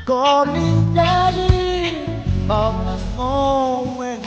Call me daddy, but the phone went.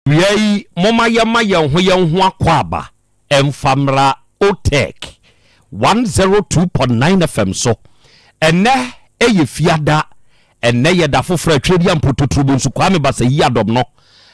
Awia yi, momma yɛmma yɛn ho yɛn ho akwaaba mfa mmra OTEC 102.9 FM so. Ɛnnɛ yɛ Fiada, ɛnnɛ yɛ da foforɔ a Tweaduam Pototurobo nso Kwame Basayi Adɔm no.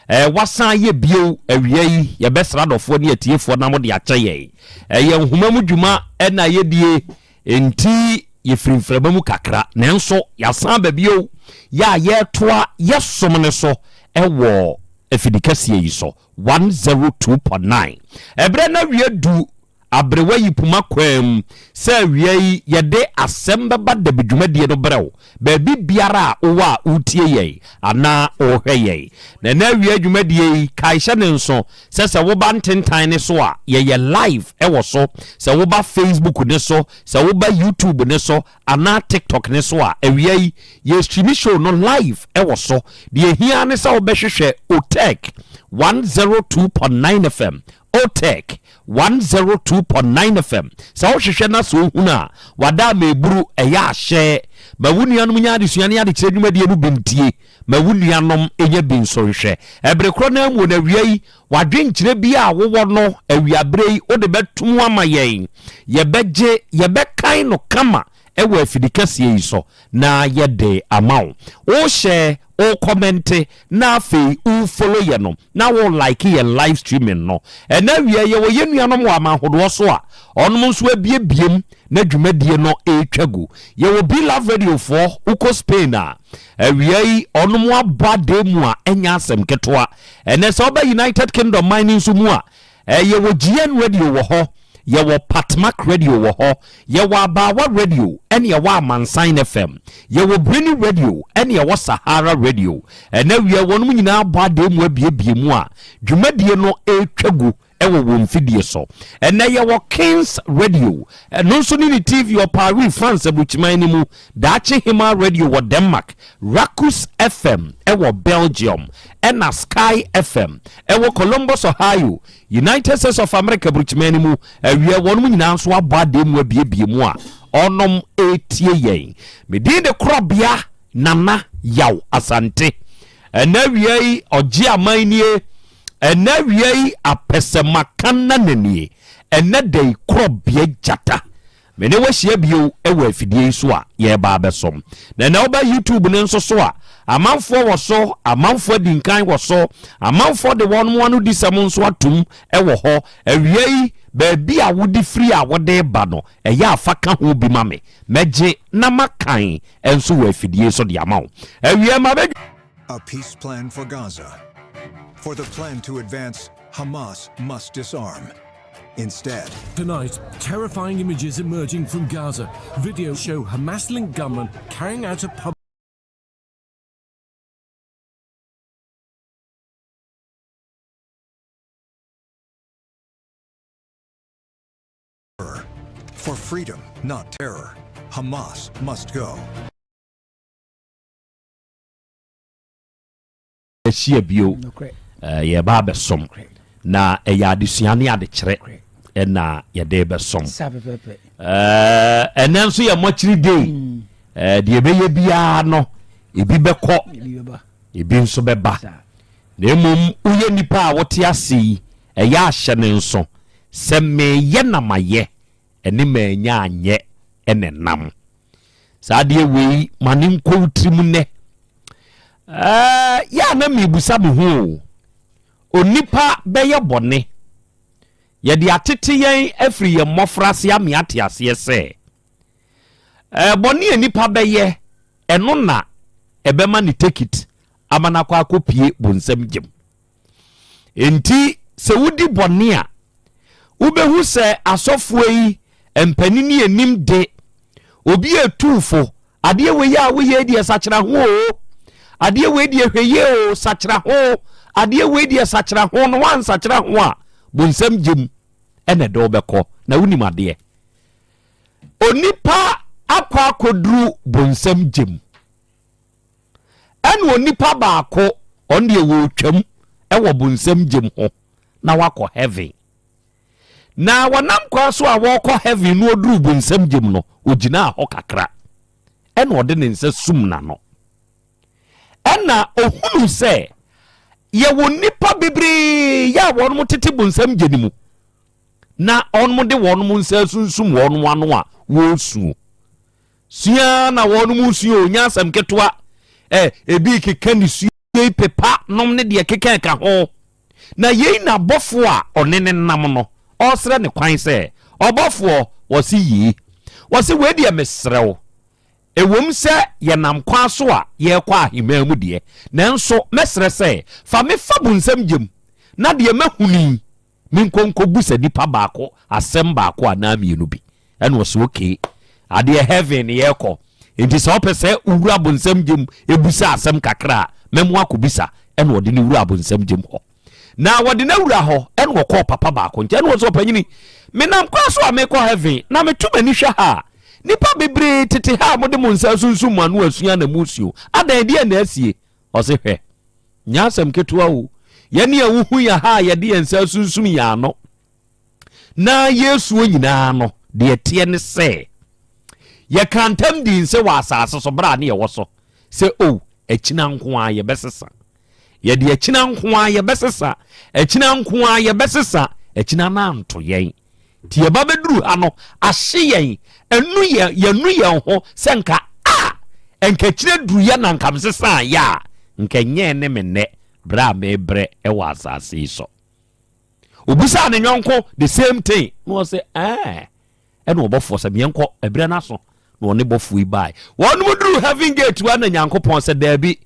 Eh, wasan ayɛ bio awia yi, yɛbɛsra adɔfoɔ ne atiefoɔ na mode akyɛ yɛn. Ɛyɛ nhoma mu dwuma na yɛdie, enti yɛfiri mframa mu kakra, nanso yɛasan aba bio yɛ a yɛretoa yɛ som no so wɔ afidikɛseɛ yi so, 102.9. Ɛberɛ no awie du Aberewa yi poma kwaa mu sɛ awia yi yɛde asɛm bɛba dabi dwumadie no brɛ wo baabi biara a wowɔ a woretie yɛn anaa worehwɛ yɛn. Na ɛnɛ awia dwumadie yi, kae hyɛ no nso sɛ sɛ woba ntentan no so a yɛyɛ live wɔ so, sɛ woba Facebook no so, sɛ woba YouTube no so anaa TikTok no so a, awia yi yɛ stream show no live wɔ so. Deɛ ɛhia ne sɛ wobɛhwehwɛ Otec 102.9 FM, Otec 102.9 FM. Sɛ wohwehwɛ na sɛ wohunu a, wada ama eburu, ɛyɛ ahyɛ. Ma wo nuanom nya adesua ne adekyerɛ dwumadie no bi ntie. Ma wo nuanom nya bi nso nhwɛ. Ɛbere korɔ no ara mu no, awia yi, w'adwenkyerɛ bi a wowɔ no awiaberɛ yi, wode bɛto mu ama yɛn. Yɛbɛgye, yɛbɛkan no kama wɔ afidikɛseɛ yi so na yɛde ama wo. Wo share, wo kɔmɛnte na afei wo follow yɛ no na wo like yɛn live streaming no. Ɛnɛ awia yi yɛwɔ yɛn nuanom wɔ aman hodoɔ so a ɔnom nso abiebiem na dwumadie no retwa gu. Yɛwɔ Be Love Radio foɔ, wokɔ Spain a awia yi ɔnom abɔ adee mu a ɛnyɛ asɛm ketewa. Ɛnɛ sɛ woba United Kingdom man no nso mu a Yɛwɔ GN Radio wɔ hɔ, yɛwɔ Patmak Radio wɔ hɔ, yɛwɔ Abaawa Radio ɛne yɛwɔ Amansan FM, yɛwɔ Birni Radio ɛne yɛwɔ Sahara Radio. Ɛnɛ awia wɔnom nyinaa abɔ adeɛ mu abiebie mu a dwumadie no retwa gu wɔ wɔn mfidie so. Ɛnɛ yɛwɔ Kings Radio, ɛno nso ne ne TV wɔ Paris, France aburukyiman no mu, Daakye Hemaa Radio wɔ Denmark, Rakus FM wɔ Belgium, ɛna Sky FM wɔ Columbus, Ohio, United States of America aburukyiman no mu. Awia wɔnom nyinaa nso abɔ adeɛ mu abiebie mu a ɔnom retie yɛn. Me din de Korɔbea Nana Yaw Asante. Ɛnɛ awia yi ɔgye aman nie. Ɛnɛ awia yi apɛsɛmakanna nie. Ɛnɛ da yi Korɔbea Gyata. Me ne wo ahyia bio wɔ afidie yi so a yɛreba abɛsom. Na ɛnɛ woba YouTube no nso so a, amanfoɔ wɔ so, amanfoɔ adi nkan wɔ so, amanfoɔ de wɔn ano disɛm nso atum wɔ hɔ. Awia yi, baabi a wode firi a wode reba no, ɛyɛ a fa ka ho bi ma me. Mɛgye na makan nso wɔ afidie so de ama wo. Awia ma bɛ. A peace plan for Gaza. For the plan to advance, Hamas must disarm. Instead, Tonight, terrifying images emerging from Gaza. Video show Hamas-linked gunmen carrying out a public for freedom, not terror, Hamas must go. Ahyia bio, yɛreba abɛsom, na ɛyɛ adesua ne adekyerɛ ɛna yɛde bɛsom. Ɛnɛ nso yɛ mɔkyere day, mm. deɛ ɛbɛyɛ biara no ebi bɛkɔ, ebi nso bɛba. Na mmom woyɛ nipa a wote ase yi, ɛyɛ ahyɛ ne nso sɛ meyɛ na mayɛ ɛne manya anyɛ ɛna nam. Saa adeɛ wei ma ne nkɔ wo tirim nnɛ. Ɛɛ yɛ a na mebusa me ho o. Onipa bɛyɛ bɔne. Yɛde atete yɛn afiri yɛn mmɔfraase ame ate aseɛ sɛ ɛɛ bɔne a nipa bɛyɛ ɛno na ɛbɛma ne tekit ama no akɔ akɔpie bonsam gyem. Enti sɛ wodi bɔne a, wobɛhu sɛ asɔfoɔ yi mpanin anim de obi etu fo, adeɛ wei a woyɛ deɛ sakyera ho o, adeɛ wei deɛ hwɛ yie o, sakyera ho, adeɛ wei deɛ sakyera ho, na woansakyera ho a, bonsam gyem ɛna ɛde wobɛkɔ, na wonim adeɛ. Onipa akɔ akɔduru bonsam gyem. Ɛna onipa baako ɔno deɛ wɔretwam wɔ bonsam gyem ho na wakɔ heaven. Na wɔnam kwan so a wɔrekɔ heaven no ɔduruu bonsam gyem no, ɔgyinaa hɔ kakra. Ɛna ɔde ne nsa sum n'ano. Ɛna ɔhunuu sɛ yɛwɔ nnipa bebree yɛ a wɔn tete bonsam gye no mu na wɔn de wɔn nsa asunsum wɔn ano a wɔresuo. Sua ara na wɔnom resua o, nyɛ asɛm ketewa. Ɛ, ebi rekeka ne su. Yei pepa nom ne deɛ ɛkeka ɛka ho. Na yei na bɔfoɔ a ɔne no nam no ɔresrɛ no kwan sɛ, Ɔbɔfoɔ, wɔse yei. Wɔse wei deɛ mesrɛ wo, ɛwom sɛ yɛnam kwan so a yɛrekɔ aheman mu deɛ, nanso mɛsrɛ sɛ fa me fa bonsam gyam, na deɛ mahunu yi, menkɔ nkɔbusa nipa baako asɛm baako anaa mmienu bi. Ɛna ɔsɛ okay, adeɛ heaven ne yɛrekɔ, nti sɛ ɔpɛ sɛ wowura bonsam gyam ɛbusa asɛm kakra a, mɛmo akɔbisa. Ɛna ɔde ne wura bonsam gyam hɔ. Na wɔde no awura hɔ, ɛna ɔkɔɔ papa baako nkyɛn, ɛna ɔsɛ ɔpanyini, menam kwan so a mekɔ heaven, na meto m'ani hwɛ ha a, nipa bebree tete ha a mode mo nsa asunsum mo ano asua na musuo. Adɛn, deɛ na asie? Ɔse hwɛ, nyɛ asɛm ketewa o, yɛne a wohu yɛ ha a yɛde yɛn nsa asunsum yɛn ano na yɛsuo nyinaa no, deɛ ɛteɛ ne sɛ yɛka ntam dii nse wɔ asase so berɛ a ne yɛwɔ so sɛ o oh, akyina nko ara yɛbɛsesa. Yɛde akyina nko ara yɛbɛsesa, akyina nko ara yɛbɛsesa, akyina no anto yɛn. Nti yɛba bɛduru ha no, ahye yɛn, ɛnu yɛn, yɛnu yɛn ho sɛ nka a, nka akyire duru yɛ na nka mesesaa yɛ a, nka nyɛɛ ne me nnɛ berɛ a mebrɛ wɔ asase yi so. Obisaa ne yɔnko the same thing na ɔsɛ ɛɛ ɛna ɔbɔfoɔ sɛ meɛnkɔ ɛberɛ no aso na ɔne bɔfoɔ yi bae. Wɔnom duru heaven gate wa na Nyankopɔn sɛ daabi,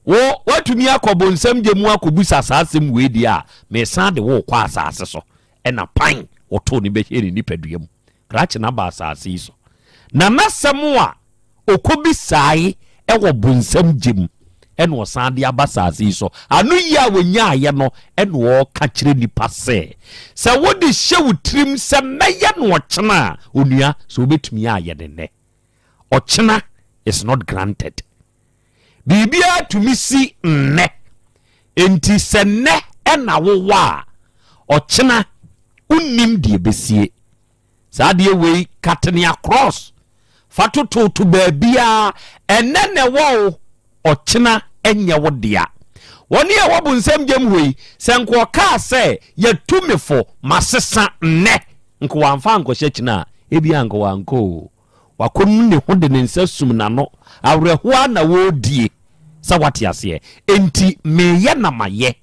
wo watumi akɔ bonsam gye mu akɔbusa saa asɛm wei deɛ a, mesan de wo kɔ asase so. Ɛna pan wɔtoo no bɛhyɛɛ ne nipadua mu. Krakye no aba asase yi so. Na n'asɛm a ɔkɔbisae wɔ bonsam gye mu ɛna ɔsan de aba asase yi so. Ano yie a wɔnyaeɛ no ɛna ɔreka kyerɛ nipa sɛ, sɛ wode hyɛ wo tirim sɛ mɛyɛ no ɔkyena a, onua, sɛ wobɛtumi ayɛ no nnɛ. Ɔkyena is not granted. Biribiara tumi si nnɛ. Enti sɛ nnɛ na wowɔ a, ɔkyena wonnim deɛ ɛbɛsie. Saa adeɛ wei katene across fa tototo baabiara, ɛnnɛ na ɛwɔ wo, ɔkyena ɛnyɛ wo dea. Wɔne a ɛwɔ bonsam gyam hɔ yi, sɛ nka ɔkaa sɛ yɛatu me fo, masesa nnɛ, nka wamfa ankɔhyɛ kyena a, ebia nka wankɔ o. Wakɔnu ne ho de ne nsa sum n'ano. Awerɛhoɔ ara na wɔredie. Sɛ woate aseɛ? Enti mereyɛ na mayɛ,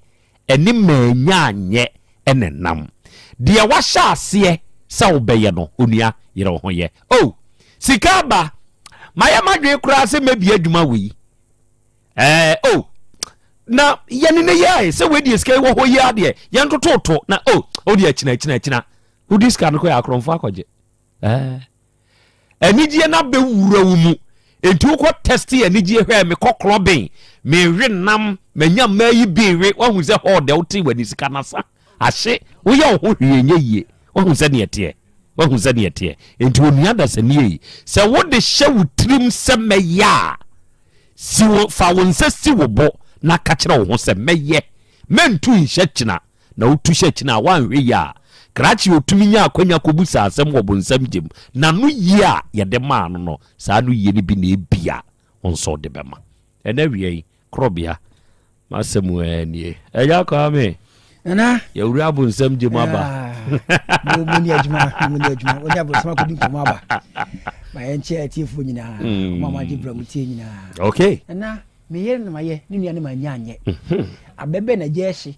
ɛne mannya anyɛ na ɛnam. Deɛ woahyɛ aseɛ sɛ wobɛyɛ no, onua, yere wo ho yɛ. Oh, sika aba. Mayɛ m'adwene koraa sɛ mɛbie adwuma wei. Ɛɛ, oh, na yɛne ne yɛe sɛ wei deɛ sika yi wɔ hɔ yi ara deɛ, yɛntototo na oh, wodeɛ akyina, akyina, akyina. Wodi sika no kɔ yɛ akorɔmfoɔ akɔgye. Eh. Anigyeɛ no abɛwura wo mu. Enti wokɔ tɛste anigyeɛ hwɛ mekɔ klɔben mewe nam manya mmaa yi bi we wahu sɛ hɔ dɛ wote w'ani sika no asa ahye woyɛ wo ho hwee nyɛ yie wahu sɛ neɛ teɛ wahu sɛ neɛ teɛ enti onua dasani yi sɛ wode hyɛ wo tirim sɛ mɛyɛ a si wo fa wo nsa si wo bo na ka kyerɛ wo ho sɛ mɛyɛ mɛntu nhyɛ kyena na wotu hyɛ akyi no a, woanhwɛ yie a, krakye a ɔtumi nya akwanya kɔbisa asɛm wɔ bonsam gya mu, n'anoyie a yɛde maa no no, saa anoyie no bi na ebia wo nso wode bɛma. Ɛnnɛ awia yi, korɔbea, m'asɛm ara nie. Agya Kwame, Nana. Yɛwura abonsam gya mu aba. Mo mo ni adwuma, mo ni adwuma. Wo ne abonsam akɔdi nkɔmmɔ aba. Ma yɛnkyɛ atiefoɔ nyinaa. Mo a moagye berɛ a motie nyinaa. Okay. Nana. Me yere na mayɛ, ne nua no mannya anyɛ. Abɛ bɛ na gya ɛhye,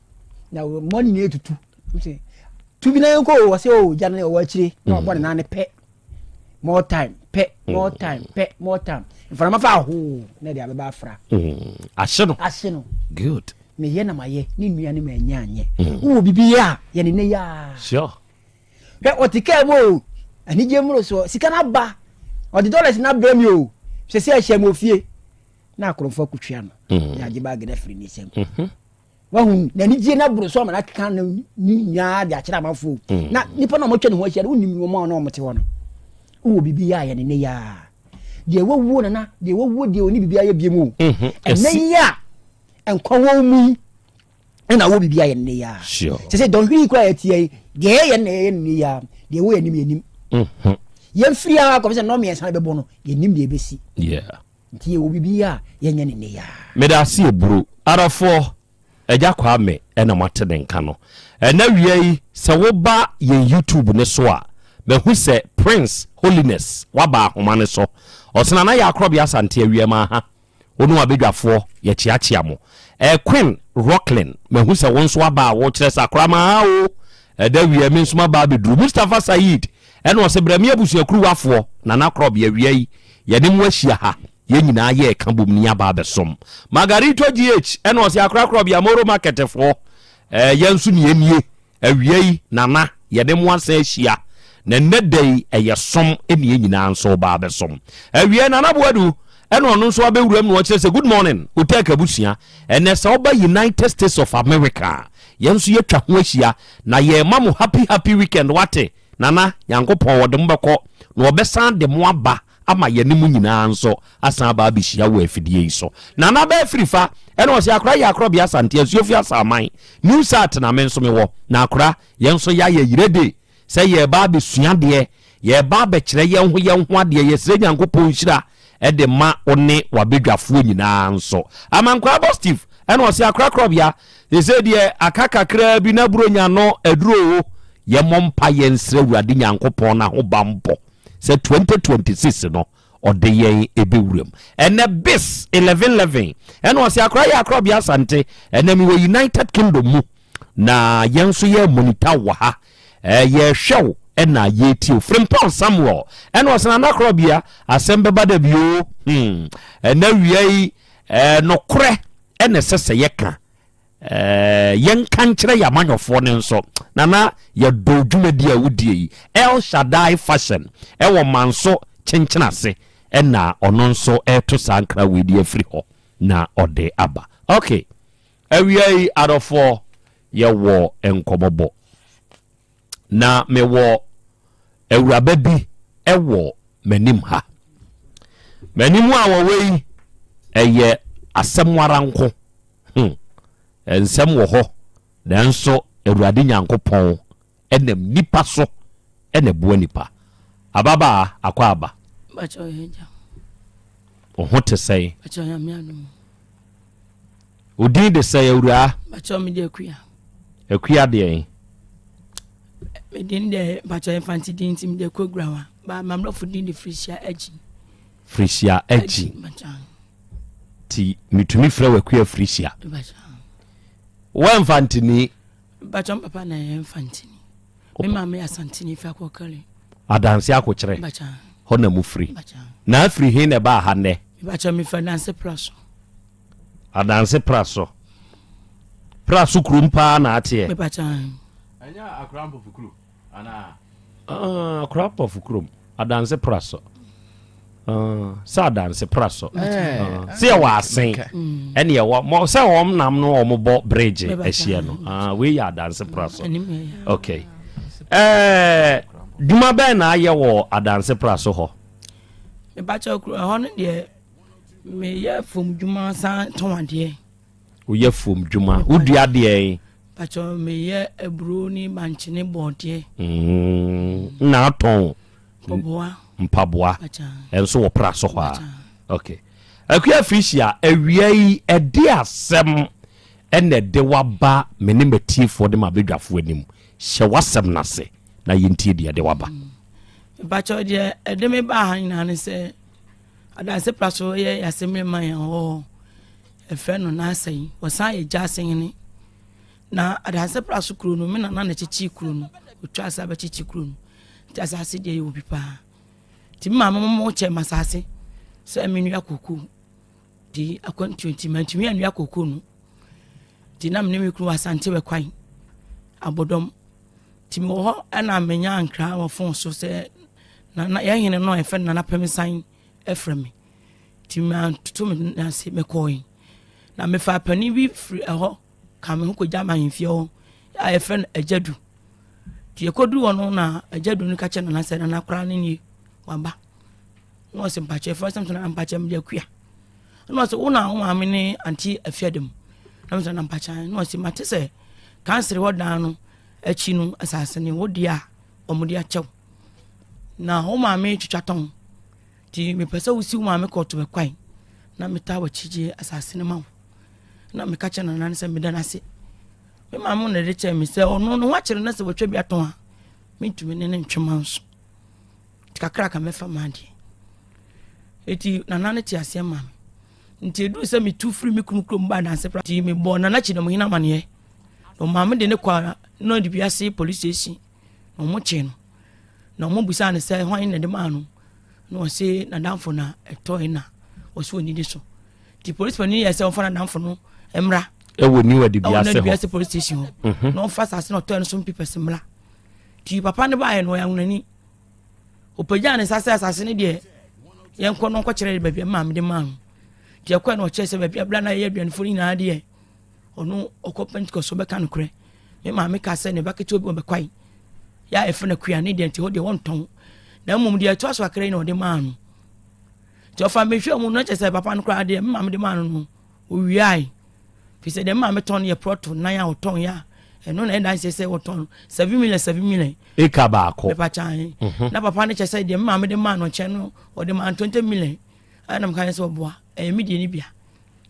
na mmɔ ne nyinaa etutu. Sɛ tu bi na yɛn kɔ o, wɔsɛ o gya no ɔwɔ akyire na ɔbɔ ne nan no pɛ. More time, pɛ, more time, pɛ, more time. Mframa fa ahoo na ɛde abɛba afra. Ahye no. Ahye no. Good. Me yɛ na mayɛ, ne nua no mannya anyɛ. Wowɔ biribi yɛ a, yɛ ne nnɛ yi ara. Sure. Hwɛ ɔte kaa mu o, anigye mmorosoɔ, sika no aba, ɔde dollars no abrɛ mi o, sɛ sɛ ɛhyɛ mu ofie. Na akorɔmfo akotwia no, mm. na agye baage no afiri ne nsam. Mhm. Wahu n'anigye no aboro so ama no akeka no ne nyinaa de akyerɛ amanfoɔ. Mm. Na nipa no a wɔatwa ne ho ahyia no, wonim wɔn a na wɔte hɔ no. Wowɔ biribi yɛ a yɛ ne nnɛ yi ara. Deɛ wawuo nana, deɛ wawuo deɛ ɔne biribi ayɛ bie mu o. Mhm. Ɛnnɛ yi a nkwa wɔ mu yi, ɛna wɔ biribi ayɛ nnɛ yi ara. Sɛ sɛ dɔnhwere yi koraa yɛteɛ yi, deɛ yɛyɛ no na yɛyɛ no nnɛ yi ara, deɛ ɛwɔ yɛn anim yɛnim. Mhm. Yɛmfiri ara kɔpɛ sɛ nnɔɔ mmiɛnsa no bɛbɔ no, yɛnim deɛ ɛbɛsi. Nti yɛwɔ biribi yɛ a yɛnyɛ no nnɛ yi ara. Meda ase eburo. Adɔfoɔ, Agya Kwame na moate ne nka no. Ɛnnɛ awia yi, sɛ woba yɛn YouTube no so a, mahu sɛ Prince Holiness waba ahoma no so. Ɔse Nana Yaa Korɔbea Asante Awiamaa ha. Wo ne w'abadwafoɔ, yɛkyeakyea mo. Eh, Queen Rocklin, mahu sɛ wo nso aba a wokyerɛ sɛ akora maa o. Ɛda wia me nso maba abɛduru. Mustapha Said, ɛna ɔsɛ brɛ me abusuakuruwafoɔ, Nana Korɔb, yɛawia yi, yɛne mo ahyia ha. Yɛn nyinaa yɛreka bom ne yɛaba abɛsom. Margarito GH, ɛna ɔsɛ akora korɔb, Amoro Marketfoɔ, eh, yɛn nso ne yɛnie. Awia yi, Nana, yɛne mo asan ahyia, na nnɛ da yi, ɛyɛ som ne yɛn nyinaa nso reba abɛsom. Awia yi, Nana Boadu, ɛna ɔno nso abɛwuram na ɔkyerɛ sɛ, Good morning, Otek abusua. Ɛnnɛ, sɛ woba United States of America a, yɛn nso yɛatwa ho ahyia, na yɛrema mo happy happy weekend, woate? Nana, Nyankopɔn, ɔde mo bɛkɔ, na ɔbɛsan de mo aba ama yɛne mo nyinaa nso asan aba abɛhyia wɔ afidie yi so. Nana bɛɛ firi fa, ɛna ɔse akora yɛ akorɔbea Asante Asuofi Asaman, New Sat na me nso mewɔ, na akora yɛn nso yɛayɛ yerede sɛ yɛreba abɛsua adeɛ, yɛreba abɛkyerɛ yɛn ho yɛn ho adeɛ, yɛsrɛ Nyankopɔn nhyira de ma wo ne w'abadwafoɔ nyinaa nso. Amankwaa Bɔ Steve, ɛna ɔse akora korɔbea, seesei deɛ aka kakraa bi na Buronya no aduro o, yɛmmɔ mpaeɛ nsrɛ Awurade Nyankopɔn n'ahobanbɔ. sɛ 2026 no ɔde yɛn ɛbɛwuram ɛnɛ bis 1111 ɛna ɔsɛ akora yɛ akorɔbea asante ɛnɛ mewɔ United Kingdom mu na yɛn nso yɛ monitor wɔ ha yɛhwɛ wo ɛna yɛtie o Frimpong Samuel ɛna ɔsɛ nana akorɔbea asɛm bɛba da bio hmm ɛnɛ wia yi nokorɛ ɛna ɛsɛ sɛ yɛka Eh, yɛnka nkyerɛ yɛn amanyɔfoɔ no nso. Nana, yɛdɔ dwumadi a wodie yi. El Shaddai Fashion ɛwɔ Manso kyenkyen ase ɛna ɔno nso ɛreto saa nkra wei de afiri hɔ na ɔde aba. Ok, awia yi adɔfoɔ yɛwɔ nkɔmmɔbɔ. Na mewɔ awuraba bi wɔ m'anim ha. M'anim a wɔwɔ yi, ɛyɛ asɛm ara nko. Hmm. Nsɛm wɔ hɔ, nanso Awurade Nyankopɔn nam nipa so na ɛboa nipa. Ababaa, akɔ aba. Wo ho te sɛn? Wo din de sɛn awuraa? Mpakyɛw me de Akua. Akua deɛn? Me din de mpakyɛw Mfante din nti me de Akua Gurawa. Ba mamrɔfo din de Frisia Agyi. Frisia Agyi. Ti metumi frɛ wo Akua Frisia. Wo Mfanteni? Mpakyɛw papa na ɛyɛ Mfanteni. Me maame yɛ Asanteni fi Akɔkɔre. Adanse Akokyerɛ. Hɔ na mo firi. Na afiri he na ɛbaa ha nnɛ? Mpakyɛw mefi Adanse Pra so. Adanse Pra so. Pra so kurom paa na ateɛ. Mepakyɛw. Ɛnyɛ Akora Mpɔfo kuro anaa? Ah, Akora Mpɔfo kurom. Adanse Pra so. Ah, sɛ Adanse Pra so. Ah, sɛ yɛwɔ asen ɛne yɛwɔ mɔ sɛ wɔn nam no wɔn bɔ bridge ahyia no. Ah, wei yɛ Adanse Pra so. Okay. Ɛɛ, dwuma bɛn na ayɛ wɔ Adanse Pra so hɔ? Mepakyɛw kuro ɛhɔ no deɛ. Meyɛ fam dwuma san tɔn adeɛ. Woyɛ fam dwuma. Wodua deɛn? Pakyɛ meyɛ aburo ne bankye ne bɔɔdeɛ. Mm, na atɔn. Mpaboa. Mpaboa. Ɛnso wɔ pra so hɔ a. Okay. Akua Felicia, awia yi ɛde asɛm ɛna ɛde waba me ne matiefoɔ ne m'abadwafoɔ anim. Hyɛ w'asɛm no ase na yɛntie deɛ ɛde waba. Mpakyɛ deɛ ɛde me baa ha nyinaa ne sɛ Adanse pra so yɛ Yasemire man a ɔwɔ hɔ. Yɛfrɛ no Naasɛn. Wɔsan yɛ Gyaase hene. Na Adanse pra so kuro no, me nana na ɛkyekyee kuro no. Ɔtwa ase abɛkyekye kuro no. Nti asase deɛ yɛwɔ bi paa. Nti me maame mo kyɛ ma asase sɛ menua koko. Nti akwantuo nti mantumi anua koko no. Nti na me ne me kunu wɔ Asante Bɛkwan, Abɔdɔm. Nti mewɔ hɔ ɛna menya nkra wɔ fon so sɛ nana yɛn hene no a yɛfrɛ no Nana Pɛmsan frɛ me. Nti mantoto me nan ase mekɔe. Na mefaa panin bi firi ɛhɔ ka me ho kɔgya me ahemfie hɔ a yɛfrɛ no Agyadu. Nti yɛkɔduru hɔ no na Agyadu no ka kyerɛ Nana sɛ Nana koraa no nie waba. Na ɔsɛ mpakyɛ fɛ sɛ Nana mpakyɛ mede akua. Na ɔsɛ wo na wo maame ne ante afiadam. Na mesɛ na mpakyɛ na ɔsɛ mate sɛ kansere hɔ dan no akyi no asase no wo deɛ a wɔde akyɛ wo na wo maame twitwa tɔn nti mepɛ sɛ wosi wo maame kɔɔto bɛkwan na metaa w'akyi gye asase no ma wo na meka kyerɛ nana no sɛ meda no ase me maame na ɛde kyerɛ me sɛ ɔno no ho akyerɛ no sɛ wɔatwa bi atɔn a mentumi ne ne ntwema nso nti kakra ka mɛfa m'adeɛ ɛti nana no te aseɛ ma me. Nti ɛduru sɛ metu firi me kunu kurom baa Danse pra nti mebɔɔ Nana Kyidɔmhene amaneɛ. Na ɔmaa me de no kɔɔ Nɔdibiase police station na wɔn kyee no. Na wɔn bisaa no sɛ hwan na ɛde maa no. Na ɔse n'adamfo na ɛtɔe na ɔse ɔnidi so. Nti polisi panin yɛ sɛ ɔmfa n'adamfo no mmra. Ɛwɔ New Adibiase hɔ. Ɛwɔ New Adibiase police station hɔ. Mhm. Na ɔmfa asase na ɔtɔe no so mpipɛs mmra. Nti papa no baeɛ no ɔyɛ ahonani. Ɔpagyaa ne nsa sɛ asase no deɛ yɛnkɔ no nkɔkyerɛ baabi a maame de maa no. Nti ɛkɔɛ na ɔkyerɛ sɛ baabi a bla na yɛyɛ aduanefo no nyinaa deɛ ɔno ɔkɔ Pentecost so bɛka nokorɛ. Me maame ka sɛ ne ba ketewa bi wɔ bɛkwae yɛ a ɛfɛ no akua ne deɛ nti hɔ deɛ wɔntɔn na mmom deɛ ɛtoa so akra yi na ɔde maa no. Nti ɔfa mehwɛ mu no kyerɛ sɛ papa no koraa deɛ me maame de maa no no owiae. Fi sɛ deɛ me maame tɔn no yɛ prɔto nan a ɔtɔn yɛ a ɛno na ɛda nhyɛ sɛ wɔtɔn no 7 million 7 million. Eka baako. Mepa kyan. Na papa no kyerɛ sɛ deɛ me maame de maa no nkyɛn no ɔde maa no 20 million. Ɛna meka kyerɛ sɛ ɔboa ɛyɛ me deɛ no bia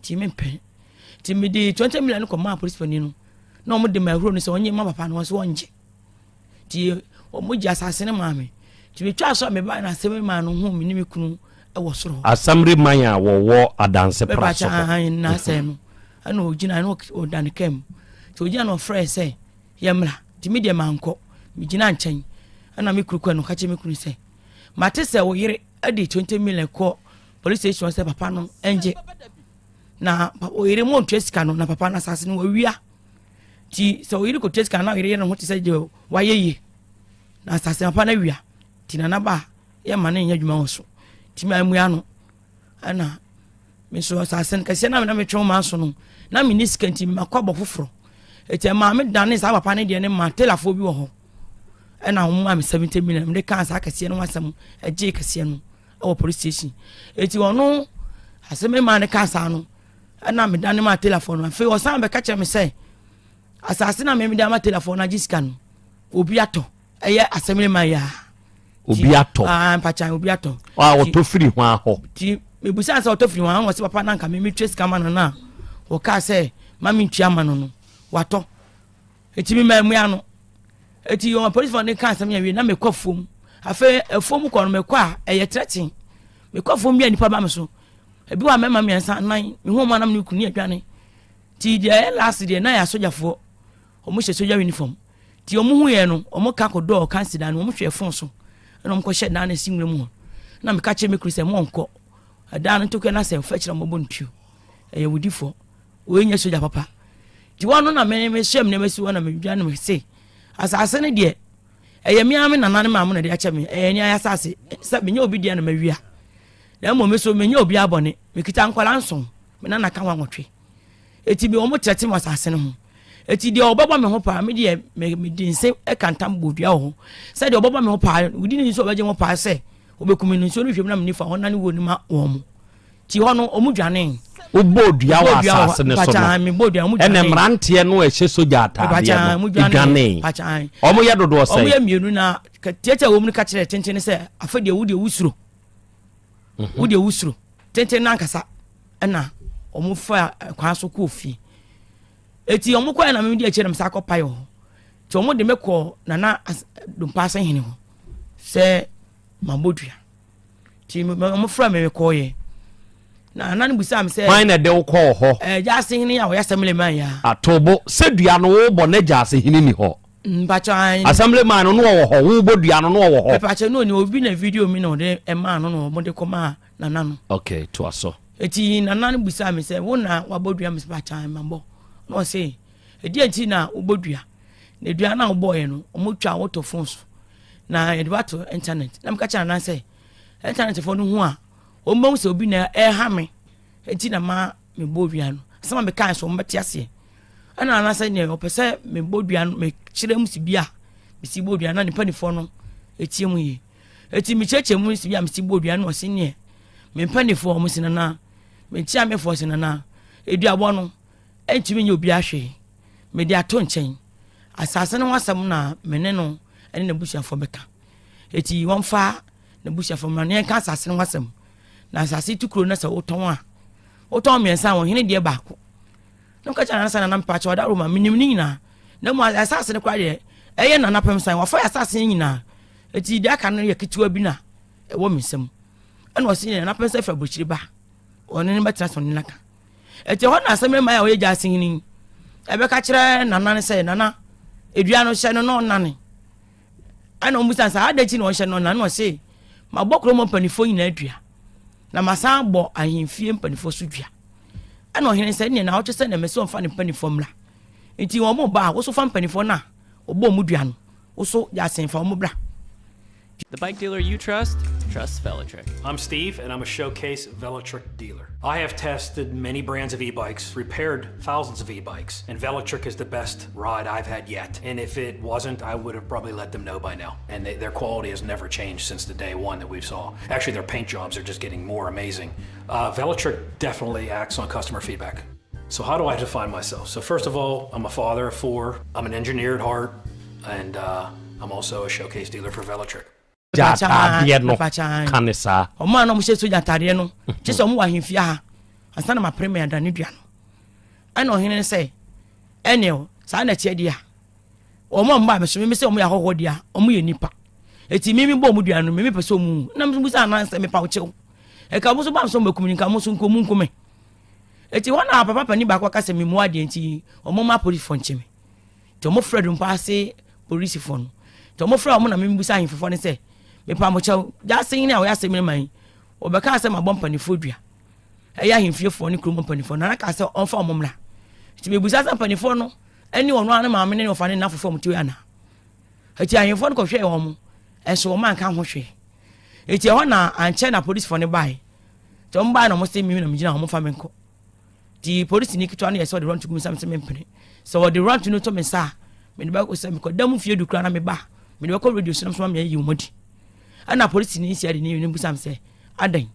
nti mempɛ. Nti mede 20 million no kɔ maa polisi panin no na wɔn de ma ahuro no sɛ ɔnye ma papa no wɔn so wɔngye. Nti wɔn gye asase no maa me. Nti metwa so a mebaa na asɛm maa no hu me ne me kunu wɔ soro hɔ. Assembly man a wɔwɔ Adanse pra so hɔ. Na asɛm no ɛna ɔgyina na ɔda ne kaa mu. Nti ɔgyina na ɔfrɛɛ sɛ yɛmmra. Nti me deɛ mankɔ. Megyina nkyɛn ɛna me kunu kɔɛ na ɔka kyerɛ me kunu sɛ mate sɛ wo yere de 20 million kɔ police station sɛ papa no ɛngye na oyere mu ɔntua sika no na papa no asase no wawia. Nti sɛ oyere kɔtua sika no na oyere yɛ ne ho te sɛ deɛ wayɛ yie na asase papa no awia. Nti nana ba a yɛma no nyɛ adwuma wɔ so. Nti mammua no ɛna me nso asase no kɛseɛ na me na metwe maa so no na menni sika nti makɔ abɔ foforɔ. Ɛti ɛmaa me dane saa papa no deɛ ne ma telafoɔ bi wɔ hɔ ɛna wɔn maa me 70 million mede kaa saa kɛseɛ no ho asɛm ɛgyee kɛseɛ no ɛwɔ police station. Ɛti ɔno asɛm maa ne kaa saa no ɛna medane maa telafoɔ no. Afei ɔsan bɛka kyerɛ me sɛ asase na mede ama telafoɔ no agye sika no obi atɔ ɛyɛ asɛm ne ma yɛ a Obi atɔ. Ah, mpakyan obi atɔ. A ɔtɔ firi ho ahɔ. Nti mebusa sɛ ɔtɔ firi ho ahɔ sɛ papa na nka me metwa sika ma no no a wɔkaa sɛ ma mentua ma no no watɔ. Nti mema mmua no. Nti wɔn polisifoɔ no ka asɛm yɛ wie na mekɔ afuom. Afei afuom kɔ no mekɔ a ɛyɛ trɛten. Mekɔ afuom bi a nipa ba me so. Ebi wɔ mmarima mmiɛnsa nan mehu wɔn anam ne kunu ne adwane. Nti deɛ ɛyɛ last deɛ na yɛ asogyafoɔ. Wɔn hyɛ sogya uniform. Nti wɔn hu yɛn no wɔn ka kɔ dɔɔ kansi dan no wɔn hwɛ fon so ɛna wɔn kɔ hyɛ dan no esi nwura mu hɔ. Na meka kyerɛ me kunu sɛ mo nkɔ ɛdan no ntokua na sɛ ɔfɛ kyerɛ wɔn bɔ ntuo. Ɛyɛ wudifoɔ. Wei nyɛ sogya papa. Nti wɔn no na me me hyɛ me nneɛma si hɔ na me dwa no me se asase no deɛ ɛyɛ me ara me nana ne maame na de akyɛ me ɛyɛ ne ayɛ asase sɛ menyɛ obi deɛ na mawia. Na mmom me so menyɛ obi abɔne. Mekita nkwadaa nson me nana ka ho awɔtwe. Eti me wɔn tɛte wɔ asase no ho. Eti deɛ ɔbɛbɔ me ho paa me deɛ me me de nse ɛka ntam bɔ dua wɔ hɔ sɛ deɛ ɔbɛbɔ me ho paa wodi ne nso ɔbɛgye ho paa sɛ ɔbɛkum me no nsuo no hwɛ mu na me nifa hɔ na ne wuo no ma wɔn mo. Ti hɔ no wɔn dwane. Wobɔ dua wɔ asase no so no ɛna mmeranteɛ no a ɛhyɛ sogya ataadeɛ no dwane. Wɔn yɛ dodoɔ sɛn? Wɔn yɛ mmienu na tiatia wɔn mu no ka kyerɛ tenten sɛ afɛ deɛ wo deɛ wusuro. Wo deɛ wusuro. Tenten no ankasa ɛna wɔn fa kwan so kɔɔ fie. Eti wɔn kɔɛ na mimi di akyire na mesa akɔ pae wɔ hɔ. Ti wɔn de me kɔ Nana Dompa Asɛnhene hɔ sɛ mabɔ dua. Ti wɔn frɛ me kɔɔyɛ. Na Nana no busaa me sɛ. Hwan na ɛde wo kɔɔ hɔ? Ɛɛ Gyaasehene a ɔyɛ assembly man ya. Atobo sɛ dua no wobɔ na Gyaasehene ni hɔ. Mpakyɛ ayi. Assembly man no ɔwɔ hɔ wobɔ dua no no ɔwɔ hɔ. Mpakyɛ no oni obi na video mi na ɔde ɛmaa no na wɔn de kɔ maa nana no. Okay, to aso. Eti nana no busaa me sɛ wo na wabɔ dua? Me sɛ mpakyɛ mabɔ. Na ɔse ɛdeɛ nti na wobɔ dua? Na dua no a wobɔɔyɛ no wɔn twa woto phone so na yɛde wato internet. Na meka kyerɛ nana sɛ internet foɔ no hu a wɔn bɛhu sɛ obi na ɛha me eti na ma mebɔ dua no. Asɛm a mekae so wɔn bɛte aseɛ. Ɛna nana sɛ deɛ ɔpɛ sɛ mebɔ dua no mekyerɛ mu si bi a mesi bɔ dua na ne mpanimfoɔ no etie mu yie. Eti mekyerɛkyerɛ mu si bi a mesi bɔ dua no ɔsi neɛ me mpanimfoɔ wɔn si nana mekyia mefoɔ si nana eduabɔ no ɛntumi nyɛ obi ahwee mede ato nkyɛn asase no ho asɛm na me ne no ɛne n'abusuafoɔ bɛka. Eti wɔmfa n'abusuafoɔ mmra na yɛnka asase no ho asɛm. Na asase tukuro no sɛ wotɔn a wotɔn mmiɛnsa a wɔhene deɛ baako. Na meka kyerɛ nana sɛ nana mpakyɛ ɔda Roma menim ne nyinaa na mu asase no koraa deɛ ɛyɛ nana pɛm san wafa yɛ asase no nyinaa eti deɛ aka no yɛ ketewa bi na ɛwɔ me nsam. Ɛna ɔsi nana pɛm sɛ fɛ aburokyire ba. ɔne no bɛtena sɛ ɔne no aka. Ɛti hɔ na asɛm mmaa a ɔyɛ gya asehene ɛbɛka kyerɛ nana no sɛ nana edua no hyɛ no na ɔnane. Ɛna wɔn bisa sɛ adɛn ti na ɔhyɛ no ɔnane na ɔse mabɔ kurom mpanimfoɔ nyinaa dua na masan abɔ ahemfie mpanimfoɔ so dua. Ɛna ɔhene sɛ ɛneɛ na ɔkyɛ sɛ na mɛsɛ ɔmfa ne mpanimfoɔ mmra. Nti wɔn ba a woso fa mpanimfoɔ no a wɔbɔ wɔn dua no woso gya asen fa wɔn bra. The bike dealer you trust, trusts Velotric. I'm Steve, and I'm a showcase Velotric dealer. I have tested many brands of e-bikes, repaired thousands of e-bikes, and Velotric is the best ride I've had yet. And if it wasn't, I would have probably let them know by now. And their quality has never changed since the day one that we saw. Actually, their paint jobs are just getting more amazing. Velotric definitely acts on customer feedback. So how do I define myself? So first of all, I'm a father of four. I'm an engineer at heart, and I'm also a showcase dealer for Velotric. Gya ataadeɛ no ka ne saa. Ɔmo a na ɔmo hyɛ sogya ataadeɛ no kye sɛ ɔmo wɔ ahemfie ha ansa na mapere me adane dua no. Ɛna ɔhene no sɛ ɛneɛ saa na ɛteɛ deɛ a ɔmo a ɔmo baa me so meme sɛ ɔmo yɛ ahɔhoɔ deɛ a ɔmo yɛ nipa. Eti meme bɔ ɔmo dua no meme pɛ sɛ ɔmo wu. Na mese bisa anan sɛ mepa wo kyɛw. Ɛka ɔmo so baa me sɛ ɔmo bɛkum nka ɔmo so nka ɔmo nku me. Eti hɔ na papa panin baako aka sɛ memu adeɛ nti ɔmo ma apolisifoɔ nkye me. Nti ɔmo frɛ Dompa ase polisifoɔ no. Nti ɔmo frɛ ɔmo na mebisa ahemfofoɔ no sɛ, mepa mo kyɛw, Gyasehene a ɔyɛ asɛm no man yi, wɔbɛkaa sɛ mabɔ mpanimfoɔ dua, ɛyɛ ahemfiefoɔ ne kurom mpanimfoɔ, Nana kaa sɛ ɔmfa ɔmo mmra. Nti mebisa sɛ mpanimfoɔ no ne ɔno ara ne maame ne ne ɔfa ne n'afofoɔ a wɔte hɔ yi anaa? Enti ahemfoɔ no kɔhwɛɛ wɔn, nso wɔn anka ho hwee. Enti ɛhɔ na ankyɛ na polisifoɔ no baeɛ. Nti wɔn baeɛ na wɔn se me na megyina hɔ, wɔmfa me nkɔ. Nti polisini ketewa no yɛ sɛ ɔde rɔnto gu me nsa, mese mempene. Sɛ wɔde rɔnto no to me nsa a, mede bɛkɔ sɛ mekɔda mu fie du koraa na meba a, mede bɛkɔ radio so na mesoma me ayi wɔn adi. Ɛna polisini si ade ne bisa me sɛ, adɛn?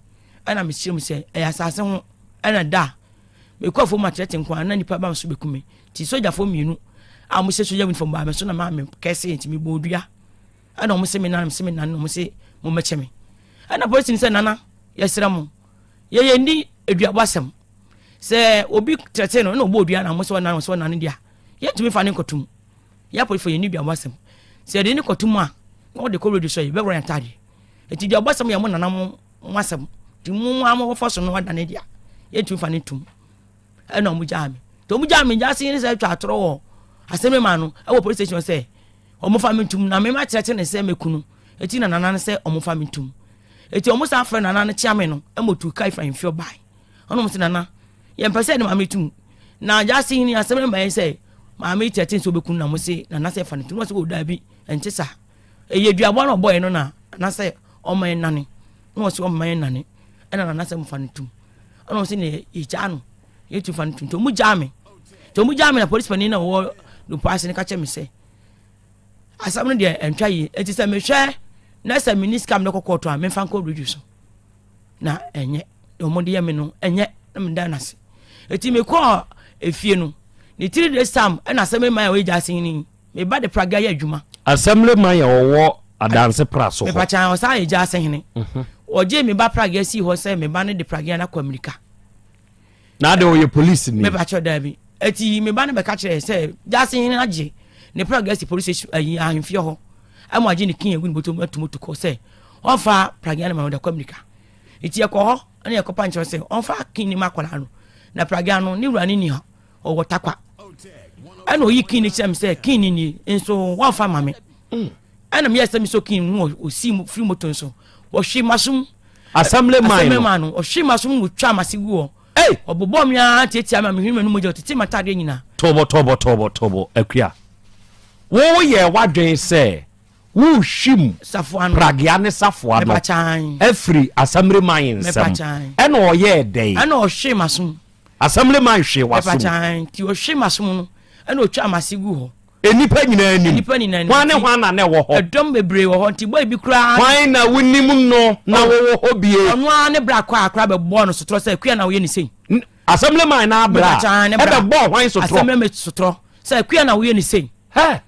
Ɛna mekyerɛ mu sɛ ɛyɛ asase ho ɛna da a mekɔ afuom akyerɛte nko a na nipa ba me so bɛku me. Nti sogyafoɔ mmienu a wɔhyɛ sogya uniform baa me so na maa me kɛse nti mebɔɔ dua. Ɛna wɔn se me nana, me se me nana, wɔn se mo mmɛkyɛ me. Ɛna polisini sɛ nana, yɛsrɛ mo, yɛyɛ nni aduabɔ asɛm. Sɛ obi tɛtɛ no na ɔbɔ odua na mo sɛ ɔnane sɛ ɔnane deɛ a, yɛntumi fa ne nkɔto mu. Yɛ apolifo yɛnni duabɔ asɛm. Sɛ yɛde ne kɔto mu a, na wɔde kɔ radio so a yɛbɛworɔ yɛn ataadeɛ. Enti duabɔ asɛm yɛ mo nana mo mo asɛm. Nti mo mo ara mo fa so no adane deɛ a, yɛntumi fa ne ntom. Ɛna wɔn gyaa me. Nti wɔn gyaa me gyaa se ne sɛ atwa atorɔ wɔ asɛm ma no ɛwɔ police station sɛ wɔn fa me ntom na me ma kyerɛkyerɛ ne sɛ mɛku no. Eti na nana no sɛ wɔn fa me ntom. Eti wɔn san frɛ nana no kyea me no ɛma otu kai fa mfio bae. Ɔno wɔn sɛ nana yɛn pɛ sɛ ne maame tum. Na gyaase hene asɛm no ma yɛn sɛ maame yi kyerɛkyerɛ sɛ ɔbɛku no na mo se nana sɛ fa no tum. Wɔn sɛ o daabi ɛnte saa. Ɛyɛ duabɔ na ɔbɔɛ no na nana sɛ ɔma yɛn nane. Na wɔn sɛ ɔma yɛn nane ɛna nana sɛ mo fa no tum. Ɛna wɔn sɛ ne yɛgyaa no yɛtu fa no tum. Nti wɔn gyaa me. Nti wɔn gyaa me na polisi panin na ɔwɔ Dompo ase no ka kyerɛ me sɛ asɛm no deɛ ɛntwa yie eti sɛ mehwɛ na sɛ menni sika mede kɔ kɔɔto a memfa nkɔ radio so na ɛnyɛ deɛ wɔde yɛ me no ɛnyɛ na meda no ase eti mekɔɔ efie no ne tiri de sam ɛna asɛm man a ɔyɛ gya asen ni meba de praga yɛ adwuma. Assembly man a ɔwɔ adanse pra so hɔ. Mepakya ɔsan yɛ gya ase hene. Mhm. Ɔgye me ba praga si hɔ sɛ me ba no de praga no akɔ Amerika. Na de ɔyɛ polisi ni. Mepakya daabi. Eti me ba no bɛka kyerɛ sɛ gya ase hene agye ne praga si polisi station ayi ahemfie hɔ. Ɛmo agye ne kin agu ne bɔtɔ mu atum tu kɔ sɛ ɔmfa praga no ma ɔde akɔ Amerika. Eti yɛkɔ hɔ ɛna yɛkɔ pa nkyerɛ sɛ ɔmfa kin no ma akwadaa no. Na praga no ne wura no ni hɔ ɔwɔ takwa. Ɛna ɔyi kin no kyerɛ me sɛ kin no nie nso wɔmfa ma me. Ɛna meyɛ sɛ mesɔ kin no ɔsi firi moto nso wɔhwe masom. Assembly man no ɔhwe masom wɔtwa mase gu hɔ. Hey! Ɔbobɔɔ me ara tiatia me a mehwene m'anum mogya ɔtete m'ataadeɛ nyinaa. Tobo tobo tobo tobo Akua woyɛɛ w'adwene sɛ worehwim pragea ne safoa no afiri Assembly man nsam ɛna ɔyɛɛ dɛn? Ɛna ɔhwee m'asom. Assembly man hwee w'asom. Nti ɔhwee m'asom no ɛna ɔtwaa m'ase guu hɔ. Nnipa nyinaa anim. Nnipa nyinaa anim. Hwan ne hwan na na ɛwɔ hɔ? Ɛdɔm bebree wɔ hɔ nti boy bi koraa. Hwan na wonim no na oh. wɔwɔ hɔ bie? Ɔno ara ne bra kɔ akora bɛbɔɔ no sotorɔ sɛ akua na woyɛ ne sei. Assembly man na abra ɛbɛbɔɔ hwan sotorɔ? Assembly man sotorɔ sɛ akua na woyɛ ne sei. Hɛ.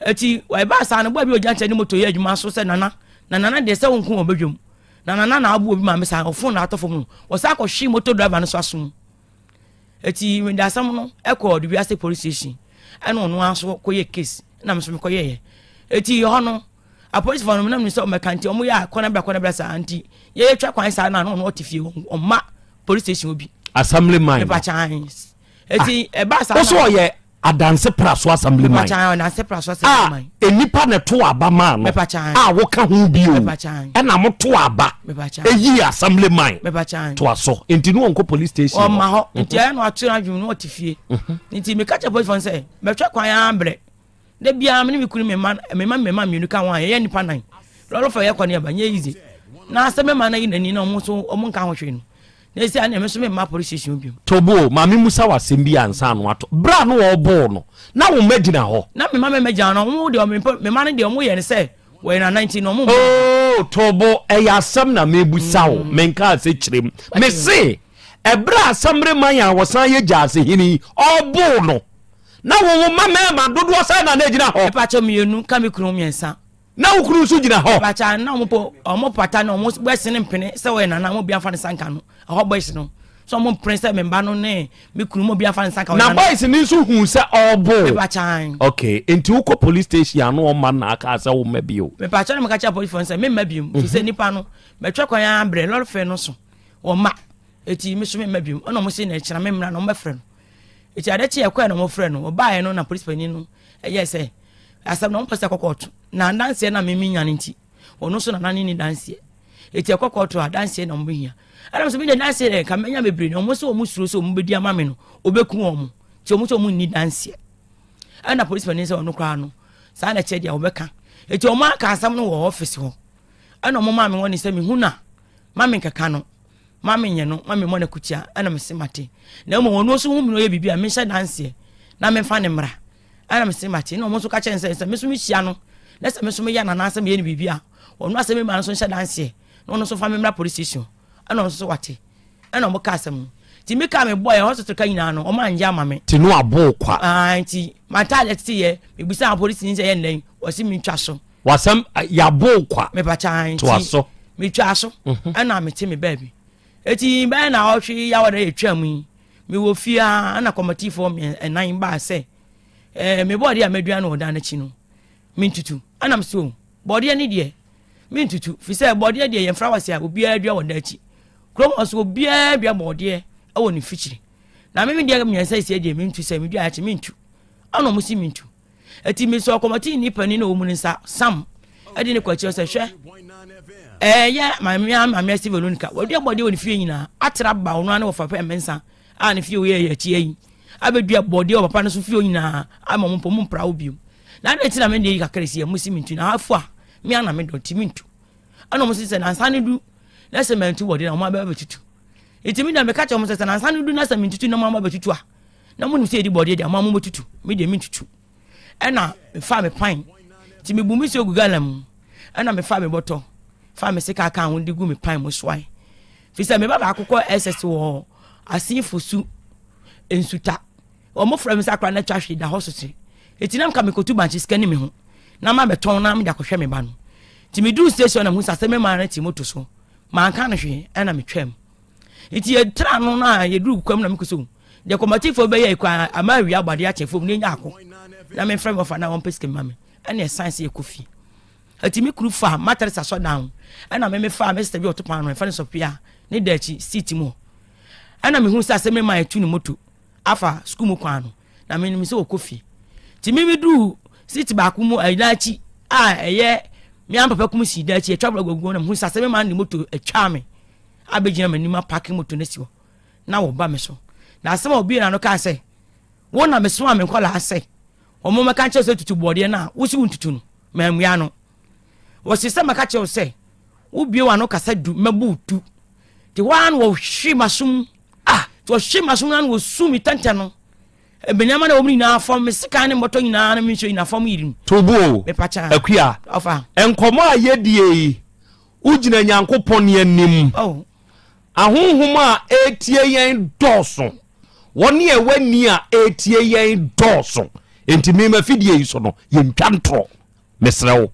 Eti ɛbaa saa no boy bi ogya nkyɛn ne moto yɛ adwuma so sɛ nana na nana deɛ sɛ wonko wɔ badwam na nana na abo obi maame saa ɔfon na atɔ fam no wɔsan akɔhwe moto driver no so asom. Eti mede asɛm no kɔɔ Dubiase police station ɛna ɔno ara nso kɔyɛ case ɛna me nso mekɔyɛeɛ. Eti hɔ no apolisifoɔ no nam ne sɛ ɔmɛka nti ɔmo yɛ a kɔnabra kɔnabra saa nti yɛyɛtwa kwan saa na ɔno ɔte fie ɔmma police station hɔ bi. Assembly man. Mepa kyan. Eti ah. ɛba saa. Woso ɔyɛ adanse praso assembly man. Mepa kyan adanse praso assembly man. A nipa na to aba maa no. Mepa kyan. A woka ho bi o. Mepa kyan. Ɛna mo to aba. Mepa kyan. Eyi assembly man. Mepa kyan. To aso. Nti no wɔnkɔ police station. Ɔma hɔ. Nti ɛyɛ no ato adwene no ɔte fie. Nti meka kyerɛ police fɔ sɛ mɛtwa kwan abrɛ. Da biara me ne me kunu me mma me mma mmarima mmienu ka ho a yɛyɛ nnipa nan. Lɔre fa yɛkɔ ne yɛba nyɛ easy. Na sɛ mɛma no ayi n'ani na ɔmo nso ɔmo nka ho hwee no. Na esi a nea me nso memma police station bio. Tobo, maame musa wo asɛm bi ansa ano ato. Bere a na wɔrebɔ wo no, na wo mma gyina hɔ? Na me mma mmarima gyina hɔ na ɔmo deɛ me mma no deɛ ɔmo yɛ no sɛ wɔyɛ nana nti na ɔmo. Oh, Tobo, ɛyɛ asɛm na mebusa wo, menkaa sɛ kyerɛ mu. Mese, ɛberɛ a Asamreman a wɔsan yɛ Gyaasehene yi, ɔrebɔ wo no, Na wo wo mma mmarima dodoɔ sɛn na na ɛgyina hɔ? Mepakyɛ mmienu ka me kunu mmiɛnsa. Na wo kunu nso gyina hɔ? Mepakyɛ na wɔn po wɔn pata na wɔn boys no mpene sɛ wɔyɛ nana wɔn obi afa ne nsa nka no ɛhɔ boys no sɛ wɔn mpene sɛ me mba no ne me kunu mu obi afa ne nsa nka wɔn Na boys no nso hu sɛ ɔrebo. Mepakyɛ. Okay, nti wokɔ police station ano ɔma na aka sɛ wo mma bio? Mepakyɛ na meka kyerɛ police fo sɛ me mma bio fi sɛ nipa no mɛtwa kwan abrɛ lɔre fɛ no so wɔn ma eti me so me mma bio ɛna wɔn se na ɛkyerɛ me mmra na wɔn bɛfrɛ no. Eti ade kyeeɛ kɔɛ na wɔfrɛ no, ɔbaeɛ no na polisi panin no ɛyɛɛ sɛ asɛm no wɔmpɛ sɛ ɛkɔ kɔɔto na adanseɛ na mimi nya no nti ɔno nso nana ne ni danseɛ eti ɛkɔ kɔɔto a adanseɛ na wɔbɛhia ɛna sɛ menya danseɛ dɛ nka mɛnya bebree na wɔn sɛ wɔn suro sɛ wɔn bɛdi ama me no wɔbɛku wɔn nti wɔn sɛ wɔn nni danseɛ ɛna polisi panin sɛ ɔno koraa no saa na ɛkyɛ deɛ wɔbɛka eti wɔn aka asɛm no wɔ ɔfisi hɔ ɛna wɔn maa me wɔn ne sɛ mehu na ma me nkeka no Ma menyɛ no, ma memmɔ no akutia, ɛna mese mate. Na mmom ɔno nso hu me na ɔyɛ biribi a, menhyɛ danseɛ na memfa no mmra. Ɛna mese mate. Na ɔmo nso ka kyerɛ no sɛ, sɛ me nso mehyia no, na sɛ me nso meyɛ no anaasɛ meyɛ no biribi a, ɔno asɛm mma no nso nhyɛ danseɛ na ɔno nso fa me mmra police station. Ɛna ɔno nso wate. Ɛna ɔmo ka asɛm no. Nti me kaa mebɔɛ hospital ka nyinaa no, ɔmo angye ama me. Nti no abo kwa. Ah, nti m'ataade teteyɛ, mebisaa polisi ni sɛ ɛyɛ nnɛn, ɔse mentwa so. Wasɛm yabo kwa. Mepakyɛ nti. Toa so. Metwaa so mhm. ɛna mete me baabi. Eti bɛyɛ na ɔtwe yawa dɛ yɛtwa mu yi. Mewɔ fie a ɛna kɔmatifoɔ ɛnan baa sɛ ɛɛ me bɔɔdeɛ a madua no wɔ dan n'akyi no mentutu. Ɛna mese o bɔɔdeɛ ne deɛ mentutu fi sɛ bɔɔdeɛ deɛ yɛn flowers a obiara dua wɔ dan akyi. Kurom hɔ so obiara dua bɔɔdeɛ ɛwɔ ne fikyiri. Na me deɛ mmiɛnsa esia deɛ mentu sɛ medua akyi mentu. Ɛna ɔmo si mentu. Eti mesɔɔ kɔmɔtee ni panin na ɔwɔ mu no nsa, Sam, ɛde ne kɔ akyire sɛ, hwɛ, ɛyɛ maame a maame asi Veronica, wadua bɔdeɛ wɔ ne fie nyinaa, atra ba ɔno ara ne wɔfa pɛ mmensa a ne fie yɛ yɛ akyi yi, abɛdua bɔdeɛ wɔ papa no so fie nyinaa, ama mo mpo mo mpra wo bio. Na adɛn nti na me deɛ yi kakra si yɛ, mo si mentu, na afo a, me ana me dɔ nti mentu. Ɛna ɔmo sɛ nansa no du, na sɛ mantu bɔdeɛ na ɔmo abɛba bɛtutu. Nti me deɛ meka kyerɛ ɔmo sɛ sɛ nansa no du na sɛ mentutu na ɔmo aba bɛtutu a, na monim sɛ yɛdi bɔdeɛ deɛ mo a mobɛtutu me deɛ mentutu ɛna mefaa me pan nti mebu me nsuo gu gala mu ɛna mefaa me bɔtɔ faa me sika ka ho de gu me pan mu soae fi sɛ meba baako kɔ ss wɔ asenfo su nsuta wɔn frɛ me sɛ akora na atwa hwee da hɔ so se eti na nka mekotu bankye sika ni me ho na ma bɛtɔn na mede akɔhwɛ me ba no nti meduru station na hu sɛ asɛm mmaa no te moto so manka no hwee ɛna metwam Nti yɛtra ano no a yɛduru kwam na mekɔ so deɛ kɔmatifoɔ bɛyɛ ekwa ama awia abɔ adeɛ akyɛ fam na enya ako na memfrɛ me ɔfa na wɔmpɛ sika ma me ɛna ɛsan sɛ yɛkɔ fie ɛti me kuru fa matress asɔ dan ɛna me mefa me sista bi ɔto paano ɛfa ne sɔpia ne da akyi seat mu ɛna mehu sɛ asɛm ma ɛtu ne moto afa sukuu mu kwan no na menim sɛ wɔkɔ fie nti me meduru seat baako mu ɛda akyi a ɛyɛ me ampapa kum si da akyi atwa gugu na mehu sɛ asɛm ma ne moto atwa me abɛgyina m'anim apake moto no asi hɔ na wɔba me so. Na asɛm a ɔbue n'ano kaa sɛ, Wo na mesomaa me nkwadaa sɛ wɔn mmɛka nkyerɛ sɛ tutu bɔɔdeɛ no a wosi wo ntutu no, mammua no. Wɔsi sɛ mɛka kyerɛ wo sɛ wobue w'ano kasa du mɛbu wo tu. Nti hɔ ara na wɔhwe m'asom. Ah! Nti wɔhwe m'asom no na wɔsu me tɛntɛn no. Nneɛma na wɔn nyinaa fam, me sekan ne mmɔtɔ nyinaa ne me nsuo nyinaa fam yirim. Tobo o, Akua, nkɔmmɔ a yɛdie yi, Wogyina Nyankopɔn anim. Ahonhom a ɛretie yɛn dɔɔso. Wɔn a ɛwɔ ani a ɛretie yɛn dɔɔso. Enti mema fidie yi so no, yɛntwa ntorɔ. Mesrɛ wo.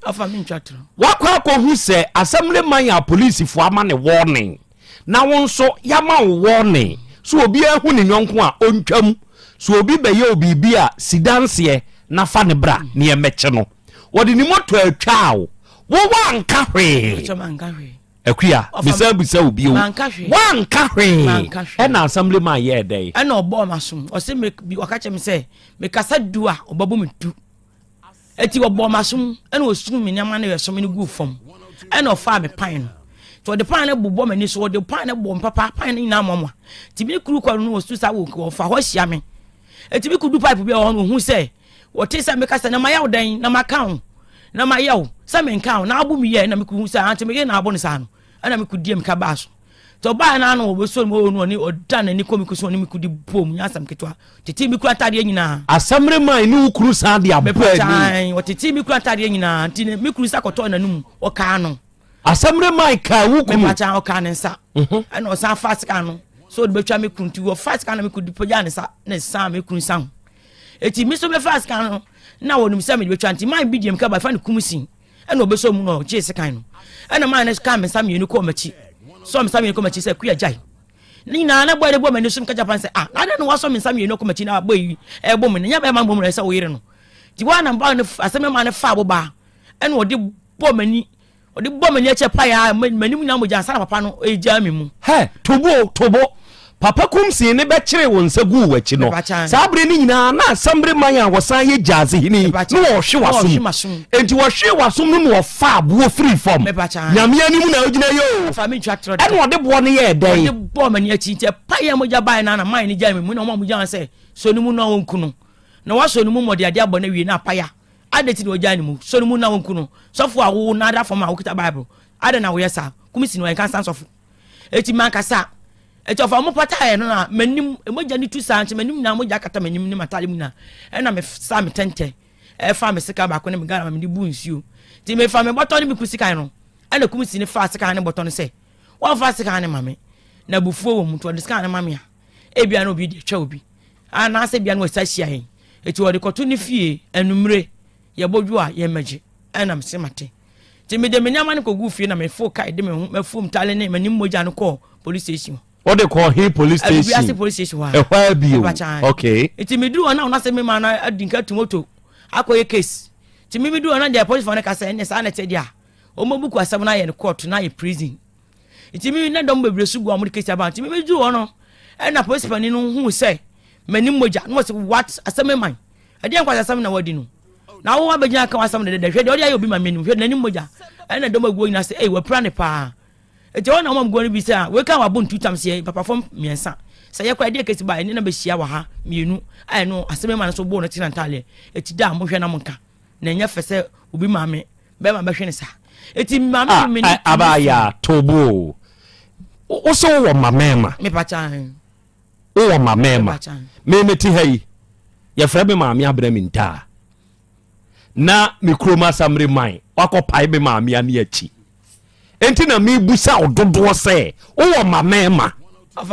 Wakɔ akɔhu sɛ assembly man a polisifoɔ ama ne warning na wo nso yɛama wo warning so obiara hu ne yɔnko a ɔntwam. So obi bɛyɛ wo biribi a si danseɛ na fa ne bra na yɛmmɛkye no. Wɔde ne moto atwaa wo. Wo woanka hwee. Ɔkyɛ manka hwee. Akua, mesan bisa wo bio. Manka hwee. Woanka hwee. Manka hwee. Ɛna assembly man yɛɛ dɛn? Ɛna ɔbɔɔ m'asom. Ɔse me, ɔka kyerɛ me sɛ, mekasa du a, ɔbɛbɔ me du. Eti ɔbɔɔ m'asom, ɛna ɔsum me nneɛma no ɛso me no guu fam. Ɛna ɔfaa me pan no. Nti ɔde pan no bobɔ m'ani so, ɔde pan no bɔ me papa, pan no nyinaa mɔmɔ. Nti me kuru kɔ no, ɔsu saa wɔ ɔfa hɔ ahyia me. Eti me kudu pipe bi a ɛwɔ hɔ no, ɔhu sɛ, wɔte sɛ meka sɛ, na mayɛ wo dɛn, na maka wo, na mayɛ wo, sɛ menka wo, na abo me yɛ, ɛna me kuhu sɛ, ante me yere na abo no saa no, ɛna me kudie me ka baa so. Nti ɔbaa na ano ɔbɛsuo no mu ɔwɔ no ɔne ɔda n'ani kɔ me kusu ɔne me kudi bom nyɛ asɛm ketewa tetee me kura ntaadeɛ nyinaa. Asɛmre man ne wo kunu san de abɔ ani. Mepakyan ɔtetee me kura ntaadeɛ nyinaa nti me kunu nsa kɔtɔɔ n'anum ɔkaa no. Asɛmre man kaa wo kunu. Mepakyan ɔkaa ne nsa mhm. ɛna ɔsan fa sika no so ɔde bɛtwa me kunu nti ɔfa sika no me kunu pagya ne nsa na ɛsan me kunu nsa ho eti me so bɛfa sika no na wɔnim sɛ mede bɛtwa nti man bi deɛ meka ba fa ne kum sin ɛna ɔbɛsɔ mu na ɔgyee sekan no ɛna maa no kaa me nsa mmienu kɔɔ m'akyi sɔ me nsa mmienu kɔɔ m'akyi sɛ kuya gyae ne nyinaa na bɔyɛ de bɔ m'ani so meka japan sɛ ah na adɛn na wasɔ me nsa mmienu kɔ m'akyi na bɔ yi ɛbɔ me no nyɛ bɛrima mmom na ɛsɛ wo yere no nti wɔn na mbaa no asɛm maa no fa aboba ɛna ɔde bɔ m'ani ɔde bɔ m'ani akyɛ pae a m'anim nyinaa mogya ansa na papa no ɛgyaa me mu. Hɛ, tobo, tobo. Papa Kumsin no bɛkyeree wo nsa guu w'akyi no, saa bere no nyinaa na Asɛmbre man a wɔsan yɛ Gyaase hene yi na wɔrehwe w'asom. Enti wɔhwee w'asom no na wɔfaa boɔ firii fam. Nyame anim na wogyina yi oo. Ɛna ɔde boɔ no yɛɛ dɛn? Ɔde bɔɔ m'ani akyi nti ɛpaeɛ a mogya baeɛ no ara na man no gyae me mu na wɔn a wɔgyaa sɛ sɔ ne mu na wɔnku no. Na wɔasɔ ne mu ma ɔde adeɛ abɔ no awie na apae a, adɛn nti na wɔgyae ne mu? Sɔ ne mu na wɔnku no. Sɔfo a wo nan da fam a wokita Bible, adɛn na woyɛ saa? Kumsi no, ɛnka nsa sɔfo. Eti mankasa. Eti ɔfa ɔmo pataeɛ no na m'anim mogya no tu saa nti m'anim nyinaa mogya akata m'anim ne m'ataade mu nyinaa. Ɛna me saa me tɛntɛ ɛfa me sekan baako ne me Ghana ma mede bu nsuo. Nti mefa me bɔtɔ ne me ku sekan no ɛna kumsi no faa sekan ne bɔtɔ no sɛ wɔmfa sekan no ma me na abufuo wɔ mu nti ɔde sekan no ma me a ebia na obi de atwa obi anaasɛ ebia na wɔsa hyia yɛn. Eti wɔde kɔto ne fie anumere yɛbɔ dwo a yɛmmɛgye ɛna mese mate. Nti mede me nneɛma no kɔguu fie na mefoo kae de me ho m'afuom tale ne m'anim mogya no kɔɔ police station hɔ. Wode kɔɔ he police station? Adubiase police station hɔ a. Ɛhɔ a bio? Okay. Nti meduru hɔ na wɔn asɛ me maa no adi nka tu moto akɔyɛ case. Nti me meduru hɔ na deɛ policefoɔ no ka sɛ ɛnneɛ saa na ɛte deɛ a wɔn abuku asɛm no ayɛ no court na ayɛ prison. Nti me na dɔm bebree so gu a wɔde case aba. Nti me meduru hɔ no ɛna polisi panin no huu sɛ m'anim mogya na wɔsɛ what asɛm man Ɛdeɛn nkwaseasɛm na wadi no? Na wo abɛgyina aka w'asɛm dɛdɛdɛ. Hwɛ deɛ ɔde ayɛ obi ma m'anim. Hwɛ n'anim mogya. Ɛna dɔm aguo nyinaa sɛ, ei, wapira ne paa. Enti ɛhɔ na wɔn aguo no bi sɛ, ah, wei ka wabɔ ntu tam seɛ papafoɔ mmiɛnsa. Sɛ yɛ koraa ɛdeɛ kɛsi ba ɛne na bɛhyia wɔ ha mmienu a ɛno asɛm ma no so bɔɔ no tena ntaaleɛ. Eti da a mohwɛ na monka. Na ɛnyɛ fɛ sɛ obi maame bɛrima bɛhwɛ ne saa. Eti maame ah, me ne Abaya tobo. Wo sɛ wowɔ mma mmarima. Mepa kyan. Wowɔ mma mmarima. Me mete ha yi, yɛfrɛ me maame Abena Mintaa. Na me kurom asamere man, wakɔpae me maame ane akyi. Enti na mebusa wo dodoɔ sɛ, wowɔ mma mmarima? Wo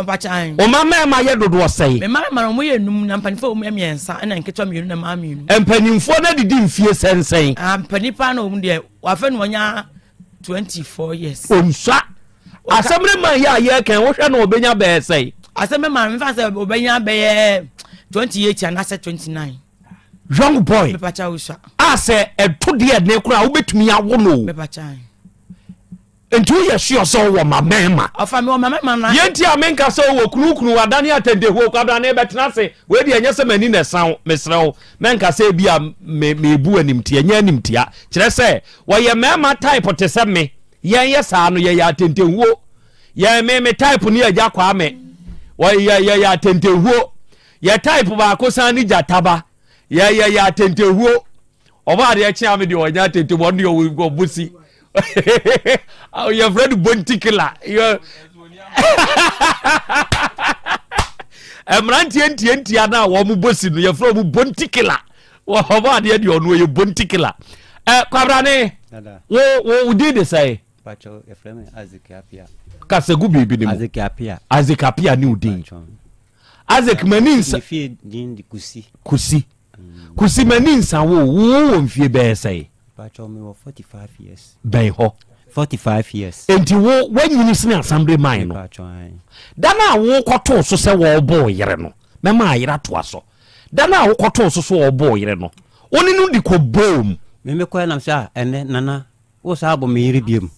mma mmarima yɛ dodoɔ sɛn? Me mma mmarima no, wɔyɛ num, na mpanimfoɔ wɔn yɛ mmiɛnsa, ɛna nketewa mmienu na mmaa mmienu. Mpanimfoɔ no adidi mfie sɛnsɛn? Ah, mpanin paa na wɔn deɛ, wafɛ no wɔnya 24 years. Onsua. Asɛm ne man yɛ a yɛkɛn wohwɛ no ɔbɛnya bɛyɛ sɛn? Asɛm ne man mefa sɛ ɔbɛnya bɛyɛ 28 anaasɛ 29. Young boy. Mepakyɛ wosua. A sɛ ɛto deɛ ɛdene koraa wobɛtumi awo no. Mepakyɛ. Nti woyɛ sure sɛ wowɔ ma mɛɛma? Ɔfa mi wɔ ma mɛɛma na. Yɛn ti a menka sɛ wowɔ kunu kunu wadane atɛntɛhuo kwabrane bɛtena ase wei deɛ ɛnyɛ sɛ m'ani na ɛsa wo mesrɛ wo mɛnka sɛ ebi a me mebu animtia nyɛ animtia kyerɛ sɛ wɔyɛ mɛɛma type te sɛ me Yɛn yɛ saa no yɛyɛ atentenhuo. Yɛn me me type ne agya Kwame. Wɔyɛ yɛyɛ atentenhuo. Yɛ type baako san ne gyataba. Yɛ yɛyɛ atentenhuo. Ɔbɔ adeɛ kye ame deɛ ɔnyɛ atentenhuo ɔno deɛ ɔbɔ si. Yɛfrɛ no bontikila. Mmeranteɛ ntiantia no a wɔn bɔ si no yɛfrɛ wɔn bontikila. Ɔbɔ adeɛ deɛ ɔno ɔyɛ bontikila. Ɛ kwabrane wo wo wo din de sɛe? Pacho yɛfrɛ me Isaac Apia. Kasa gu biribi ne mu. Isaac Apia. Isaac Apia ne wo din. Isaac m'ani nsa. Me fie din de Kusi. Kusi. Kusi m'ani nsa wo wo wɔ mfie bɛyɛ sɛe? Pacho me wɔ 45 years. Bɛn hɔ. 45 years. Enti wo wanyini sene assembly man no. Pacho ae. Da no a wokɔtoo so sɛ wɔrebɔ wo yere no mɛma ayere atoa so. Da no a wokɔtoo so so ɔrebɔ wo yere no, wo ne no di kɔbɔɔ mu. Me mekɔɛ nam sɛ ah ɛnɛ Nana wo saa abɔ me yere biom.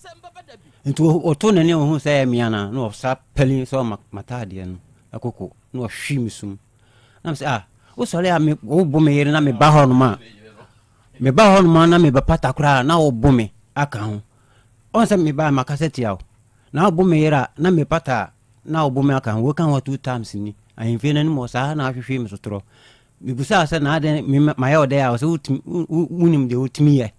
Nti ɔtoo n'ani a ɔhuu sɛ ɛyɛ me anaa, na ɔsa pɛli sɛ ɔma m'ataadeɛ no ɛkoko, na ɔhwe me sum. Na mesɛ, ah, wosɔre a me, wobo me yere na meba hɔ nom a, meba hɔ nom a na mebɛpata koraa na wobo me aka ho. Ɔn sɛ meba a makasa tia wo. Na wobo me yere a na mepata a na wobo me aka ho. Woka ho two times ni. Ahemfie no anim hɔ saa na ahwehwe me sotorɔ. Mebisaa sɛ na adɛn me mayɛ wo dɛn a ɔsɛ wotumi wonim deɛ wotumi yɛ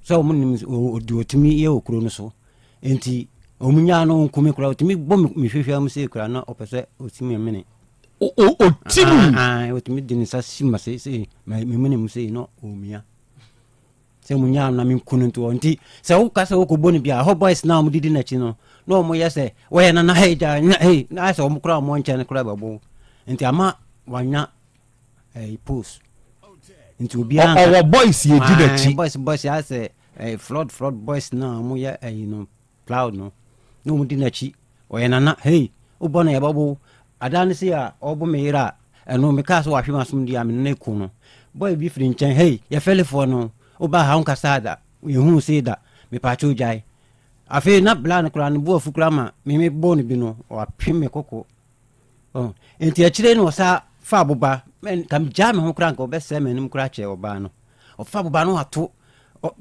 sɛ wɔn nim deɛ wɔtumi yɛ wɔ kuro no so nti wɔn nyaa no nku me koraa wɔtumi bɔ me hwehwɛ mu sei koraa na ɔpɛ sɛ ɔsi me mene. Ɔtumi. Ɔtumi de ne nsa si ma sei sei me mene mu sei na ɔmia sɛ mo nyaa no na menku no nto hɔ nti sɛ woka sɛ wokɔbɔ no bia hɔ boys na wɔn didi n'akyi no na wɔn yɛ sɛ wɔyɛ nana hei gya nya hei na ayɛ sɛ wɔn koraa wɔn nkyɛn koraa bɛbɔ wo nti ama wanya ɛyi post nti obiara nka ɔwɔ boys yɛ di n'akyi boys boys ayɛ sɛ ɛyi flood flood boys na wɔn yɛ ɛyi no Cloud no, na wɔn di n'akyi. Ɔyɛ nana, hei, wobɔ no yɛbɛbo wo. Ada no sei a ɔrebo me yere a, ɛno mekaa sɛ wahwe m'asom deɛ a me ne no ko no. Boy bi firi nkyɛn, hei, yɛ fɛlefoɔ no, wobaa ha wonkasaa da, yɛnhuu sei da, mepaakyɛw gyae. Afei na bla no koraa ne bo afu koraa ma me mebɔɔ no bi no, wapem me koko. Oh, nti akyire no ɔsa fa aboba, nka megyaa me ho koraa nka ɔbɛsɛe m'anim koraa kyɛ ɔbaa no. Ɔfa aboba no ato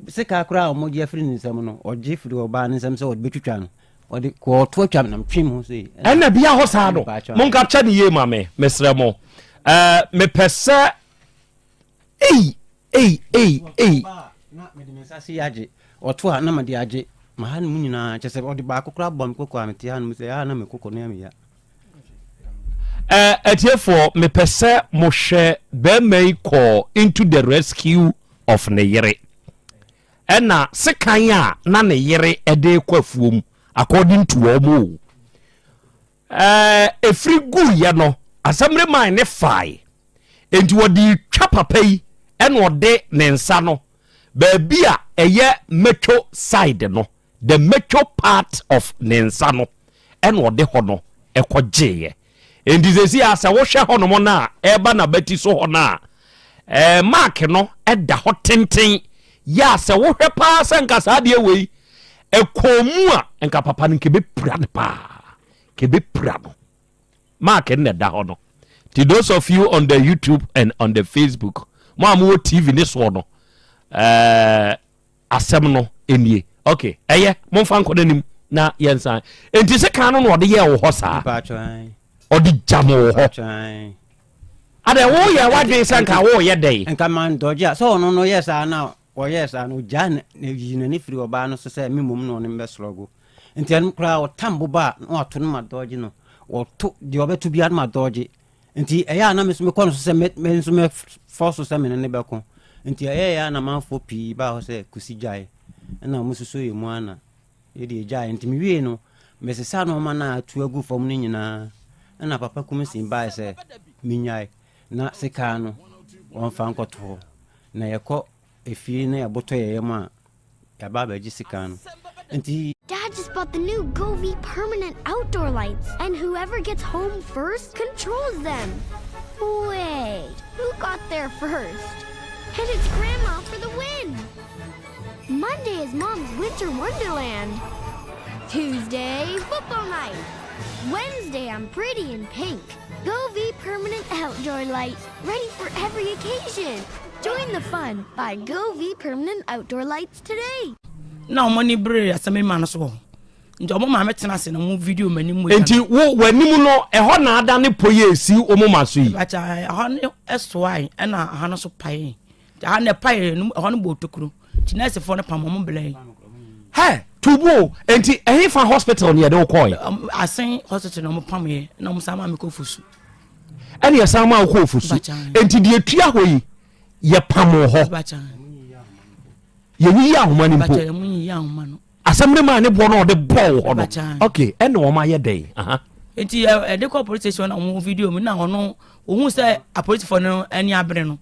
sekaa koraa a wɔgye afiri ne nsam no, ɔgye firi ɔbaa no nsam sɛ ɔde bɛtwitwa no. Ɔde kɔɔto atwa me nam twe mu sei. Ɛna bia hɔ saa no, monka kyɛ ne yie ma me, mesrɛ mo. Ɛɛ, mepɛ sɛ, ei, ei, ei, ei. Na mede me nsa sei agye, ɔto a na mede agye. Ma ha no mu nyinaa, kyɛ sɛ ɔde baako koraa bɔ me koko a mete ha no mu sɛ, ah, na me koko no yɛ me ya. Eh, atiefoɔ, mepɛ sɛ mohwɛ bɛrima yi kɔɔ into the rescue of ne yere. Ɛna sekan a na ne yere de kɔ afuom according to wɔn o. Eh, ɛfiri guiɛ no, assembly man ne fae. Enti wɔde twa papa yi ɛna ɔde ne nsa no baabi a ɛyɛ metro side no the major part of ne nsa no ɛna ɔde hɔ no ɛkɔ gyeeɛ nti sɛsi a sɛ wohwɛ hɔ nom no a ɛba n'abati so hɔ no a ɛɛ mark no ɛda hɔ tenten yɛ a sɛ wohwɛ paa sɛ nka saa adeɛ wei ɛkɔɔ mu a nka papa no nka ɛbɛpira no paa nka ɛbɛpira no mark no na ɛda hɔ no nti those of you on the youtube and on the facebook mo a mowɔ tv ne soɔ no ɛɛ Asɛm no nie. Ok, ɛyɛ, momfa nkɔ n'anim na yɛnsan. Enti sekan no na ɔde yɛɛ wo hɔ saa? Ɔde gyam wo hɔ. Adɛ woyɛ w'adwene sɛ nka woyɛ dɛn? Nka mandɔgye a, sɛ ɔno no yɛ saa na ɔyɛɛ saa no, ɔgyaa na yi n'ani firi ɔbaa no so sɛ me mmom na ɔne me bɛsorɔgo. Nti ɛno koraa ɔtam boba a na wato no ma dɔgye no. Ɔto deɛ ɔbɛto biara no ma dɔgye. Nti ɛyɛ a na me nso mekɔ no so sɛ me me nso mɛfɔ so sɛ me ne no bɛko. Nti ɛyɛeɛ a na amanfoɔ pii baa hɔ sɛ Kusi gyae. Ɛna wɔn susuo yɛ mu ara na yɛde gyae. Nti mewiee no, mesesa nneɛma no a atu agu fam no nyinaa. Ɛna Papa Kumsin baeɛ sɛ menyae na sekaa no wɔmfa nkɔto hɔ. Na yɛkɔ efie na yɛbotɔ yɛn yam a, yɛaba abɛgye sekan no. Nti. Dad just bought the new Govee permanent outdoor lights, and whoever gets home first controls them. Wait, who got there first? And it's Grandma for the win! Monday is Mom's Winter Wonderland. Tuesday, football night. Wednesday, I'm pretty in pink. Govee permanent outdoor lights, ready for every occasion. Join the fun by Govee permanent outdoor lights today. Na wɔn ani bere asɛm ma no so wɔ nti wɔn maame tena ase na wɔn video m'anim mu. Nti wo w'anim no ɛhɔ na ada ne po yɛ esi wɔn ma so yi. Bàtà ɛhɔ no ɛsoae ɛna ɛha no so pae nti ɛha no ɛpae no ɛhɔ no bɔ otokuro nti nɛɛsefoɔ no pam wɔn blɛn. Hɛ tubu nti ɛhe fa hospital ni yɛde wo kɔɛ. Asen hospital na wɔn pam yɛ na wɔn san maa mi kɔ fosu. Ɛna yɛsan maa wo kɔ ofosu. Nti deɛ etua hɔ yi yɛpam wo hɔ. Yɛnyiyi ahoma no mpo. Asɛm no maa ne boɔ no ɔde bɔɔ wo hɔ no. Ok, ɛna wɔn ayɛ dɛn? Aha. Nti ɛde kɔ police station na wɔn video mu na ɔno ohun sɛ apolisifoɔ no ani abere no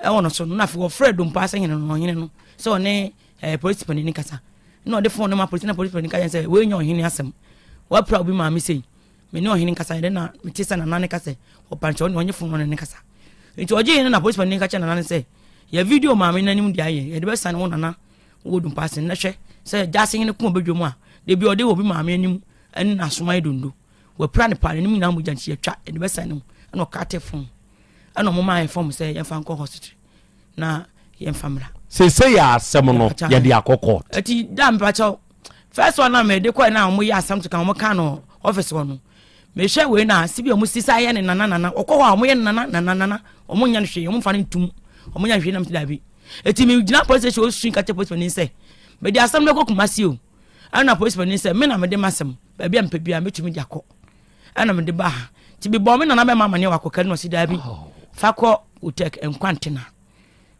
ɛwɔ no so no na afei wɔfrɛ dompa sɛ hene no ɔhene no sɛ ɔne ɛɛ polisi panin kasa na ɔde fon no ma polisi na polisi panin ka yɛn sɛ wei nyɛ ɔhene asɛm wapira obi maame sei Me ne ɔhene nkasa yɛ dɛ na mete sɛ nana no ka sɛ ɔpa nkyɛ ɔne ɔnye fon no ne kasa. Nti ɔgyee no na polisi panin ka kyerɛ nana no sɛ yɛ video maame no anim de ayɛ yɛde bɛsane wo nana wɔ dumpa ase na hwɛ sɛ gyaase hene ko ɔbɛdwa mu a Da bi ɔde obi maame anim ne n'asom ayɛ dondo. Wapira no paa, n'anim nyinaa mogya nti yɛtwa yɛde bɛsɛn ne ho. Ɛna ɔkate fon. Ɛna ɔmo maa yɛ fɔm sɛ yɛmfa nkɔ hospital na yɛmfa mmra. Seesei yɛ asɛm no yɛde akɔ court. Ɛti da mpakyɛw first one na mede kɔɛ na ɔmo yɛ asɛm to kan ɔmo ka no office hɔ no. Mehwɛ wei na sibi ɔmo sisa yɛ ne nana nana ɔkɔ hɔ a ɔmo yɛ ne nana nana nana ɔmo nyɛ no hwee ɔmo nfa no ntum ɔmo nyɛ no hwee nam ti daabi. Eti me gyina police station osu nka kyerɛ police panin sɛ mede asɛm no kɔ Kumasi o. Ɛna police panin sɛ me na mede m'asɛm baabi a mepɛ biara metumi de akɔ. Ɛna mede baa ha. Nti mebɔɔ me nana bɛma amaneɛ wɔ akɔka no ɔsi daabi fa kɔ Otek Nkwantena.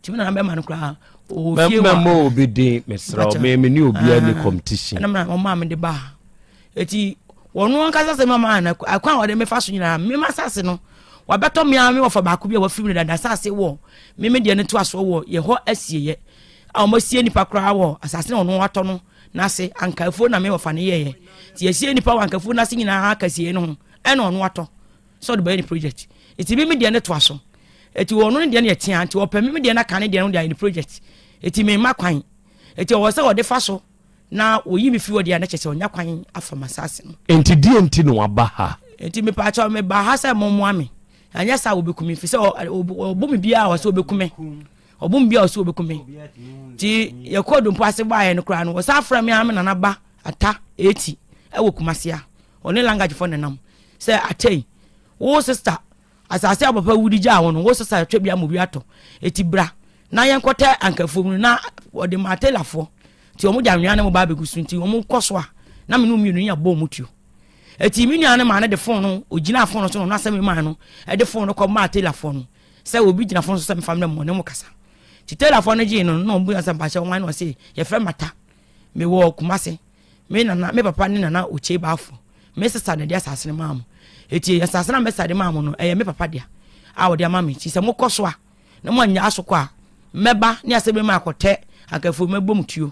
Nti me nana bɛma no koraa ɔwɔ fie hɔ. Mɛmmɔ obi din mesrɛ wo me me ne obiara ni competition. Ɛna ɔmaa mede baa ha. Eti wɔn ankasa sɛ mama na akwan a wɔde mefa so nyinaa mema asase no wabɛtɔ me ara me wɔfa baako bi a wafiri mu dada asase wɔ me me deɛ no to asoɔ wɔ yɛ hɔ asieyɛ a wɔn asie nipa koraa wɔ asase na ɔno atɔ no n'ase ankafuo na me wɔfa no yɛyɛ nti yɛsie nipa wɔ ankafuo n'ase nyinaa akasie no ho ɛna ɔno atɔ sɛ ɔde bɛyɛ ne project eti me me deɛ no to aso eti wɔn no deɛ no yɛ tea nti ɔpɛ me me deɛ no aka ne deɛ no de ayɛ ne project eti me mma kwan eti ɔwɔ sɛ ɔde fa so na wɔyi me firi hɔ deɛ a na kyerɛ sɛ ɔnya kwan afa m'asase no. Enti deɛ nti na waba ha? Enti mepaakyɛw mebaa ha sɛ mommoa me, anyɛ saa a wɔbɛku me, ɛfiri sɛ ɔbo me biara a ɔsɛ ɔbɛku me, ɔbo me biara a ɔsɛ ɔbɛku me. Nti yɛkɔɔ dompo ase baeɛ no koraa no, wɔsan frɛ me ara me nana ba Ata Eti ɛwɔ Kumasi a ɔne Langagefoɔ nenam sɛ Ata yi, wo sista Asase a wo papa wu de gyaa wo no, wo sesa twa bi ama obi atɔ. Eti bra na yɛnkɔtɛ ankafuo mu no na wɔde maa Taylorfoɔ. Nti wɔn de anwea ne mo ba abɛgu so nti wɔn kɔ so a na me ne mmienu ne yɛabɔ wɔn tuo. Eti me nua no maa no de fon no, ogyinaa fon no so na ɔno asɛm maa no de fon no kɔ maa Taylorfoɔ no sɛ obi gyina fon so sɛ mefa mmerɛ mo ne mo kasa. Nti Taylorfoɔ no gyee no na wɔn bisa sɛ mpakyɛ wɔn na ɔse yɛfrɛ Mata mewɔ Kumase. Me nana, me papa ne Nana Okyei Bafo. Me sesa na ɛde asase no maa mo. Eti asase no a mɛsa de maa mo no, ɛyɛ me papa dea a ɔde ama me. Nti sɛ mokɔ so a, na moannyaa so kɔ a, mɛba ne asɛm yi makɔtɛ ankafoɔ mɛbɔ mo tuo.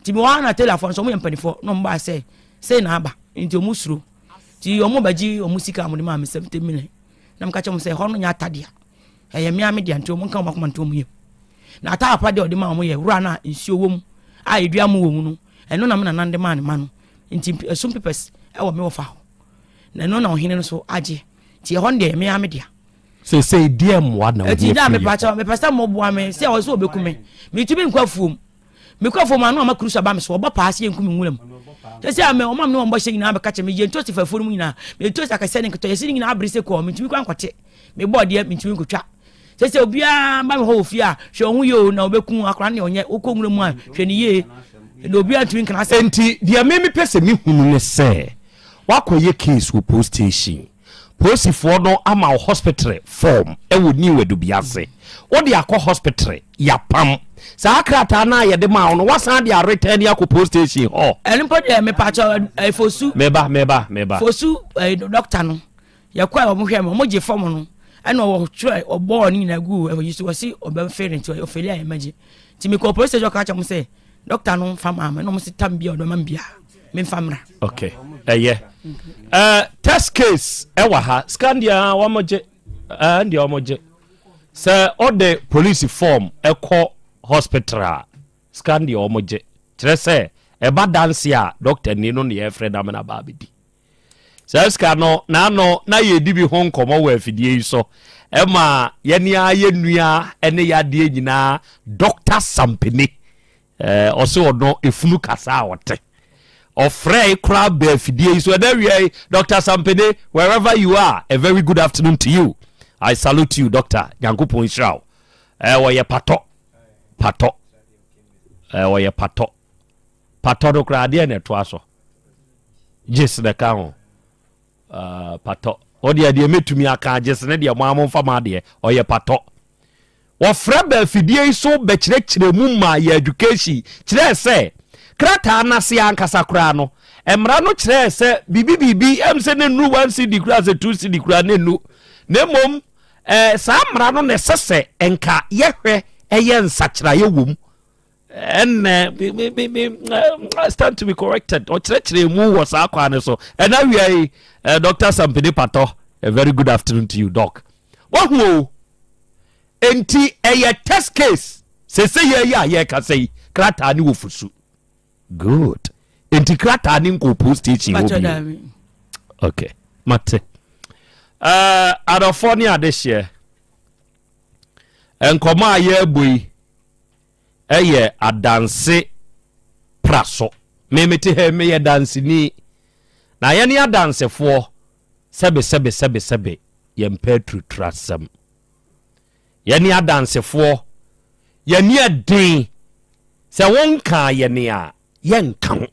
Nti mewɔ ha na Taylorfoɔ nso wɔyɛ mpanimfoɔ na wɔn baa sɛ sei na aba. Nti wɔn suro. Nti wɔn bɛgye wɔn sika a wɔde maa me 70 million. Na meka kyerɛ wɔn sɛ ɛhɔ no nyɛ atadea. Ɛyɛ me ara me dea nti wɔn nka wɔn akoma nto wɔn yam. Na ataa papa deɛ ɔde maa wɔn yɛ wura no a nsuo wɔ mu a edua mo wɔ mu no. Ɛno na me nana de maa ne mma no. Nti ɛsum papers ɛwɔ me wɔfa hɔ. Na ɛno na ɔhene no so agye. Nti ɛhɔ no deɛ me ara me dea. Seesei deɛ mmoa na wohia firi yɛ hɔ? Mepɛ sɛ moboa me sɛ ɔsɛ ɔbɛku me. Metumi nkɔ afuom. Mekɔ afuom a na ɔma kurusu aba me so. Ɔbɔ paa sɛ yɛnku me nwura mu. Sɛ sɛ me ɔma me ne wɔn bɔhyɛ nyinaa bɛka kyerɛ me. Yɛ ntosi fa afuo no mu nyinaa. Me ntosi akɛseɛ ne nketewa. Yɛsi ne nyinaa abere sɛ kɔɔ. Mentumi kɔ ankɔte. Mebɔɔ deɛ mentumi nkɔtwa. Sɛ sɛ obiara ba me hɔ wɔ fie a, hwɛ wo ho yie o, na wɔbɛku wo. Akwadaa no deɛ ɔnyɛ, wokɔ nwura mu a, hwɛ no yie. Na obiara ntumi nka n'asɛm. Enti deɛ me mepɛ sɛ mehunu ne sɛ, woakɔyɛ case wɔ police station, polisifoɔ no ama wo hospital form wɔ New Adubiase, wode akɔ hospital, yɛapam saa krataa no a yɛde maa wo no, woasan de aretɛne akɔ police station hɔ. Ɛno mpo deɛ mepakyɛw, Fosu. Meba, meba, meba. Fosu, doctor no. Yɛkɔɛ a wɔn hwɛɛ me, wɔn gye fɔm no, ɛna wɔtwerɛ ɔbɔɔ ne nyinaa guu ɛyi so, wɔsi ɔbɛn fere nti ɔfeli a yɛmɛgye. Nti mekɔɔ police station ɔka kyerɛ wɔn sɛ dɔkta no nfa maa me, ɛna wɔn si tam bi a ɔde ma me bia memfa mmra. Okay, ɛyɛ. Uh, test case ɛwɔ ha, sika deɛ wɔn gye, ɛɛ deɛ wɔn gye. Sɛ ɔde police form ɛkɔ hospital a, sika deɛ wɔn gye. Kyerɛ sɛ ɛba danse a dɔkta ni no na yɛfrɛ na amena ba abɛdi. Saa sika no, n'ano na yɛredi bi ho nkɔmmɔ wɔ afidie yi so. Ɛma yɛne ara yɛ nua ne yadeɛ nyinaa Dr. Sampene. Eh, ɔse ɔno efunu kasa a ɔte. Ɔfrɛe koraa baa afidie yi so. Ɛna awia yi, Dr. Sampene, wherever you are, a very good afternoon to you. I salute you, Doctor. Nyankopɔn nhyira wo. Eh, ɔyɛ patɔ. Patɔ. Eh, ɔyɛ patɔ. Patɔ no koraa adeɛ na ɛtoa so. Gyes na ɛka ho. Uh, patɔ. Ɔdeɛ deɛ mɛtumi aka gyes ne deɛ mo a momfa mo adeɛ. Ɔyɛ patɔ. Wɔfrɛ ba afidie yi so bɛkyerɛkyerɛ mu ma yɛ education kyerɛɛ sɛ krataa no ase ankasa koraa no mmara no kyerɛɛ sɛ biribi biribi ɛm sɛ ne nnu one cedi koraa sɛ two cedi koraa ne nnu na mmom eh, saa mmara no na ɛsɛ sɛ nka yɛhwɛ ɛyɛ nsakyeraeɛ wɔ mu ɛnna me me me me I stand to be corrected ɔkyerɛkyerɛ mu wɔ saa kwan no so ɛna awia yi eh, Dr. Sampene Patɔ a very good afternoon to you doc wahu o enti ɛyɛ test case sese yɛ yi a yɛrekasa yi krataa ne wɔ fusu good. Nti krataa ne nkɔ police station hɔ bio. Okay, mate. Adɔfoɔ ne adehyeɛ, nkɔmɔ a yɛrebɔ yi ɛyɛ adanse pra so. Me mete ha meyɛ danseni. Na yɛne adansefoɔ sɛbe sɛbe sɛbe sɛbe yɛmpɛ aturutura asɛm. Yɛne adansefoɔ yɛne ɛden sɛ wonkaa yɛne a yɛnka wo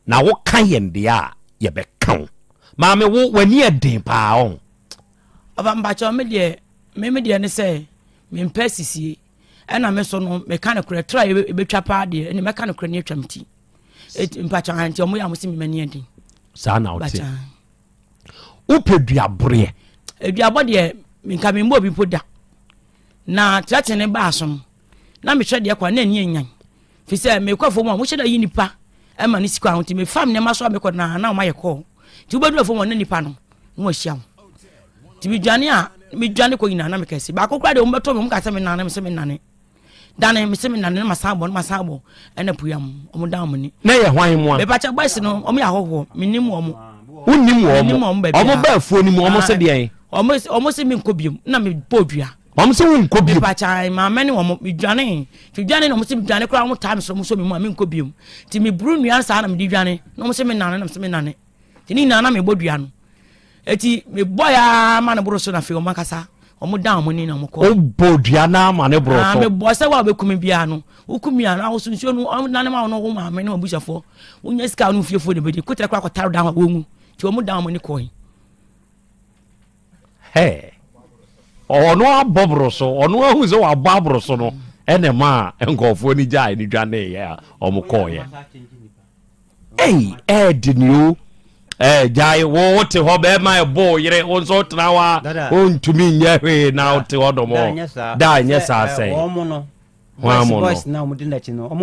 na woka yɛn deɛ a yɛbɛka wo. Maame wo w'ani ɛden paa ɔn. Ɔfa mpakyɛw me deɛ me me deɛ ne sɛ mempɛ sisie ɛna me so no meka no korɛ tra yɛbɛtwa paa deɛ ɛne mɛka no korɛ ne atwa me ti mpakyɛw nti ɔmo yɛ a mo se me m'ani ɛden. Saa na wote. Wopɛ duaboreɛ? Aduabɔ deɛ nka memmɔ obi mpo da. Na trɛte ne baa so no, na mehwɛ deɛ kɔ a na ani anyan. Fi sɛ mekɔ afuom a wɔhyɛ da yi nipa ma ne sika ho nti mefa me nneɛma so a mekɔ na na wɔayɛ kɔɔ. Nti wobɛduru afuom a na nipa no na wɔahyia wo. Nti medwane a medwane kɔ nyinaa na mekɛse. Baako koraa deɛ wɔbɛtɔ me wɔn ka sɛ menane me sɛ menane. Dane mese me nane na masan abɔ na masan abɔ ɛna puyam wɔn dan wɔn ani. Na yɛ hwan mu a. Mepakyɛ boys no wɔn yɛ ahɔhoɔ menim wɔn. Wonim wɔn menim wɔn baabi a. Wɔn ba afuo no mu wɔn se deɛn. Wɔn wɔn se menkɔ biom na mebɔ dua. Wɔn se wonkɔ biom. Mepakyɛ maame ne wɔn medwane nti dwane na wɔn se medwane koraa wɔn taa me so wɔn so me mu a menkɔ biom nti meburu nnua saa na mede dwane na wɔn se menane na mese menane nti ne nyinaa na mebɔ dua no. Eti mebɔe ara ma no boro so na afei wɔn ankasa wɔn dan wɔn ani na wɔn kɔ. Wobɔ dua no ara ma no boro so. Mebɔ sɛ wo a wobɛku me biara no, woku me a na ahoso nsuo no wɔn nane ma wo no wo maame ne wɔn abusuafoɔ. Wonya sika a wo ne wo fiefoɔ na ɛbɛdi. Kotra koraa kɔtare dan hɔ a wɔnwu. Nti wɔn dan wɔn ani kɔe. Hɛ! Ɔno abɔ boro so, ɔno ahu sɛ wabɔ aboro so no ɛna ɛmaa nkurɔfoɔ no gyae no dwaneeɛ a wɔn kɔeɛ. Ei, ɛɛdene o. Ɛɛ gyae wo wote hɔ bɛrima ɛbɔ wo yere wo nso wotena hɔ a wontumi nyɛ hwee na wote hɔ dɔm da nyɛ saa sɛn. Hwan mo no?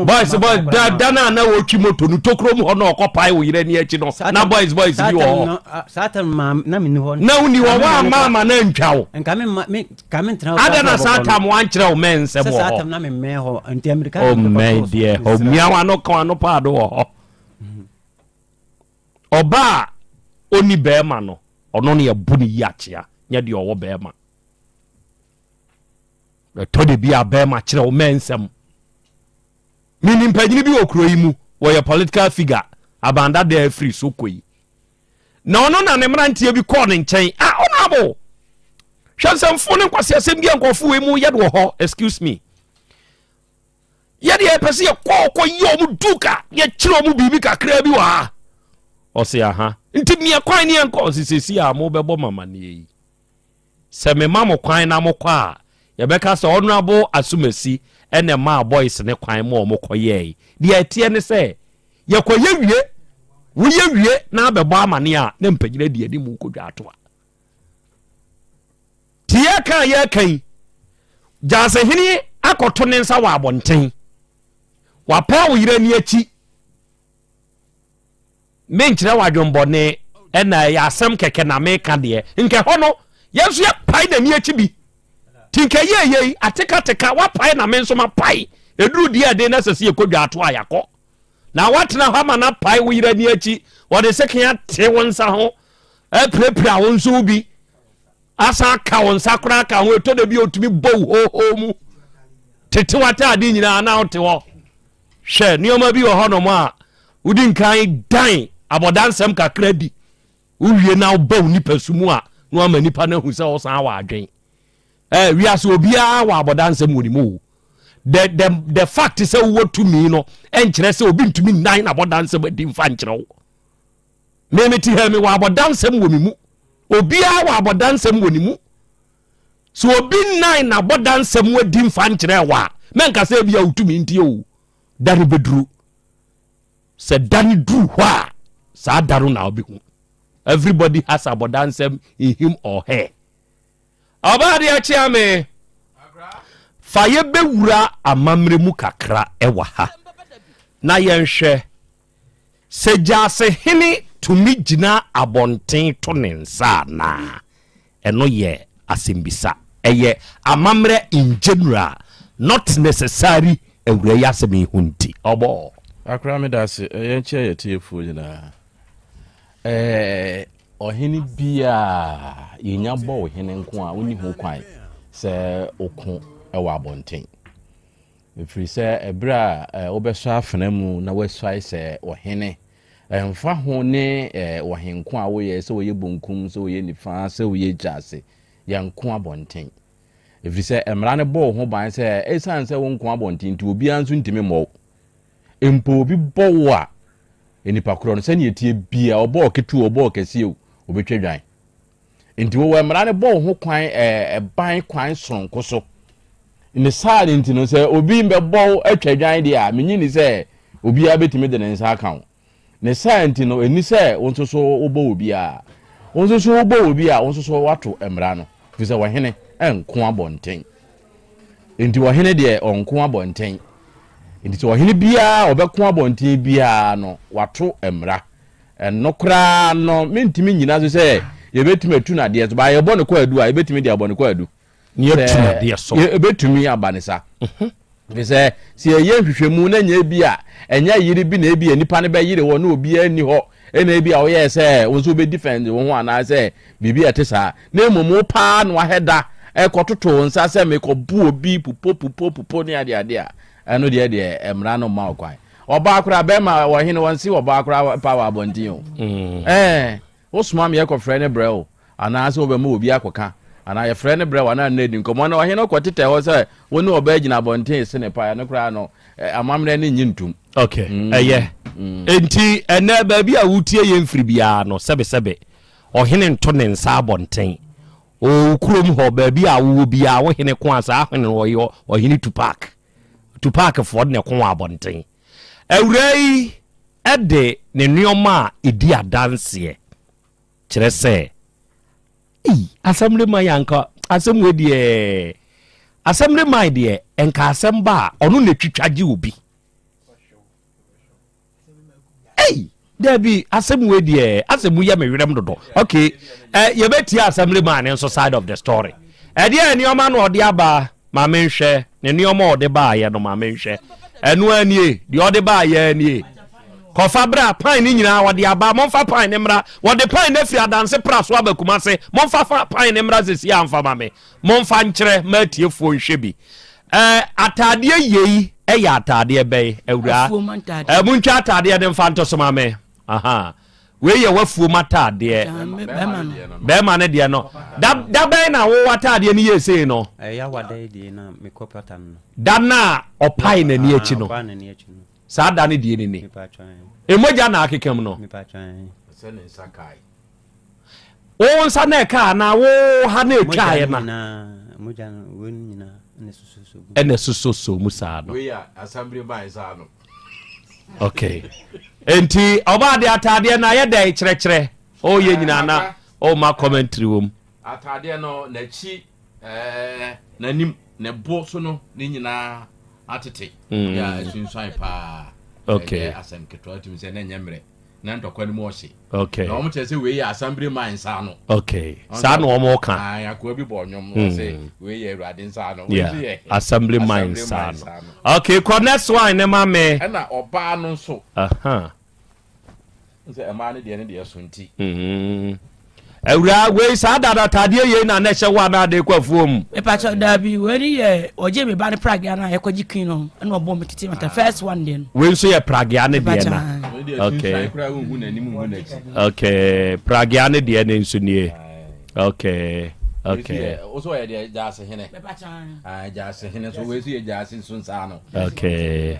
Boys boys da da na na wɔtwi moto no tokuro mu hɔ na ɔkɔ pae wo yere ani akyi no na boys boys bi wɔ hɔ. Saa tam ma na me ni hɔ. Na woni hɔ wa ama ama na ntwa wo. Nka me ma me ka me ntena. Ada na saa tam wankyerɛ wo mɛn nsɛm wɔ hɔ. Saa tam na me mmɛn hɔ nti Amerika. O mmɛn deɛ ɔmia wa no kan ano paado wɔ hɔ. Ɔbaa ɔni bɛrima no ɔno ne ɛbo ne yi akyea nyɛ deɛ ɔwɔ bɛrima. Ɛtɔ de bi a bɛrima kyerɛ wo mɛ nsɛm. Menim panyini bi wɔ kuro yi mu, wɔyɛ political figure, abandada afiri so kɔ yi. Na ɔno na ne mmeranteɛ bi kɔɔ ne nkyɛn. Ah, honorable! Hwɛ nsɛmfo ne nkwaseasɛm bi a nkurɔfo wei mu yɛ de wɔ hɔ. Excuse me. Yɛde yɛpɛ sɛ yɛkɔ kɔ yɛ ɔmo duka, yɛkyerɛ ɔmo biribi kakraa bi wɔ ha. Ɔse aha. Nti meɛ kwan ne yɛnkɔ. Ɔse sɛsi a mobɛbɔ mamaneɛ yi. Sɛ mema mo kwan na mokɔ a, yɛbɛka sɛ Honourable Asumasi na ɛmaa boys no kwan ma wɔkɔyɛɛe. Deɛ ɛteɛ ne sɛ, yɛkɔyɛ wie, woyɛ wie na abɛbɔ amaneɛ a, na mpanyini adi anim kɔdwa atoa. Nti yɛreka a yɛreka yi, Gyaasehene akɔto ne nsa wɔ abɔnten. Wapaa wo yere ani akyi. Menkyerɛ wo adwenbɔne, ɛna ɛyɛ asɛm kɛkɛ na meka deɛ. Nka ɛhɔ no, yɛn nso yɛpae n'ani akyi bi. Nti nka ɛyɛɛ yei, atekateka, woapae na me nso mapae. Ɛduru deɛ ɛden na ɛsɛ sɛ yɛkɔ dwaato a, yɛakɔ. Na woatena hɔ ama no apae wo yere ani akyi, wɔde sekan ate wo nsa ho, apirapira wo nso wo bi, asan aka wo nsa koraa ka ho, ɛtɔ da bi a ɔtumi bɔ wo hoohoo mu, tete w'ataade nyinaa na wote hɔ. Hwɛ, nneɛma bi wɔ hɔnom a wodi nkan dan abɔdansɛm kakra di. Wowie na wobɔ wo nipasu mu a, na wama nipa no ahu sɛ wosan wɔ adwen. Eh, wiase obiara wɔ abɔdansɛm wɔ ne mu o. The, the, the fact sɛ wowɔ tumi no ɛnkyerɛ sɛ obi ntumi nnan n'abɔdansɛm adi mfa nkyerɛ wo. Me mete ha mewɔ abɔdansɛm wɔ me mu. Obiara wɔ abɔdansɛm wɔ ne mu. Sɛ obi nnan n'abɔdansɛm adi mfa nkyerɛ wo a, mɛnka sɛ ebia wotumi nti o. Da no bɛduru. Sɛ da no duru hɔ a, saa da no na wobɛhu. Everybody has abɔdansɛm in him or her. Ɔbaa deɛ kyea me. Fa yɛbɛwura amammerɛ mu kakra ɛwɔ ha na yɛnhwɛ Sɛ gyasehene tumi gyina abɔnten to ne nsa anaa? Ɛno yɛ asɛmbisa. Ɛyɛ amammerɛ in general, not necessary awura yi asɛm yi ho nti. Ɔbɔ. Akora meda ase. Yɛnkyɛ yɛ tiefoɔ nyinaa. Ɛɛ ɔhene biaa yɛnya bɔ ɔhene nko a wonni ho kwan sɛ ɔko wɔ abɔnten. Ɛfiri sɛ ɛberɛ a wobɛsɔ afena mu na woasuae sɛ ɔhene, ɛmfa ho ne ɔhenko a woyɛ, sɛ woyɛ bonkum, sɛ woyɛ nifa, sɛ woyɛ gyaase, yɛnko abɔnten. Ɛfiri sɛ mmara no bɔ wo ho ban sɛ ɛsiane sɛ wonko abɔnten nti obiara nso ntumi mmɔ wo. Mpo obi bɔ wo a, nipa korɔ no sɛdeɛ ɛteɛ biara, ɔbɔ ɔketewa o, ɔbɔ ɔkɛseɛ o, ɔbɛtwa dwan. Nti wowɔ mmara no bɔ wo ho kwan ɛban kwan soronko so. Ne saa no nti no sɛ obi mbɛbɔ wo atwa dwan deɛ a, menye ni sɛ obiara bɛtumi de ne nsa aka wo. Ne saa nti no, ɛnni sɛ wo nso so wobɔ obiara. Wo nso so wobɔ obi a, wo nso so woato mmara no, ɛfiri sɛ ɔhene nko abɔnten. Nti ɔhene deɛ ɔnko abɔnten. Nti sɛ ɔhene biara ɔbɛko abɔnten biara no, wato mmara. Ɛno koraa no, mentumi nnyina so sɛ yɛbɛtumi atu no adeɛ so, baa yɛbɔ no kwaadu a, yɛbɛtumi de abɔ no kwaadu. Sɛ yɛbɛtumi aba ne sa. Ɛfiri sɛ, sɛ yɛyɛ nhwehwɛmu na nyɛ ebi a ɛnyɛ yere bi na ebi a nipa no bɛyere wɔ na obiara nni hɔ ɛna ebi a woyɛɛ sɛ wo nso wobɛdifɛnde wo ho anaasɛ biribi a ɛte saa, na mmom wo paa na wahɛ da ɛkɔtoto wo nsa sɛ mekɔbo obi pupo pupo pupo ne adeade a, ɛno deɛ deɛ mmara no mma wo kwan. Ɔbaa koraa bɛrima ɔhene wɔn se ɔbaa koraa pa wɔ abɔnten o. Mm. Ɛɛ wosoma me yɛkɔfrɛ ne brɛ o anaasɛ wobɛma obi akɔka anaa yɛfrɛ ne brɛ o anaa nna adi nkɔmmɔ na ɔhene kɔtetɛ hɔ sɛ wo ne ɔbaa gyina abɔnten se ne pa ɛno koraa no amammerɛ ne nye ntom. Okay, mm. ɛyɛ. Mm. Enti ɛnɛ baabi a wotie yɛn mfiri biara no sɛbesɛbe ɔhene nto ne nsa abɔnten. O kurom hɔ baabi a wowɔ biara wo hene ko a saa hene no ɔyɛ ɔhene Tupac. Tupac foɔ na ɛko wɔ abɔnten. Awuraa yi de ne nneɛma a ɛdi adanseɛ kyerɛ sɛ ei asɛm de man anka asɛm wei deɛ asɛm de man deɛ nka asɛm ba a ɔno na ɛtwitwa gye obi. Ei dabi asɛm wei deɛ asɛm mu yɛ me werɛm dodo okay eh, yɛbɛtie asɛm de maa ne nso side of the story ɛdeɛ nneɛma na ɔde aba ma menhwɛ ne nneɛma ɔde baayɛ no ma menhwɛ ɛno anie deɛ ɔde baayɛ anie kɔfa bra pan ne nyinaa wɔde aba momfa pan ne mmra wɔde pan no afiri adanse pra so aba kuma se momfa fa pan ne mmra sɛsi amfa ma me Momfa nkyerɛ ma atiefoɔ nhwɛ bi. Ɛɛ, ataadeɛ yei yɛ ataadeɛ bɛn, awuraa? Afuom ataadeɛ. Ɛɛ, montwa ataadeɛ no mfa nto so ma me. Aha. Wei yɛ w'afuom ataadeɛ. Bɛrima no. Bɛrima no deɛ no. Da, da bɛn na wo ataadeɛ no yɛɛ sei no? Ɛyɛ awada yi deɛ na mekɔ pata no. Da no a ɔpae n'ani akyi no. Ɔpae n'ani akyi no. Saa da no deɛ no ni. Emogya na akeka mu no. Sɛ ne nsa kae. Wo nsa na ɛka anaa wo ha na ɛtwaeɛ na? Ɛna ɛsosɔsɔ mu saa no. Okay. Enti ɔbaa de ataadeɛ no ayɛ dɛn kyerɛkyerɛ ɔyɛ nyinaa na ɔma commentary wɔ mu. Ataadeɛ no n'akyi ɛɛ n'anim ne bo so no ne nyinaa atete. Mm. Yɛ asunsuan paa. Okay. Ɛnyɛ asɛm ketewa tumi sɛ na ɛnyɛ mmerɛ. na ntɔkwa no mu ɔhye. Okay. Na wɔn kyerɛ sɛ wei yɛ asambere man nsa ano. Okay. Saa na wɔn ka. Ayi akoa bi bɔ ɔnwom no sɛ hmm. wei yɛ awurade nsa ano. Yeah. Assembly man nsa ano. Okay, kɔ next one ne ma me. Ɛna ɔbaa no nso. Uh-huh. Sɛ ɛmaa no deɛ ne deɛ so nti. Mm-hmm. Awuraa wei saa dada ataadeɛ yei na na ɛhyɛ wo anaa de kɔ afuom. Mepakyɛ daabi wei ni yɛ ɔgye me ba ne pragea no a yɛkɔgye queen no ɛna ɔbɔ me tete mata first one deɛ no. Wei nso yɛ pragea ne deɛ na. Okay. Okay pragea ne deɛ ne nso nie. Okay. Okay. Wosɔ yɛ deɛ gyaase hene. Gyaase hene so wei nso yɛ gyaase nso nsa no. Okay.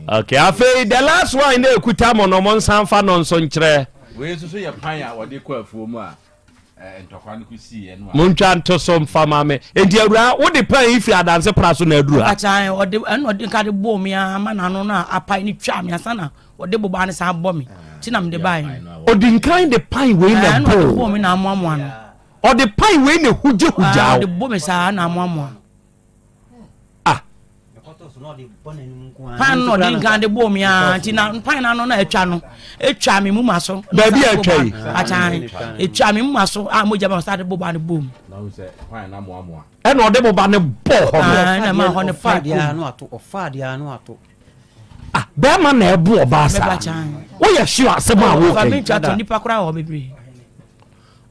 Okay afei the last one na ekuta mo no mo nsan fa no nso nkyerɛ. Wei nso so yɛ pan a wɔde kɔ afuo mu a ntɔkwa no kɔsiiɛ no a. Montwa nto so mfa ma me. Enti awuraa, wode pan yi firi adanse pra so na aduru ha? Ɔkakyan, ɔde ɛna ɔde nka de bɔɔ me ara ma n'ano no a apae no twaa me ansa na ɔde bobaa no san bɔ me nti na mede baeɛ no. Ɔdi nkan de pan wei na ɛna ɔde bɔɔ. bɔɔ me na amoamoa no. Ɔde pan wei na hugyahugyaa wo. Ɔde bɔ me saa na amoamoa. Ah. Pan no ɔde nkan de bɔɔ mi aa nti na pan no ano na atwa no atwa mi mu ma so. Baabi a atwa yi. Akyan atwa mi mu ma so a mogya ba sa de boba no bɔ mu. Ɛna ɔde boba no bɔ hɔ no. Ɛna ma hɔ no fa kum. Ɔfa adeɛ ano ato. Ah, bɛrima na ɛbo ɔbaa saa. Woyɛ sure asɛm a woka yi? Fa nipa koraa wɔ bebree.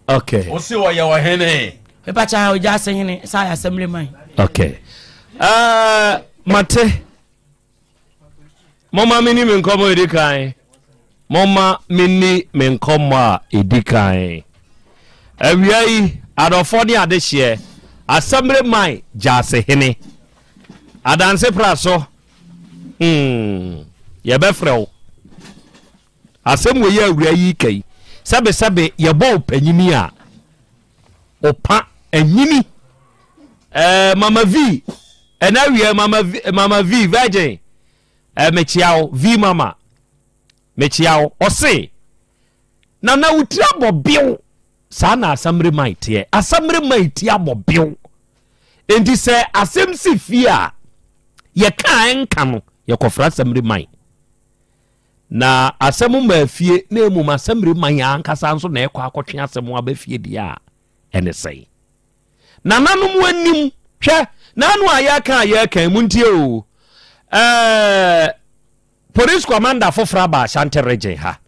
Okay. Wosi wɔyɛ ɔhene. Mepa kyɛw ogya ase hene saa yɛ asɛm man. Okay. Mate. Momma menni me nkɔmmɔ a ɛdi kan. Momma menni me nkɔmmɔ a ɛdi kan. Awia yi, adɔfoɔ ne adehyeɛ, Assembly man Gyasehene, Adanse pra so, hmm, yɛbɛfrɛ wo. Asɛm wei a awura yi ka yi, sɛbesɛbe yɛbɔ wo panyini a, ɔpa anyini. Eh, Mama V, ɛna awia Mama V, Mama V, Virgin, eh, mekyia wo, V Mama, mekyia wo. Ɔse, Nana wo tiri abɔ bew. Saa na asamire man teɛ. Asamire man ti abɔ bew. Enti sɛ asɛm si fie a, yɛka a ɛnka no, yɛkɔfra asamire man. Na asɛm mmaa fie na mmom asamire man ankasa nso na ɛkɔ akɔtwe asɛm aba fie deɛ a, ɛne sɛn? Nananom anim, hwɛ, n'ano a yɛka a yɛka mu ntie o. Ɛɛ, police commander foforɔ aba Ashanti region ha.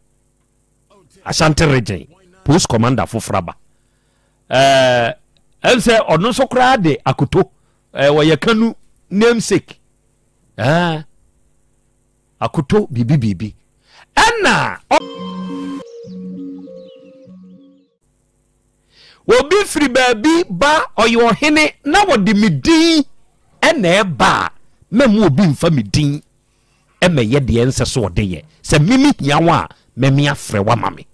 Ashanti region police commander foforɔ aba. Ɛɛ, ɛm sɛ ɔno nso koraa de akoto, ɛɛ, wɔyɛ Kanu namesake. Ɛɛ, akoto biribi biribi. Ɛna Obi firi baabi ba ɔyɛ ɔhene na wɔde me din na ɛba a, mɛmma obi mfa me din mmɛyɛ deɛ ɛnsɛ sɛ ɔde yɛ. Sɛ me mehia wo a, mɛme afrɛ wo ama me.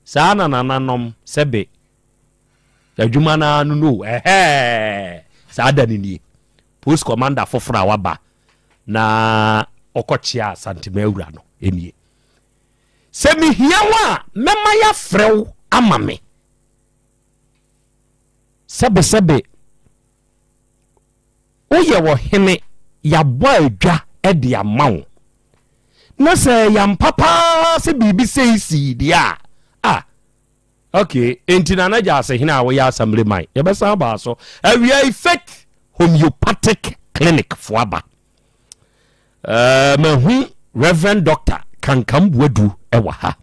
Saa na nananom sɛbe adwuma no ara no no ɛhɛɛ saa da no nie. Post commander foforɔ a waba na ɔkɔkyea Asantema awura no nie. Sɛ mehia wo a, mɛma yɛafrɛ wo ama me. Sɛbesɛbe, woyɛ ɔhene, yɛabɔ adwa de ama wo. Na sɛ ɛyɛ ampa paa sɛ biribi sei sii deɛ a, ah, ok, enti Nana Gyasehene a woyɛ Assembly man, yɛbɛsan aba so. Awia yi, Faith Homeopathic Clinic fo aba. Uh, mahu Reverend Doctor Kankam Buadu wɔ ha.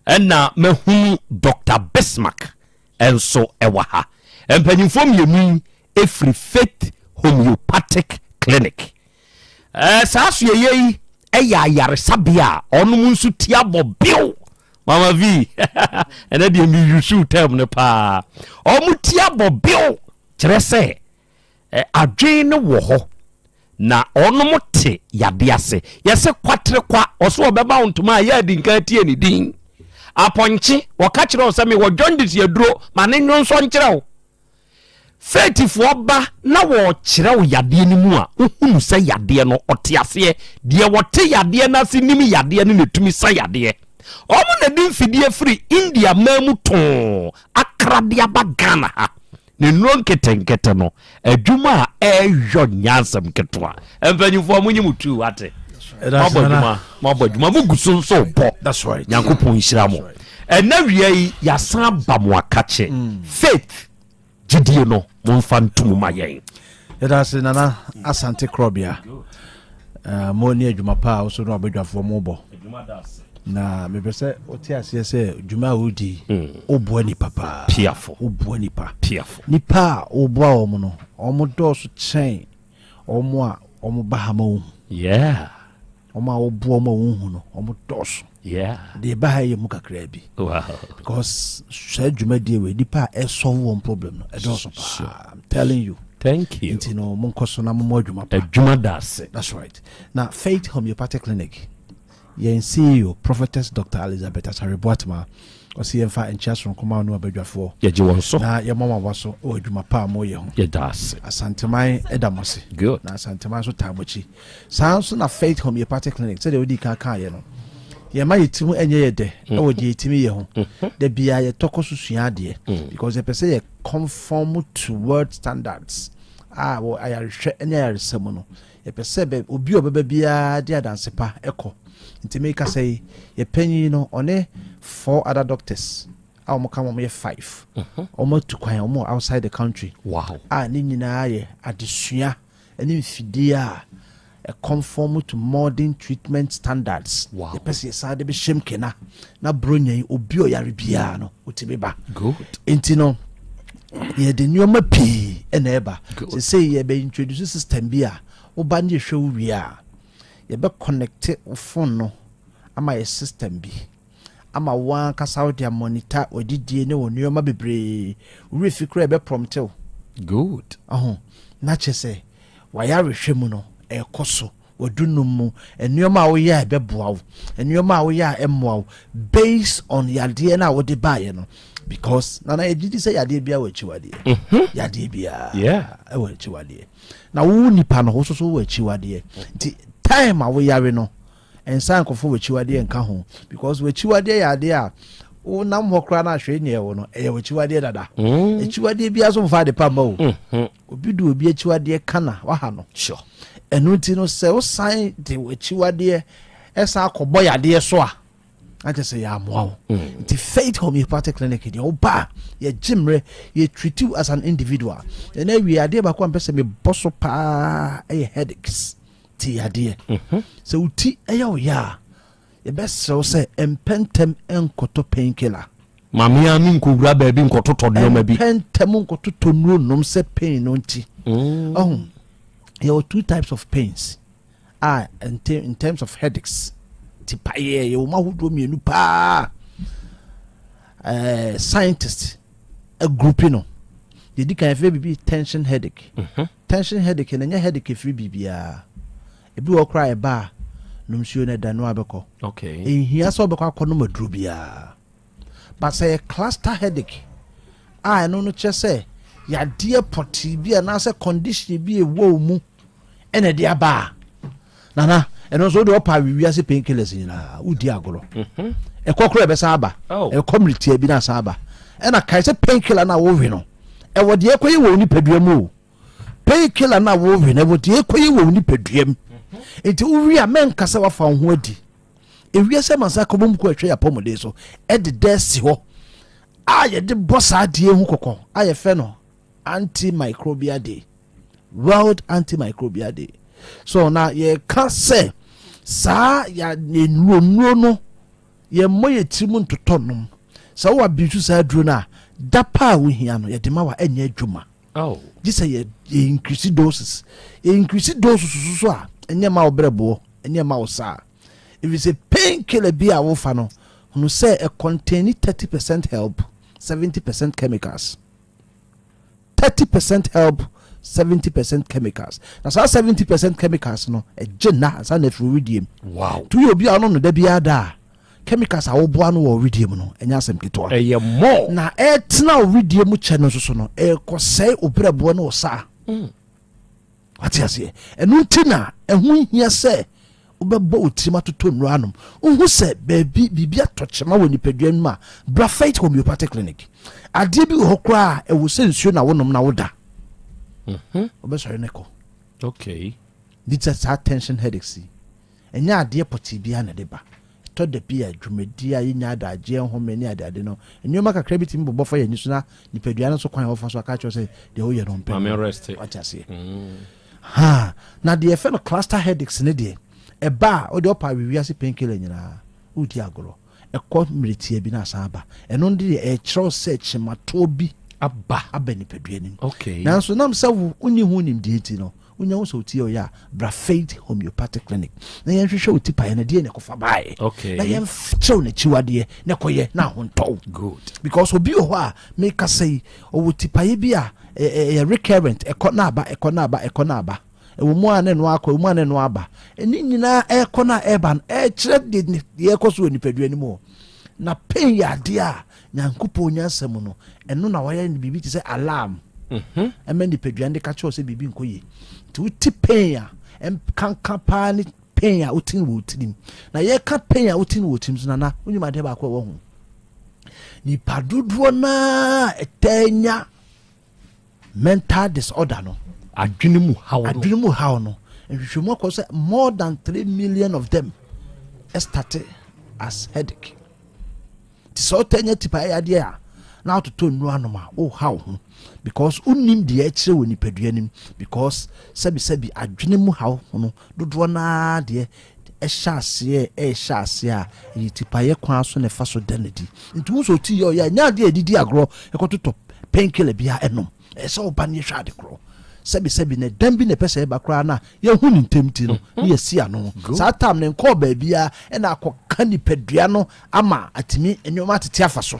Ɛna mahunu Dr. Bismarck nso wɔ ha. Mpanyinfoɔ mmienu yi efiri Faith Homeopathic Clinic. Uh, saa soyɛyɛ yi ɛyɛ ayaresabea a ɔnom nso ti abɔ biw. Mama V, ɛnɛ deɛ mi yusu term no paa. Ɔmo ti abɔ biw kyerɛ sɛ Adwen no wɔ hɔ na ɔnom te yade ase. Yɛse kwatere kwa, ɔso ɔbɛma wo ntoma a yɛ adi nka atie ne din. Apɔnkye, wɔka kyerɛ wo sɛ mewɔ jaundice aduro, ma ne nwonsɔ nkyerɛ wo. Faithfoɔ ba na wɔkyerɛ wo yadeɛ no mu a, wohunu sɛ yadeɛ no ɔte aseɛ. Deɛ wɔte yadeɛ no ase nim yadeɛ no na ɛtumi sa yadeɛ. Wɔn na de mfidie firi India man mu too akra de aba Ghana ha. Ne nnuro nketenkete no, adwuma a ɛyɔ nyɛ asɛm ketewa. Mpanyinfoɔ mo nye mo tu wate. Moabɔ adwuma, moabɔ adwuma, mo gu so nso bɔ. Nyankopɔn nhyira mo. Ɛnɛ wia yi, yɛasan aba mo akakye. Mm. Faith, gyidie no, momfa ntom ma yɛn. Yɛda ase Nana Asante Korɔbea. Eh, mo ne adwuma pa a wosɔ no abadwafoɔ mo bɔ. Na mepɛ sɛ wote aseɛ sɛ dwuma a wodi mm. woboa nipa paa. Piafo. Woboa nipa. Piafo. Nipa a woboa wɔn no, wɔn dɔɔso kyɛn wɔn a wɔn ba ha ma wohu. Yeah. Wɔn a woboa wɔn a wonhu no, wɔn dɔɔso. Yeah. Deɛ ɛba ha yɛ mu kakraa bi. Wow. Because saa dwumadie wei nipa a ɛsɔlve wɔn problem no ɛdɔɔso paa. I'm telling you. Thank you. Nti no mo nkɔ so na mo mɔ adwuma pa. Adwuma da ase. That's right. Na Faith Homeopathic Clinic yɛn CEO Prophetess Dr. Elizabeth Asare Boatema ɔsi yɛn fa nkyia soronko ma ɔno abadwafoɔ. Yɛgye wɔn so. Na yɛmɔ wɔn aba so wɔ adwuma pa a wɔyɛ ho. Yɛda ase. Asanteman ɛda mo ase. Good. Na Asanteman nso taa mo akyi. Saa ara nso na Faith Homeopathic Clinic, sɛdeɛ wodii kan kaeɛ no, yɛmma yɛn tirim nyɛ yɛ dɛ wɔ deɛ yɛtumi yɛ ho. Da biara yɛtɔ kɔ so sua adeɛ because yɛpɛ sɛ yɛ conform to world standards a wɔ ayarehwɛ ne ayaresa mu no, yɛpɛ sɛ bɛ obi a ɔbɛba biara de adanse pa kɔ. Nti mekasa yi, yɛ panyin no, ɔne four other doctors a wɔka wɔn yɛ five, wɔn atu kwan, wɔn wɔ outside the country Wow. a ne nyinaa yɛ adesua ne mfidie a conform to modern treatment standards. Yɛpɛ sɛ yɛsan de bɛhyɛm kena na bronya yi obi ɔyare biara no wotumi ba. Nti no yɛde nneɛma pii ɛna ɛba. Sesei yɛbɛ introduce system bi a woba ne yɛhwɛ wo wie a, yɛbɛ connect wo phone no ama yɛ system bi ama wo ankasa wode amonitor wadidie ne wo nneɛma bebree. Wo werɛ fi koraa ɛbɛ prompt wo. Good. Ɔho na kyerɛ sɛ wayarehwɛ mu no ɛkɔ so wadunum mu nneɛma a woyɛ a ɛbɛboa wo, nneɛma a woyɛ a ɛmmoa wo based on yadeɛ no a wode baeɛ no, because nana yɛgye di sɛ yadeɛ biara wɔ akyiwadeɛ. Yadeɛ biara ɛwɔ akyiwadeɛ, na wo nipa no wo soso wɔ akyiwadeɛ, nti time a woyare no nsa nkɔfo wɔ akyiwadeɛ nka ho, because wɔ akyiwadeɛ yɛ adeɛ a wonam hɔ koraa no ahwɛ nyɛ wo no ɛyɛ wɔ akyiwadeɛ dada. Akyiwadeɛ biara so mfa ade pa mma wo. Obi de obi akyiwadeɛ ka na waha no. Ɛno nti no sɛ wosan de akyiwadeɛ ɛsan akɔbɔ yadeɛ so a, akyɛ sɛ yɛamoa wo. Nti Faith Homeopathic Clinic deɛ, woba a yɛgye mmerɛ, yɛtreat you as an individual. Ɛna awie, adeɛ baako a mpɛ sɛ mebɔ so paa ɛyɛ headaches, ti yadeɛ. Sɛ wo ti ɛyɛ wo yɛ a, yɛbɛserɛ wo sɛ mpɛntɛm nkɔtɔ painkiller. Maame a mi nkɔwura baabi nkɔtotɔ nneɛma bi. Mpɛntɛm nkɔtotɔ nnuro nom sɛ pain no nti. Ɔho yɛwɔ two types of pains a in terms of headaches, ti payɛ, yɛwɔ mu ahodoɔ mmienu paa. Scientist agroupi no, yɛdi kan yɛfrɛ biribi tension headache. Tension headache no ɛnyɛ headache ɛfiri biribiara. Ebi wɔ koraa ɛba a, nom nsuo no ɛda no abɛkɔ. Ɛnhia sɛ wobɛkɔ akɔnom aduro biara. But sɛ yɛ cluster headache a, ɛno no kyerɛ sɛ yadeɛ pɔtee bi anaasɛ condition bi ɛwɔ wo mu ɛna ɛde aba a, nana ɛno nso wode ɔpa awiwiase painkillers nyinaa wodi agorɔ. Ɛkɔ koraa ɛbɛsan aba. Ɛkɔ mmeretia bi na asan aba. Ɛna kae sɛ painkiller no a wowe no, ɛwɔ deɛ ɛkɔyɛ wɔ wo nipadua mu o. Painkiller no a wowe no, ɛwɔ deɛ ɛkɔyɛ wɔ wo nipadua mu. Nti wowie a, mɛnka sɛ wafa wo ho adi. Ewiase amansa kɔbɔ mu kɔ ɛhwɛ yɛ apɔmuden so ɛde dɛ si hɔ a yɛde bɔ saa adeɛ ho kɔkɔ a yɛfɛ no Antimicrobial Day, World Antimicrobial Day. So na yɛka sɛ saa yɛ nnuro no, yɛmmɔ yɛ tirim ntotɔ nom. Sɛ wowɔ abisu saa aduro no a, da pa a wohia no yɛde ma wa ɛnyɛ adwuma. Gye sɛ yɛ increase doses. Yɛ increase doses so a, ɛnyɛ ma wo brɛboɔ, ɛnyɛ ma wo saa, ɛfiri sɛ pain killer bi a wofa no hunu sɛ ɛcontain 30% herb, 70% chemicals. 30% herb, 70% chemicals. Na saa 70% chemicals no ɛgye nna ansa na afiri wedeɛ mu. Nti woyɛ obi a ɔno no da biara da a, chemicals a woboa no wɔ wedeɛ mu no ɛnyɛ asɛm ketewa. Ɛyɛ more. Na ɛtena wo wedeɛ mu kyɛ no nso so no, ɛkɔsɛe wo brɛboɔ ne wo saa. Wate aseɛ? Ɛno nti na ɛho hia sɛ wobɛbɔ wo tirim atotɔ nnuro anom. Wohu sɛ baabi biribi atɔ kyema wɔ nipadua no mu a, bra Faith Homeopathic Clinic. Adeɛ bi wɔ hɔ koraa a ɛwɔ sɛ nsuo na wonom na woda, wobɛsɔre no kɔ. Bi sɛ saa tension headaches yi, ɛnyɛ adeɛ pɔtee biara na ɛde ba. Ɛtɔ da bi a dwumadi a yɛnya adagyeɛ nhome ne adeade no, nneɛma kakra bi tumi bobɔ fa yɛn ani so na nipadua no nso kwan a wɔfa so aka kyerɛ sɛ deɛ woyɛ no mpɛ. Maame rest. Wate aseɛ? Ha na deɛ yɛfɛ no cluster headaches ne deɛ, ɛba a wode ɔpa awewiase painkiller nyinaa wodi agorɔ. Ɛkɔ mmeretia bi na asan aba. Ɛno no deɛ ɛkyerɛw sɛ kyematoɔ bi aba nipadua no mu. Nanso nam sɛ wo wonni ho nimdeɛ nti no, wonya wo sɛ wotie ɔyɛ a, bra Faith Homeopathic Clinic na yɛnhwehwɛ wo tipaeɛ no deɛ na ɛkɔfa baeɛ. Na yɛnkyerɛw n'akyiwadeɛ na ɛkɔyɛ na ahontɔw. Because obi wɔ hɔ a meka sɛ yi, ɔwɔ tipaeɛ bi a ɛyɛ recurrent, ɛkɔ na aba, ɛkɔ na aba, ɛkɔ na aba, ɛwɔ mu a ne no akɔ, ɛwɔ mu a ne no aba. Ɛne nyinaa ɛkɔ na ɛba no ɛkyerɛ deɛ ɛkɔ so wɔ nipadua no mu hɔ. Na pain yɛ adeɛ a Nyankopɔn nyansa mu no, ɛno na wayɛ no biribi te sɛ alarm. Ɛma nipadua no de ka kyerɛ sɛ biribi nkɔ yie. Nti wote pain a ɛnkanka paa ne pain a wote no wɔ wo tirim. Na yɛka pain a wote no wɔ wo tirim so, nana wonim adeɛ baako a ɛwɔ ho? Nipa dodoɔ naa ɛtaa nya mental disorder no, adwene mu haw no, adwene mu haw no, nhwehwɛmu akɔ sɛ more than 3 million of them start as headache. Nti sɛ ɔtaa nya tipa ɛyɛ adeɛ a na wototɔ nnuro anom a, woha wo ho because wonnim deɛ ɛkyerɛ wɔ nipadua no mu because sɛbisɛbi adwene mu haw no dodoɔ no ara deɛ ɛhyɛ aseɛ ɛrehyɛ aseɛ a ɛyɛ tipaeɛ kwan so na ɛfa so da no adi. Nti wo sɛ ɔti yɛ ɔyɛ a ɛnyɛ adeɛ a yɛde di agorɔ ɛkɔtotɔ painkiller biara ɛnom. Ɛsɛ sɛ ɔba no yɛhwɛ ade korɔ. Sɛbisɛbi na ɛdam bi na ɛpɛ sɛ ɛba koraa no a yɛhu ne ntɛm ti no ne yɛsi ano. Saa tam no nkɔɔ baabiara ɛna akɔka nipadua no ama atumi nneɛma atete afa so.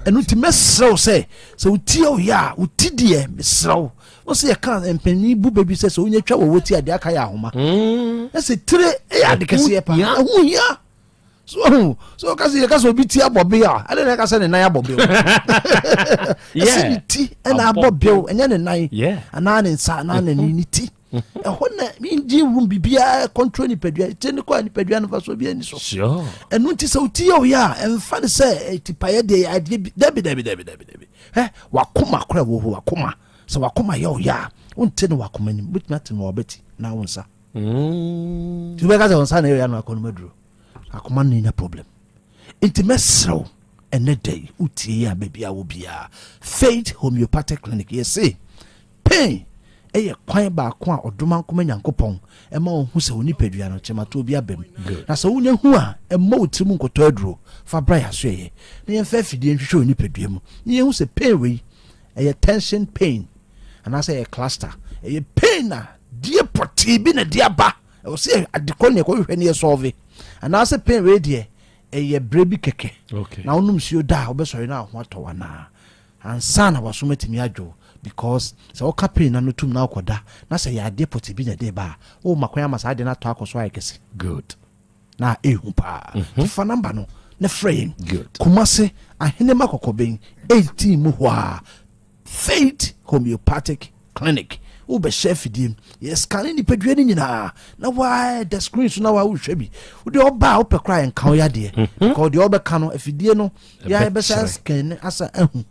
Ɛno nti mɛsrɛ wo sɛ sɛ wo ti yɛ wo yɛ a wo ti deɛ mesrɛ wo wo sɛ yɛka mpanyin bu bɛ bi sɛ sɛ wonya twa wɔ wo ti a deɛ aka yɛ ahoma. Ɛsɛ tire ɛyɛ ade kɛseɛ paa. Ɛho hia. So ɔhu so ɔka sɛ yɛka sɛ obi ti abɔ be a ɛde na ɛka sɛ ne nan abɔ bew ɛsɛ ne ti ɛna abɔ bew ɛnyɛ ne nan anaa ne nsa anaa ne ne ti ɛhɔ na engine room biribiara control nipadua ti ne kɔ a nipadua no fa so bi ani so ɛno nti sɛ oti yɛ ɔyɛ a ɛmfa ne sɛ tipaeɛ deɛ yɛ adeɛ bi dabi dabi dabi dabi dabi ɛ wakoma kora wɔ hɔ wakoma sɛ wakoma yɛ ɔyɛ a wonte ne wakoma nim wobɛtumi ate no wabɛti na wo nsa nti wobɛka sɛ wo nsa na ɛyɛ no akɔ no maduro Akoma no nya problem. Nti mɛsrɛ wo ɛnɛ da yi wotie yi a baabi a wɔ biara Faith Homeopathic Clinic yɛse pain ɛyɛ kwan baako a ɔdomankoma Nyankopɔn ɛma wo hu sɛ wo nipadua no kyɛmatoɔ bi aba mu. Na sɛ wonya hu a ɛmmɔ wo tirim nkɔtɔ aduro fa bra yɛn asoɛeɛ na yɛmfa afidie nhwehwɛ wo nipadua mu na yɛhu sɛ pain wei ɛyɛ tension pain anaasɛ ɛyɛ cluster ɛyɛ pain a deɛ pɔtee bi na ɛde aba. Ɛwɔ sɛ yɛ ade kɔ ne ɛkɔhwehwɛ ne yɛ sɔɔve anaasɛ pain wei deɛ ɛyɛ berɛ bi kɛkɛ na wonom nsuo da a wobɛsɔre na ho atɔ anaa ansa na wasom atumi adwo because sɛ woka pain na no tum na wokɔda na sɛ yɛ adeɛ pɔte bi na ɛde ba a woma kwan ama saa adeɛ no atɔ akɔ so ayɛ kɛse. Good. Na ɛhu paa. Nti fa number no na frɛ yɛn. Good. Kumase Ahenema Kɔkɔbɛn 18 mu hɔ a Faith Homeopathic Clinic wobɛhyɛ afidie mu yɛ scanne nipadua no nyinaa na waa da screen so na waa wohwɛ bi wode ɔba a wopɛ koraa yɛnka wo yadeɛ mhm. because deɛ ɔbɛka no afidie no yɛ bɛsa scanne asa ahu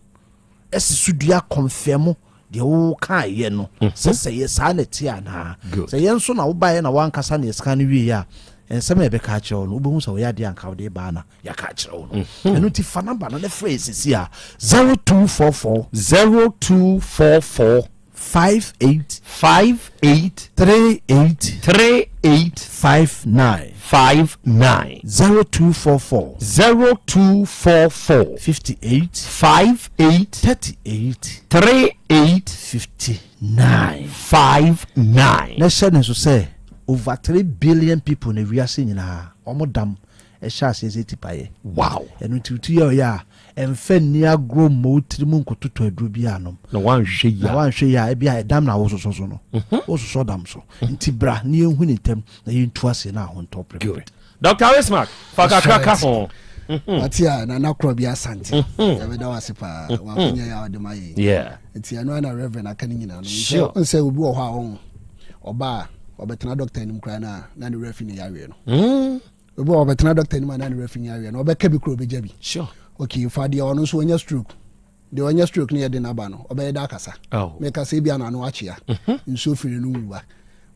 ɛsi so dua kɔnfɛm deɛ wokaeɛ no mhm. sɛ sɛ yɛ saa na ɛte anaa sɛ yɛn nso na wobaeɛ na wankasa na yɛscan no wie a nsɛm a yɛbɛka akyerɛ wo no wobɛhu sɛ woyɛ adeɛ anka wode baa na yɛaka akyerɛ wo no mhm. ɛno nti fa namba no ne frɛ yɛ sisi a 0244 0244 58 58 38 38 59 59 0244 0244 58 58 38 38 59 59 na hyɛ ne nso sɛ over 3 billion people na wiase nyinaa wɔn dam ɛhyɛ aseɛ sɛ tipaeɛ. Wow. Ɛno nti wotu yɛ ɔyɛ a, ɛmfa nni agorɔ mmɔ wo tiri mu nkɔtotɔ aduro bi anom. Na woanhwɛ yie a. Na woanhwɛ yie a, ebi a ɛdam na wososɔ so no. Mhm. Wososɔ dam so. Nti bra na yɛnhu ne ntɛm na yɛntu aseɛ na ahontɔ prɛprɛ. Good. Dr. Wismark, fa kakra ka ho. Mhm. Wate a Nana Korɔ bi Asante. Mhm. Yɛbɛda wo ase paa. Wakonya yɛ a ɔde ma yɛ. Yeah. Nti ɛno ana Reverend aka ne nyinaa no. Sure. Nsɛ obi wɔ hɔ a ɔho ɔba a ɔbɛtena dɔkta anim koraa na na ne werɛ fi ne yareɛ no. Mm. Obi wɔ ɔbɛtena dɔkta anim a na ne werɛ fi ne yareɛ no ɔbɛka bi koraa ɔbɛgya bi. Sure. Okay, fa deɛ ɔno nso ɔnya stroke. Deɛ ɔnya stroke no yɛ de n'aba no ɔbɛyɛ dɛ akasa. Oh. Meka sɛ ebia n'ano akyea. Mm-hmm. Nsuo firi n'anum mu ba.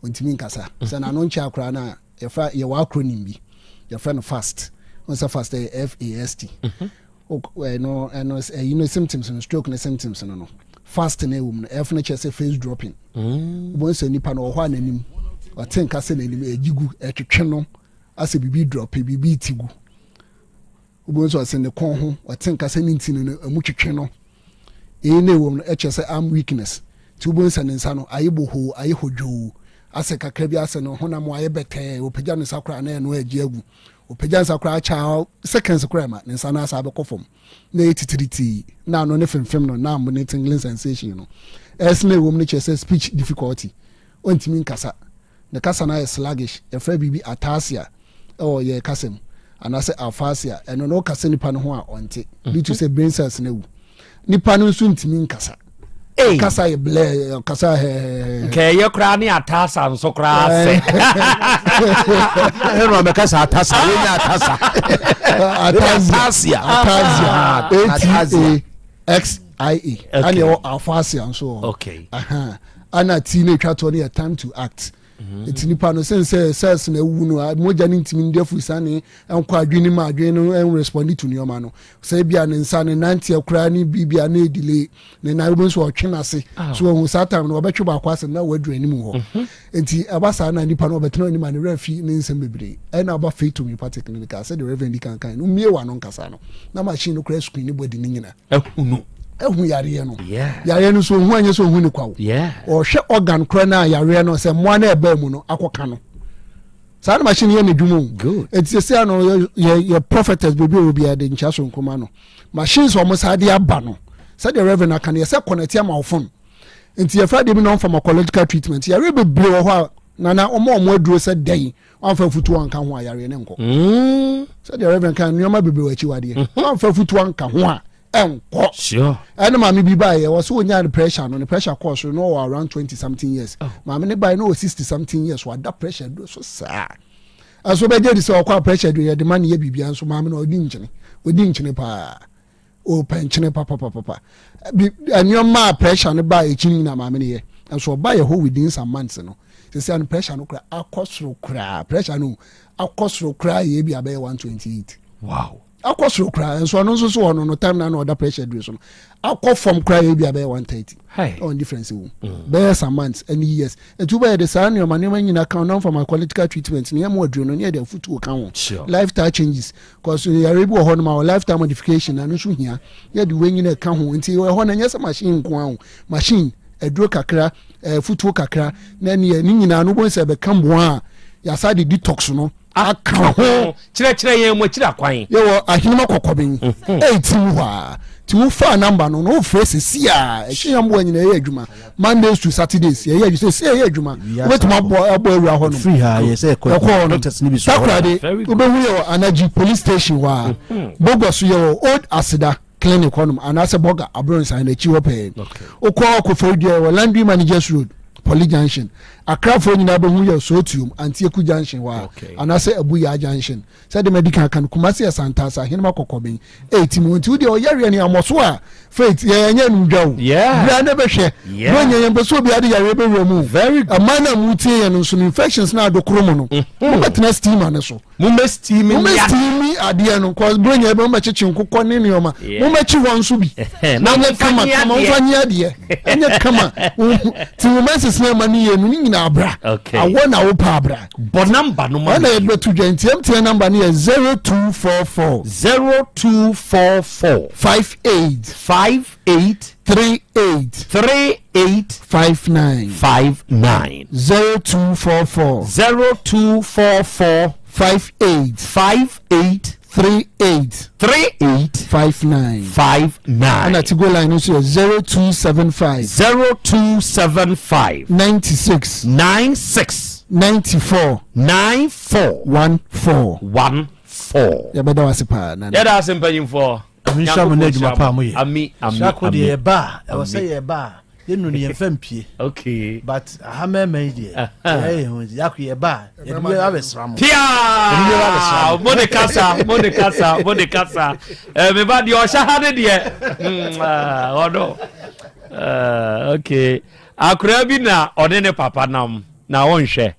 Ɔntumi nkasa. Sɛ n'ano nkyea koraa no a yɛfrɛ yɛwɔ acronym bi. Yɛfrɛ no FAST. Wɔn sɛ FAST ɛyɛ F A S T. Mm-hmm. Ɛno ɛno ɛyi no symptoms no stroke no symptoms no no fast na ɛwɔ mu no F no kyerɛ sɛ face dropping. Wobɛhu sɛ nipa no wɔ hɔ a n'anim ɔte nka sɛ n'anim ɛgye gu ɛtwetwe no asɛ biribi drɔpe biribi ti gu. Wobɛhu sɛ ɔsɛ ne kɔn ho ɔte nka sɛ ne ntini no ɛmu twetwe no. Eyi na ɛwɔ mu no ɛkyerɛ sɛ arm weakness. Nti wobɛhu sɛ ne nsa no ayɛ bohoo ayɛ hodwoo asɛ kakra bi asɛ ne honam ayɛ bɛtɛɛ ɔpagya ne nsa koraa na ɛno agye agu. Ɔpagya nsa koraa kyɛ a seconds koraa ma ne nsa no asa abɛkɔ fam na ɛyɛ titiritii na ano ne femfem no numb ne tingling sensation no. S na ɛwɔ mu no kyerɛ sɛ speech difficulty, ɔntumi nkasa, ne kasa no ayɛ sluggish, yɛfrɛ biribi ataxia wɔ yɛn kasa mu anaasɛ aphasia, ɛno no wokasa nipa no ho a ɔnte due to sɛ brain cells no awu. Nipa no nso ntumi nkasa. Ei. Kasa yɛ blɛ, kasa hɛhɛhɛ. Nka ɛyɛ koraa ne atasa nso koraa sɛ. Ɛnu abɛka sɛ atasa, yɛnya atasa. Atasia. Atasia. Atasia. A-T-A-X-I-A. Ɛna ɛwɔ aphasia nso wɔ hɔ. Okay. Ɛna T no atwa toɔ no yɛ time to act. Nti nipa no sen sɛ cells na awu no, mogya no ntumi ndi afurusane nkɔ adwene no mu, adwene no nrespond to nneɛma no. Sɛ ebia ne nsa ne nanteɛ koraa ne biribia na ɛdelay ne nan, wobɛhu sɛ ɔtwe n'ase. So ɔhu saa time no ɔbɛtwe baako ase na waduru anim hɔ. Nti ɛba saa na nipa no ɔbɛtena anim a ne werɛ afi ne nsɛm bebree. Ɛna aba Faith Homeopathic Clinic a sɛdeɛ Reverend di kan kan no, mmie w'ano nkasa no na machine no koraa screen ne body no nyina. Ahunu. Ehu yareɛ no. Yareɛ no nso ohu anyɛ sɛ ohu ne kwa o. Ɔhwɛ organ koraa no a yareɛ no sɛ mmoa no ɛbaa mu no akɔka no. Saa na machine yɛ n'adwuma o. Eti sɛ ano yɛ yɛ yɛ prophetess beebi a obi de nkyia so nkoma no. Machines a wɔn saa de aba no sɛdeɛ reverend aka no yɛsɛ connect ama wo phone. Nti yɛfrɛ adeɛ bi non pharmacological treatment. Yareɛ bebree wɔ hɔ a nana wɔn a wɔn aduro sɛ dɛn wamfa afutuo anka ho a yareɛ no nkɔ. Sɛdeɛ reverend kan nneɛma bebree wɔ akyiwadeɛ. Wamfa afutuo anka ho a ɛnkɔ. Ɛne maame bi baeɛ wɔ sɛ ɔnyaa ne pressure no, ne pressure kɔɔ soro na ɔwɔ around 20 something years. Maame ne baeɛ na ɔwɔ 60 something years, wada pressure duro so saa. Ɛso bɛgye di sɛ ɔkɔ a pressure duro yɛde ma ne yɛ biribiara nso maame no ɔdi nkyene, ɔdi nkyene paa. Ɔpɛ nkyene papapapa. Bi nneɛma a pressure no baa akyi no nyinaa maame no yɛ. Nso ɔba yɛ hɔ within some months no. Sɛsɛ no pressure no koraa akɔ soro koraa. Pressure no akɔ soro koraa yɛ ebi abɛyɛ 128. Wow. Akɔ soro koraa nso ɔno nso so ɔno no time na na ɔda pressure duro so no akɔ fam koraa yɛ ebi abɛyɛ 130. Ɔn difference wo. Bɛyɛ some months ɛne years. Nti wobɛyɛ de saa nneɛma nneɛma nyinaa ka non pharmacological treatment ne yɛma aduro no ne yɛde afutuo ka ho. Lifestyle changes. Cause yare bi wɔ hɔ nom a lifestyle modification na no nso hia. Yɛde wei nyinaa ka ho. Nti ɛhɔ no ɛnyɛ sɛ machine nko ara o. Machine aduro kakra, afutuo kakra na ne ne nyinaa no wobɛhu sɛ ɛbɛka mmoa a yɛasa de detox no aka ho. Kyerɛkyerɛ yɛn mo akyiri akwan. Yɛwɔ Ahenema Kɔkɔben ɛɛti mu hɔ a nti wofaa namba no na wofrɛ sɛsi a ɛhyɛ yɛn mmoa nyinaa yɛyɛ adwuma Mondays to Saturdays yɛyɛ adwuma sɛsi yɛyɛ adwuma wobɛtumi abɔ abɔ awura hɔ nom ɛkɔ hɔ nom Takoradi wobɛhu yɛwɔ Anagye police station hɔ a Bogor so yɛwɔ Old Aseda clinic hɔnom anaasɛ bɔga abrɔnsan no akyi hɔ pɛɛ. Wokɔ Koforidua wɔ Landry Managers Road, Poly Junction. Akrafoɔ nyinaa bɛhu yɛ Sootuom, Antieku Junction hɔ a, anaasɛ Abuyaa Junction. Sɛdeɛ madi kan aka no, Kumasi yɛ Santase, Ahenema Kɔkɔben, ɛti mu. Nti wodeɛ ɔyareɛ no ammɔ so a, Faith, yɛn ɛnyɛ anumdwa o. Bra na bɛhwɛ. Bro nyɛ yɛn pɛ sɛ obiara de yareɛ bɛwura mu o. Ɛman no a motie yɛn no nso no, infections no adokoro mo no, mobɛtena steamer no so. Mommɛ steam Mommɛ steam adeɛ no kɔ bro nyɛ mommɛ kyekye nkokɔ ne nneɛma. Mommɛ kye hɔ nso bi. Na nyɛ kama kama momfa nye adeɛ. Ɛnyɛ kama. Ti wo menses na ɛma ne yie no ne nyinaa abra. Awɔ na wopɛ abra. Bɔ namba no ma me. Ɛna yɛde bɛto dwa nti MTN namba no yɛ 0244. 0244. 58. 58. 38. 38. 59. 59. 0244. 0244. 58. 58. 38. 38. 59. 59. Ɛna Tigo line no nso yɛ 0275. 0275. 96. 96. 94. 94. 14. 14. Yɛbɛda wo ase paa Nana. Yɛda ase mpanyinfoɔ. Nyame nhyira mo ne adwuma pa a moyɛ. Ami ami Hyako deɛ ami. yɛba a ɛwɔ sɛ Ami. yɛba a yɛnnu no yɛmfa mpie. Okay. But aha mmarima yi deɛ yɛyɛ yɛn ho nti yako yɛba a yɛde bi abɛsra mo. Piaa! Yɛde bi abɛsra mo. Mo de kasa, mo de kasa, mo de kasa. Eh, me ba deɛ ɔhyɛ ha ne deɛ. Ah, ɔno. Eh, okay. Akora bi na ɔne ne papa nam na ɔnhwɛ.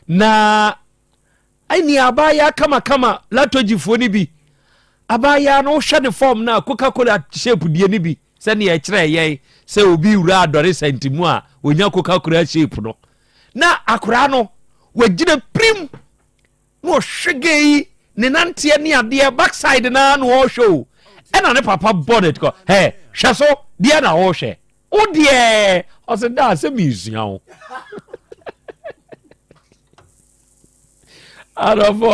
Na Ɛnni abaayaa kamakama latogyifoɔ no bi. Abaayaa no wohwɛ ne fɔm no a Coca Cola shape deɛ no bi sɛdeɛ ɛkyerɛ yɛn sɛ obi wura adɔresɛnte mu a ɔnya Coca Cola shape no. Na akoraa no wagyina pirim na ɔhwɛ gay yi ne nanteɛ ne adeɛ backside naa na ɔrehwɛ o. Ɛna ne papa bɔ ne kɔ hɛ hwɛ so deɛ na ɔrehwɛ. Wo deɛ ɔsɛ daa sɛ mesua wo. Adɔfo,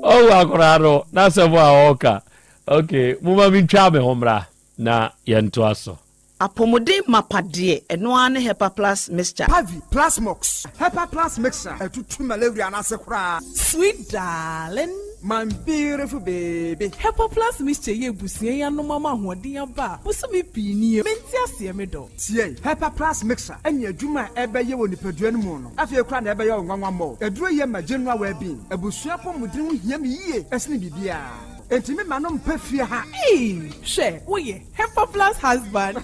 ɔwu akwadaa no n'asɛm a ɔreka. Ok, momma mentwa me ho mmra na yɛntoa so. Apɔmuden mapa deɛ, ɛno ara ne Hepa Plus Mixture. Pavi, Plasmox, Hepa Plus Mixture, ɛtutu malaria no ase koraa. Sweet darling. My beautiful baby. Hepa Plus Mixture yi abusua yi anom ama ahoɔden aba a bosome pii nie. Mente aseɛ me dɔ. Tie! Hepa Plus Mixture ne adwuma a ɛbɛyɛ wɔ nipadua no mu no, afei koraa na ɛbɛyɛ wo nwanwa mmɔ. Aduro yi yɛ ma general well-being. Abusua apɔmuden ho hia me yie sene biribiara. Enti me ma no mpa fie ha. Eii hwɛ woyɛ Hepa Plus husband.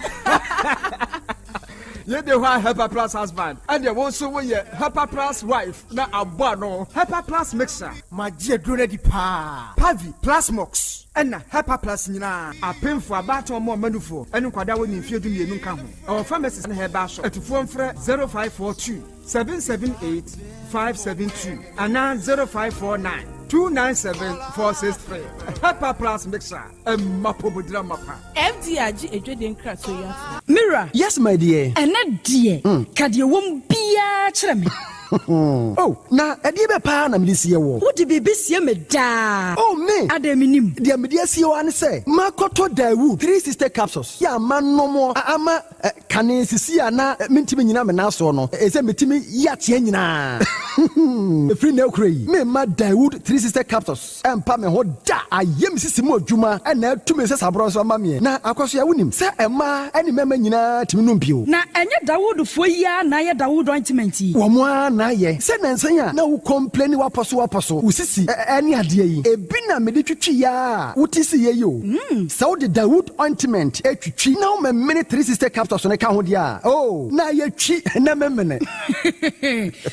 Yɛde hɔ a Hepa Plus husband, ɛnneɛ wo nso woyɛ Hepa Plus wife na abɔ ano. Hepa Plus mixture. Magye aduro no adi paa. Pavi, Plasmox, ɛna Hepa Plus nyinaa. Apemfoɔ, abaatan ɔmo ɔma nufoɔ, ɛne nkwadaa a wɔnni mfeɛ 12 nka ho. Ɛwɔ pharmacies ne herbal shop. Atufoɔ mfrɛ 0542 778 572 anaa 0549 297 463. Hepa Plus mixture, ɛma apɔmuden amapa. FDA agye adwadie nkratoɔ yi atom. Me wura. Yes my dear. Ɛnɛ deɛ, ka deɛ ɛwɔ mu biara kyerɛ me. Oh, na ɛdeɛ bɛ paa na mede sie wɔ? Wode biribi sie me daa. Oh, me. Adɛn menim? Deɛ mede asie wɔ ne sɛ, makɔtɔ Daewoo 360 capsules yɛ ama nom ama kane sisi a na mentumi nyina me nan soɔ no, ɛsɛ metumi yi ateɛ nyinaa. Ɛfiri na akura yi, memma Daewoo 360 capsules ɛmpa me ho da. Ayɛ me sisi mu adwuma ɛna atumi sɛ saborɔ nso ama meɛ. Na akɔso a wonim sɛ ɛmaa ne mmarima nyinaa tumi nom bio. Na ɛnyɛ Dawoodfoɔ yi ara na ayɛ Dawood ointment yi? Wɔn ara na ayɛ. Sɛ nansa a na wo complaini wapɔ so wapɔ so, wo sisi ne adeɛ yi, ebi na mede twitwi yɛ a wote si yɛ yi o. Sɛ wode Dawood ointment twitwi na womemene 360 capsules no ka ho deɛ a, oh, na ayɛ twi na memene.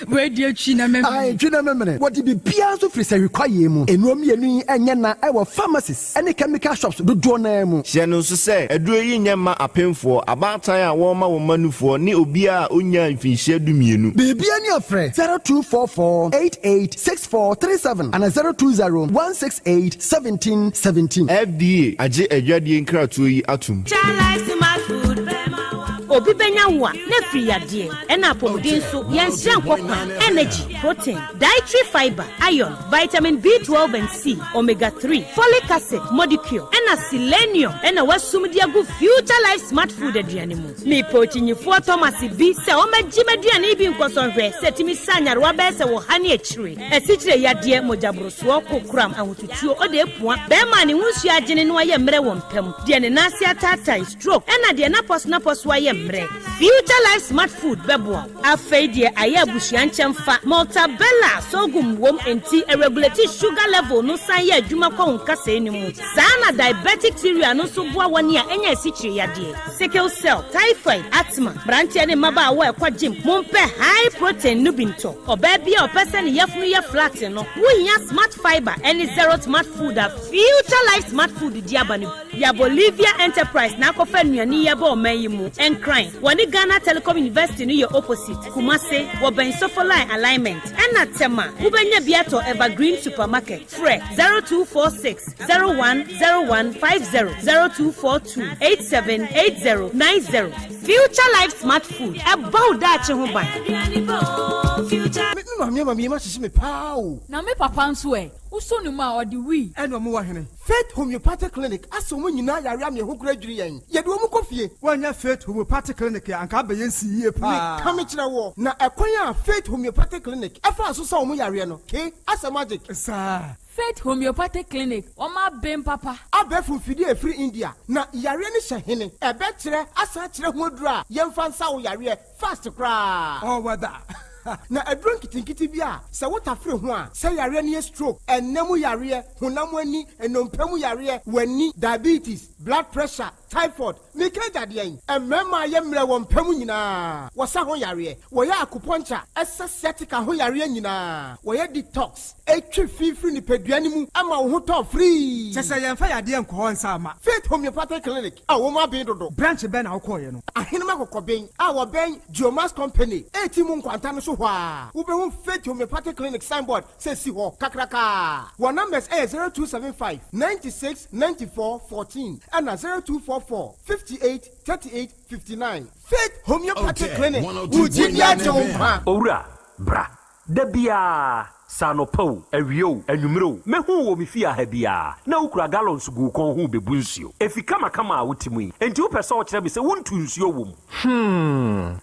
Wei deɛ twi na memene. Ae, twi na memene. Wɔde biribiara nso firi sahwi kwaeɛ mu. Nnuro mmienu yi nyɛ na ɛwɔ pharmacies ne chemical shops dodoɔ no ara mu. Hyɛ no nso sɛ, aduro yi nyɛ mma apemfoɔ, abaatan a wɔrema wɔn mma nufoɔ, ne obiara a ɔnnyaa mfinhyia 12. Biribiara ni a frɛ 0244 88 64 37 anaa 020 168 17 17. FDA agye adwadie nkratoɔ yi atom. Obi bɛnya wo a na afiri yadeɛ ɛna apɔmuden nso yɛnsrɛ nkɔ kwan. Energy, protein, dietary fiber, iron, vitamin B12 and C, omega 3, folic acid, modicure, ɛna selenium ɛna wasum de agu Future Life Smart Food aduane mu. Mepɛ okyinyifoɔ Thomas bi sɛ ɔmɛgye m'aduane bi nkɔsɔhwɛ sɛ tumi sa nyarewa bɛyɛ sɛ wɔ ha ne akyire, asikyire yadeɛ, mogyaborosoɔ, kokoram, ahotutuo, ɔde epua, bɛrima a ne ho nsuo agyene no ayɛ mmerɛ wɔ mpam, deɛ ne nan ase ataatae, stroke, ɛna deɛ napɔso napɔso ayɛ mmerɛ. Future Life Smart Food bɛboa wo. Afei deɛ ayɛ abusua nkyɛn fa Maltabella sorghum wom nti ɛregulate sugar level no, san yɛ adwuma kɔ wo nkasɛɛ no mu. Saa na diabetic cereal no nso boa wɔne a ɛnya asikyire yadeɛ, sickle cell, typhoid, asthma. Mmeranteɛ ne mmabaawa a ɛkɔ gym, mompɛ high protein no bi ntɔ. Ɔbaa bi a ɔpɛ sɛ ne yafunu yɛ flat no, wohia Smart Fiber ɛne Zero Smart Food a Future Life Smart Food di aba no. Yɛ Enterprise na akɔfa nnuane yi aba ɔman yi mu. Nkran, wɔne Ghana Telecom University no yɛ opposite. Kumase, wɔbɛn Sofoline alignment. Ɛna Tema, wobɛnya bi atɔ Evergreen Supermarket. Frɛ 0246 010150, 0242 878090. Future Life Smart Food, ɛbɔ wo daakye ho ban. Me maame ama mi ma hyehyɛ me paa o. Na me papa nso ɛ, wosɔ ne mu a ɔde wii. Ɛna ɔmo wɔ hene? Faith Homeopathic Clinic asɛ ɔmo nyinaa yare ama ɛho kura dwiri yɛn. Yɛde ɔmo kɔ fie. Wɔnyɛ Faith Homeopathic Clinic a anka abɛyɛ nsi yie paa. Meka me kyerɛ wɔ na ɛkwan a Faith Homeopathic Clinic ɛfa so sa ɔmo yareɛ no ke asɛ magic. Saa. Faith Homeopathic Clinic, wɔn aben papa. Abɛɛfo mfidie a ɛfiri India na yareɛ no hyɛ hene. Ɛbɛkyerɛ asan kyerɛ ho aduro a yɛmfa nsa wo yareɛ fast koraa. Ɔwɔ da. Na aduro nketenkete bi a sɛ wotafere ho a, sɛ yareɛ no yɛ stroke, ɛnam mu yareɛ, honam ani, nnompe mu yareɛ, w'ani, diabetes, blood pressure, typhoid, meka agyadeɛ yi, mmarima a yɛ mmerɛ wɔ mpa mu nyinaa, wɔsa ho yareɛ, wɔyɛ acupuncture, ɛsɛ sciatica ho yareɛ nyinaa, wɔyɛ detox, etwi fifiri nipadua no mu ama wo ho tɔ free. Kyɛ sɛ yɛmfa yadeɛ nkɔ hɔ nsa ama. Faith Homeopathic Clinic a wɔn aben dodo. Branch bɛn na wokɔɔyɛ no? Ahenema Kɔkɔben a wɔbɛn Geomas Company eti mu nkwanta no so hɔ a, wobɛhu Faith Homeopathic Clinic signboard sɛ si hɔ kakraka. Wɔn numbers ɛyɛ 0275 96 94 14 ɛna 0244 58 38 59. Faith Homeopathic Clinic, wò gyi di agye wo nkwa. Owura, bra. Da biara, sɛ anɔpa o, awia o, anwummerɛ o, mɛhu wɔ me fie ha biara na wokura gallons gu wo kɔn ho bɛbu nsuo. Efi kamakama a wote mu yi, enti wopɛ sɛ ɔkyerɛ me sɛ wontu nsuo wɔ mu?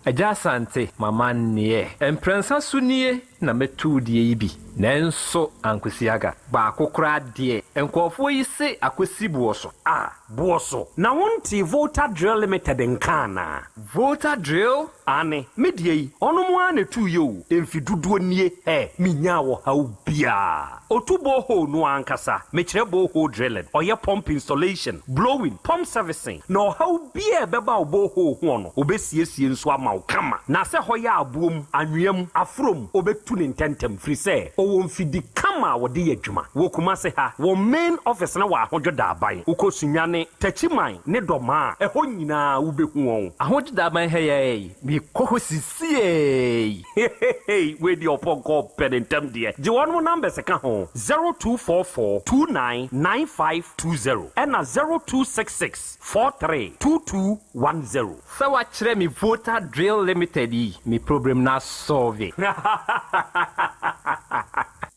Agya Asante, mama nneɛ. Mprɛnsa so nie. na mɛtu wo deɛ yi bi, nanso ankosi aga. Baako koraa deɛ, nkurɔfoɔ yi se akɔsi boɔ so. Ah, boɔ so. Na wontee Volta Drill Limited nka anaa? Volta Drill? Aane, me deɛ yi, ɔnom ara na ɛtuiɛ o, mfe dodoɔ nie, hɛ, menyaa ɔhaw biara. Ɔtu borehole no ara ankasa, mekyerɛ borehole drilling, ɔyɛ pump installation, blowing, pump servicing, na ɔhaw biara a ɛbɛba wo borehole hoɔ no, ɔbɛsiesie nso ama wo kama. Na sɛ hɔ yɛ aboɔ mu, anwea mu, aforɔ mu, ɔbɛtu no ntɛntɛm, firi sɛ ɔwɔ mfidi kama a wɔde yɛ adwuma. Wɔ Kumase ha, wɔn main office no wɔ Ahodwo Daaban. Wokɔ Sunyani, Techiman ne Dɔmaa a, ɛhɔ nyinaa wobɛhu wɔn. Ahodwo Daaban ha yi ara yi, mekɔ hɔ sisiei. Heheheey wei deɛ ɔpɔnkɔ ɔpɛ ne ntɛm deɛ gye wɔnom numbers ka ho 0244 29 9520 ɛna 0266 43 2210. Sɛ wakyerɛ me Volta Drill Limited yi me problem no asɔlve.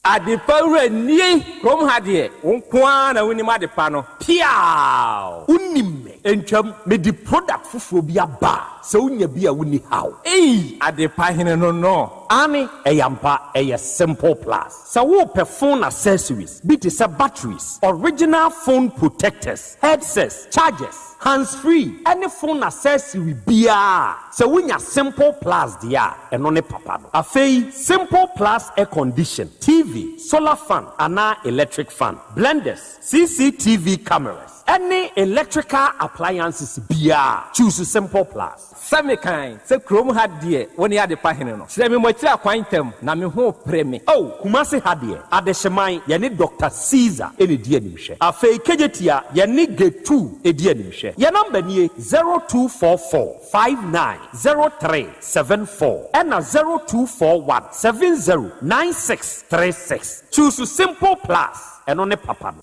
Adepa wura nie kurom ha deɛ wo nko ara na wonim adepa no. Piaaww! Wonim me ntwam mede product foforɔ bi aba a sɛ wonya bi a wonni haw. Ei! Adepa hene no no. Aane ɛyɛ ampa ɛyɛ simple plus. Sɛ worepɛ phone accessories bi te sɛ batteries, original phone protectors, headsets, chargers, hands free ɛne phone accessory biara a, sɛ wonya simple plus deɛ a ɛno ne papa no. Afei simple plus air condition, TV, solar fan anaa electric fan, blenders, CCTV cameras ɛne electrical appliances biara a, choose simple plus. Sɛ mekan sɛ kurom ha deɛ wo ne adepa hene no. Kyerɛ me mo akyiri akwan ntɛm, na me ho repere me. Oh, Kumasi ha deɛ, Adehyeman, yɛne Doctor Caesar na ɛdi animhwɛ. Afei Kejetia, yɛne Getu di animhwɛ. Yɛn number nie, 0244 59 03 74 ɛna 0241 70 96 36. Choose Simple Plus, ɛno ne papa no.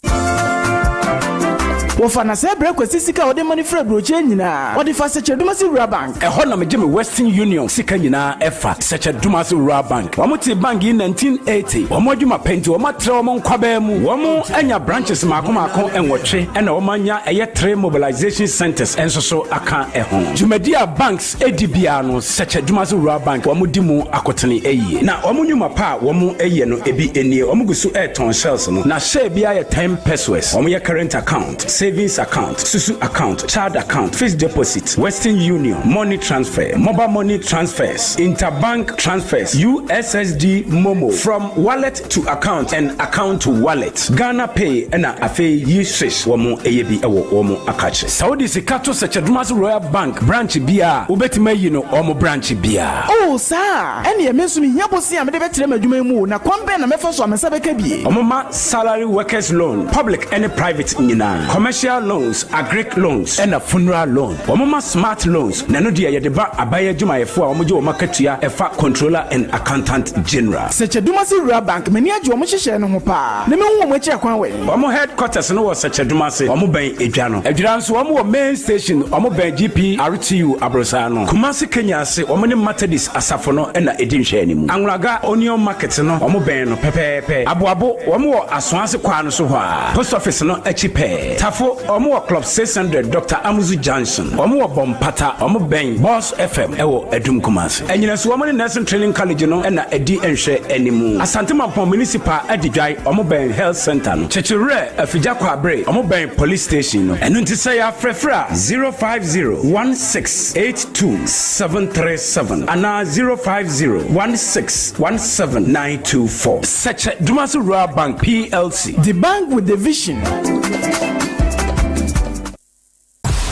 Wɔfa Nasɛɛ brɛ Kwasi sika a ɔde ma no firi aburokyire nyinaa. Ɔde fa Sɛkyɛdumase Rural Bank. Ɛhɔ na megye me Western Union sika nyinaa ɛfa, Sɛkyɛdumase Rural Bank. Wɔn tee bank yi 1980. Wɔn adwuma pɛ nti wɔn atrɛ wɔn nkwabaa mu. Wɔn anya branches mmaako mmaako nwɔtwe ɛna wɔn anya ɛyɛ three mobilization centers nso so aka ɛho. Dwumadi a banks di biara no, Sɛkyɛdumase Rural Bank wɔn di mu akotene yie. Na wɔn nnwuma pa a wɔn yɛ no ebi nie, wɔn gu so retɔn shells no, na share biara yɛ ten pesewas. Wɔn yɛ current account, savings account, susu account, child account, fixed deposit, Western Union, money transfer, mobile money transfers, interbank transfers, USSD MoMo, from wallet to account and account to wallet, Ghana Pay ɛna afei yi swish wɔn yɛ bi wɔ wɔn akakye. Sɛ wode sika to Sɛkyɛdumase Royal Bank branch biara a, wobɛtumi ayi no wɔn branch biara. Oh, saa a? Ɛnneɛ me nso mehia bosea a mede bɛtrɛ m'adwuma yi mu o, na kwan bɛn na mɛfa so a me nsa bɛka bi? Wɔma salary workers loan, public ne private nyinaa, commercial loans, agric loans, ɛna funeral loan. Wɔma smart loans, na ɛno deɛ yɛde ba aban adwumayɛfoɔ a wɔgye wɔn akatua ɛfa Controller and Accountant General. Sɛkyɛdumase Rural Bank, m'ani agye wɔn nhyehyɛɛ no ho paa, na mɛhu wɔn akyiri akwan wɛn? Wɔn headquarters no wɔ Sɛkyɛdumase, wɔn bɛn Edwa no. Adwira nso wɔn wɔ main station, wɔn bɛn GPRTU aborosan no. Kumasi Kenya ase, wɔn ne Methodist asafo no na ɛdi nhwɛanimu. Anwulaga Onion Market no, wɔn bɛn no pɛpɛɛpɛ. Aboabo, wɔn wɔ Asoase kwaa no so hɔ ara, Post Office no akyi pɛɛ. Tafo, wɔn wɔ Club 600, Doctor Amuzu Junction. Wɔn wɔ Bɔmpata, wɔn bɛn Boss FM wɔ Adum Kumasi. Anyinaso, wɔn ne Nursing Training College no na ɛdi nhwɛanimu. Asante Mampong Municipal Adidwae, wɔn bɛn Health Centre no. Kyekyewerɛ, Afigya Kwaabere, wɔn bɛn Police Station no. Ɛno nti sɛ yɛafrɛfrɛ a, 050 1682 737 anaa 050 16 17 924. Sɛkyɛ Dumasi Rural Bank PLC. The bank with the vision.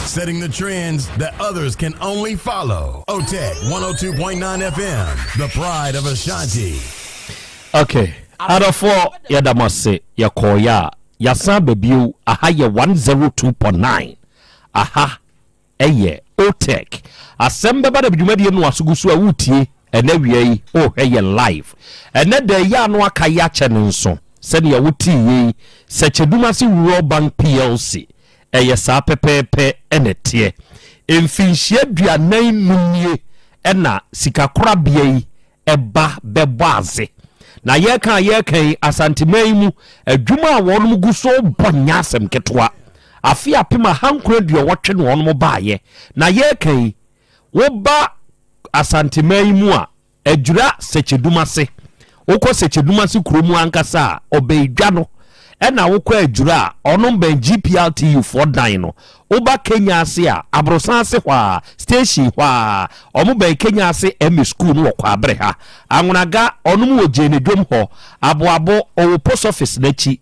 Setting the trends that others can only follow. OTEC 102.9 FM, the pride of Ashanti. Okay, adɔfoɔ yɛda mo ase yɛkɔɔeɛ a yɛasan aba bio aha yɛ 102.9 aha ɛyɛ OTEC asɛm bɛba da dwumadie no aso gu so a wotie ɛnɛ wia yi wohwɛ yɛ live ɛnɛ da yi ano aka yi akyɛ no nso sɛnea wotee yei Sɛkyɛdumase Rural Bank PLC Ɛyɛ saa pɛpɛɛpɛ na ɛteɛ. Mfinhyia 45 nie na sikakorabea yi ba bɛbɔ adze. Na yɛreka a yɛreka yi, Asanteman yi mu, adwuma a wɔnom gu so rebɔ nyɛ asɛm ketewa. Afe 1980 na wɔnom baeɛ. Na yɛreka yi, woba Asanteman yi mu a, Adwira Sɛkyɛdum ase. Wokɔ Sɛkyɛdumase kuro mu ankasa a, ɔbɛn dwa no. Ɛna wokɔ Adwira a, ɔno bɛn GPRTU foɔ dan no. Woba Kenya ase a, Aborosan ase hɔ ara, station hɔ ara, ɔmo bɛn Kenya ase MA school no wɔ Kwaabere ha. Anwonaga, ɔnom wɔ Gyeene dwom hɔ. Aboabo, ɔwɔ post office no akyi.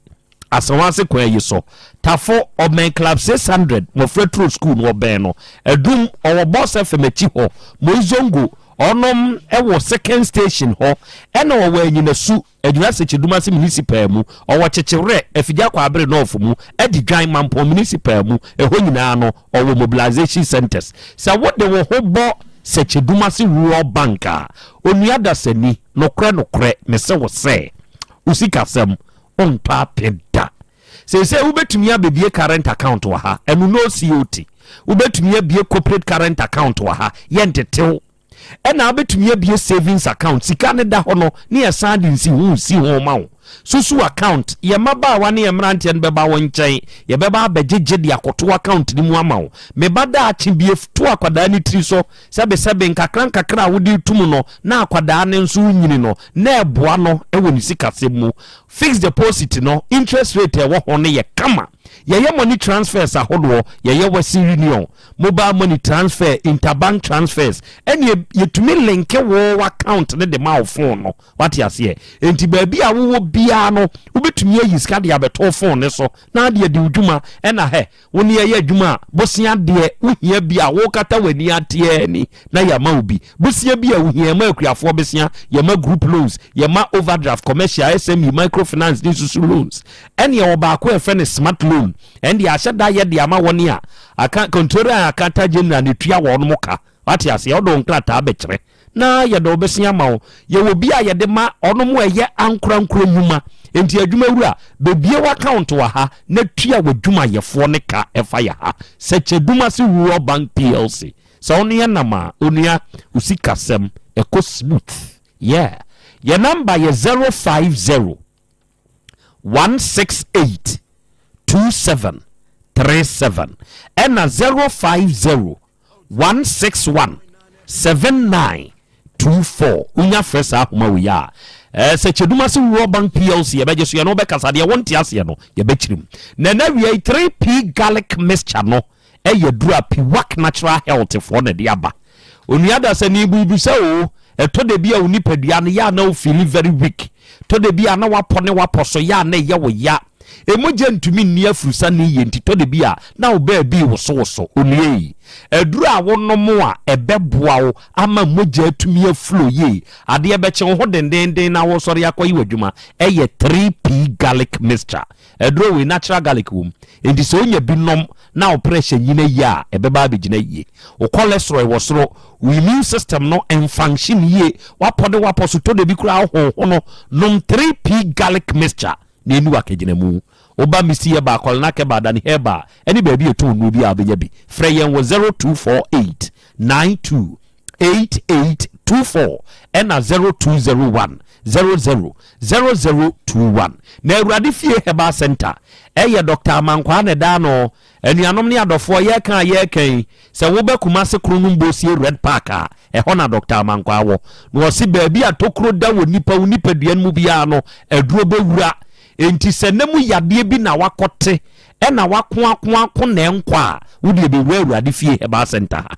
Asawase kwan yi so. Tafo, ɔbɛn Club 600, Mmɔfra Turo Sukuu no, ɔbɛn no. Adum, ɔwɔ Boss FM akyi hɔ. Moizongo, ɔnom wɔ Second Station hɔ. Ɛna ɔwɔ Anyinasu, Adwira Sekyedumase Municipal mu. Ɔwɔ Kyekyewerɛ, Afigya Kwaabere North mu. Adidwan, Mampong Municipal mu. Ɛhɔ nyinaa no, ɔwɔ mobilization centres. Sɛ wode wo ho bɔ Sekyedumase Rural Bank a, onua dasani, nokorɛ nokorɛ, mese wo sɛ, wo sikasɛm, Wontɔ ape da. Seesei wobɛtumi abɛbie current account wɔ ha, ɛno no COT. Wobɛtumi abie corporate current account wɔ ha, yɛntetew. Ɛna wobɛtumi abie savings account, sika no da hɔ no ne yɛsan de nsiho si ho ma wo. Susu account, yɛn mmabaawa ne yɛn mmeranteɛ no bɛba wo nkyɛn, yɛbɛba abɛgyegye de akɔto account no mu ama wo. Me ba daakye bie to akwadaa no tiri so, sɛbesɛbe nkakra nkakra a wode reto mu no na akwadaa no nso renyini no, na ɛboa no wɔ ne sikasɛm mu. Fixed deposit no, interest rate a ɛwɔ ho no yɛ kama. Yɛyɛ money transfers ahodoɔ, yɛyɛ Western Union, mobile money transfer, interbank transfers, ɛne yɛtumi linke wo account no de ma wo phone no. Wate aseɛ? Enti baabi a wowɔ biara no, wobɛtumi ayi sika de abɛto wo phone no so na ade adi wo dwuma. Ɛna hɛ, wo ne yɛyɛ adwuma a, bosea deɛ wohia bi a wokata w'ani ateɛ ani na yɛama wo bi. Bosea bi a wohia, yɛma akuafoɔ besea, yɛma group loans, yɛma overdraft, commercial, SME, microfinance ne susu loans. Ɛne ɛwɔ baako a yɛfrɛ no smart loan. Ɛnde ahyɛ da yɛ de ama wɔn a aka Controller and Accountant General na ɛtua wɔn ka. Wate aseɛ? Wode wo nkrataa bɛkyerɛ na yɛde wo bɛsen ama wo. Yɛwɔ bi a yɛde ma ɔnom a ɛyɛ ankorankoro nnwuma. Enti adwumawura, bɛbue w'account wɔ ha na tua w'adwumayɛfoɔ no ka ɛfa yɛ ha. Sɛkyɛ Dumasi Rural Bank PLC. Sɛ wo ne yɛn nam a, onua, wo sikasɛm, ɛkɔ smooth. Yeah. Yɛn number yɛ 050 168 2737 ɛna 050 161 7924. Wonya frɛ saa ahoma wei a, sɛ Kyedumase Rural Bank PLC yɛbɛgye so, yɛne wobɛkasa, deɛ wonte aseɛ no yɛbɛkyerɛ mu. Na ɛna awia yi 3P garlic mixture no ɛyɛ duro a Piwak Natural Health foɔ na ɛde aba. Onua dasani bubu sɛ o, ɛtɔ da bi a wo nipadua no yɛ a na wo feeli very weak, tɔ da bi a na wapɔ ne wapɔ so yɛ a na ɛyɛ wo ya, emogya ntumi nni afurusa ne yie nti tɔ da bi a na wo baabi wosowoso. Onua yi, aduro a wonom a ɛbɛboa wo ama mogya atumi aflow yie, adeɛ bɛkye wo ho dendenden na wosɔre akɔyɛ w'adwuma, ɛyɛ 3P garlic mixture. Aduro wei natural garlic wɔ mu, enti sɛ wonya bi nom na wo pressure nyina yie a, ɛbɛba abɛgyina yie. Wo cholesterol wɔ soro, wo immune system no nfunction yie, wapɔ ne wapɔ so, tɔ da bi koraa wohoho no, nom 3P garlic mixture na ɛni w'akagyinamu. Woba Misty Herbal, Kɔlenak Herbal, Dani Herbal ɛne baabi a yɛtɔn nnuro biara a wobɛnya bi. Frɛ yɛn wɔ 0248 92 8824 ɛna 0201 00 0021. Na Awurade Fie Herbal Center ɛyɛ Dr. Amankwaa na ɛda ano. Anuanom ne adɔfoɔ, yɛreka a yɛreka yi, sɛ woba Kumase Kronom Bosie Red Park a, ɛhɔ na Dr. Amankwaa wɔ. Na ɔse baabi a tokuro da wɔ nipa wo nipadua no mu biara no, aduro bɛwura. Enti sɛ na mu yadeɛ bi na wakɔte ɛna wakoakoako na ɛnkɔ a, wo deɛ bɛwura Awurade Fie Herbal Center ha.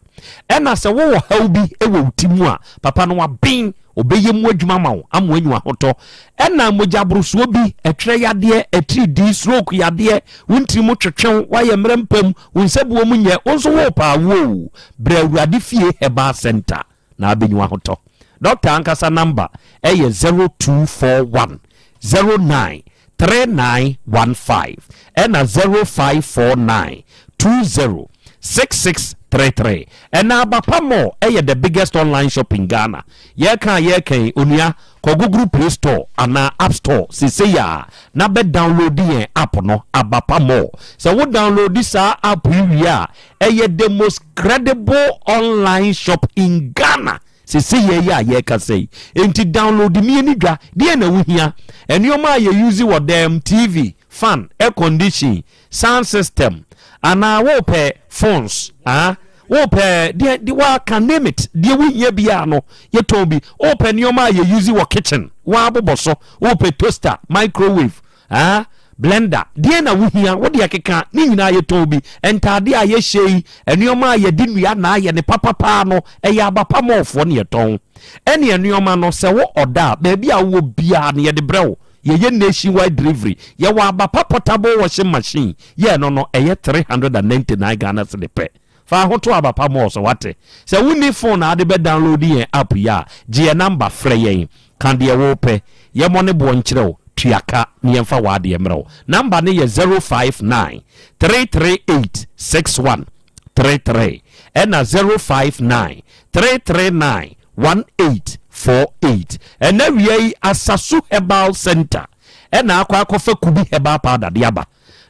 Ɛna sɛ wowɔ haw bi wɔ wo ti mu a, papa no waben, ɔbɛyɛ mu adwuma ma wo ama woanya ahotɔ. Ɛna mogyaborosoɔ bi, ɛtwerɛ yadeɛ, atiridii, stroke yadeɛ, wo ntiri mu twetwe wo, woayɛ mmerɛ mpam, wo nsabuo mu nyɛ, wo nso worepɛ awoɔ o, brɛ Awurade Fie Herbal Center na abɛnya w'ahotɔ. Dɔkta ankasa namba ɛyɛ 0241 09 3915 ɛna 0549 20 6633. Ɛna Abapa Mall ɛyɛ the biggest online shop in Ghana. Yɛka a yɛka yi, onua, kɔ Google Play Store anaa App Store seesei a na bɛ download yɛn app no, Abapa Mall. Sɛ wo download saa app yi wie a, ɛyɛ the most credible online shop in Ghana sese yɛ yi a yɛrekasa yi. Enti download mie ne dwa. Deɛ na wohia? Nneɛma a yɛ use wɔ dɛm, TV, fan, air condition, sound system, anaa wopɛ phones, ah, Wopɛ deɛ de waka name it deɛ wohia biara no yɛtɔn bi. Wopɛ nneɛma a yɛ use wɔ kitchen wɔabobɔ so. Wopɛ toaster, microwave, ah, blender deɛ na wohia wode akeka ne nyinaa yɛtɔn bi. Ntaade a yɛhyɛ yi nneɛma a yɛde nnua na ayɛ ne papapaa no ɛyɛ abapa mɔɔfoɔ ne yɛtɔn. Ɛne nneɛma no sɛ wo ɔda a baabi a wowɔ biara no yɛde brɛ wo. Yɛyɛ nationwide delivery. Yɛwɔ abapa portable washing machine. Yɛ ɛno no ɛyɛ 399 Ghana cedi pɛ. Fa ho to abapa mall so wate. Sɛ wonni phone a wode bɛ download yɛn app yi a, gye yɛn number frɛ yɛn. Ka deɛ wopɛ. Yɛmmɔ ne boɔ nkyerɛ wo. Tua ka na yɛmfa w'adeɛ mmerɛ wo. Number no yɛ 059 338 6133 ɛna 059 339 1848. Ɛna wia yi Asasu Herbal Center ɛna akɔ akɔfa Kubi Herbal Powder de aba.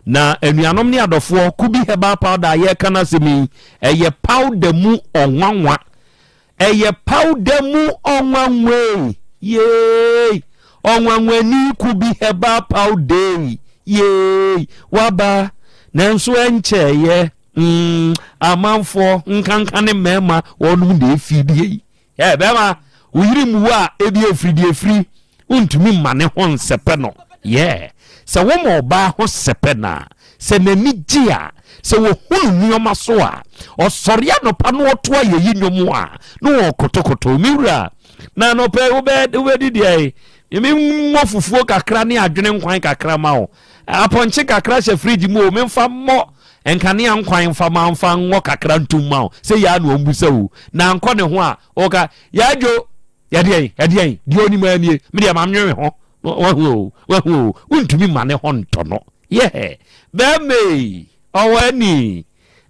Na anuanom ne adɔfoɔ, Kubi Herbal Powder a yɛreka no asɛm yi, ɛyɛ powder mu ɔnwanwa. Ɛyɛ powder mu ɔnwanwa yee. Ɔnwanwani Kubi Herbal Powder yee. Waba nanso ɛnkyɛeɛ. Amanfoɔ nkanka ne mmarima wɔnom na efidie yi. Ɛ bɛrima wo yere mu a ebi efiri efiri wontumi mma ne ho nsɛpɛ no. Yɛ sɛ wɔma ɔbaa ho sɛpɛ na sɛ n'ani gye a sɛ wɔhunu nneɛma so a ɔsɔre anɔpa no ɔto ayɛyi nnwom a na wɔkotokoto me wura na anɔpa yi wobɛdi deɛ yi memmɔ fufuo kakra ne adwene nkwan kakra ma wo apɔnkye kakra hyɛ fridge mu o memfa mmɔ nkanea nkwan mfa ma mfa ngɔ kakra ntum ma wo sɛ yɛa na ɔmbu sɛ o na nkɔ ne ho a ɔka yɛadwo yɛdeɛn yɛdeɛn deɛ ɔnim anie medeɛ mamnwe ho wahu o wahu o wontumi ma ne ho ntɔ no yɛ bɛɛmei ɔwɔ ani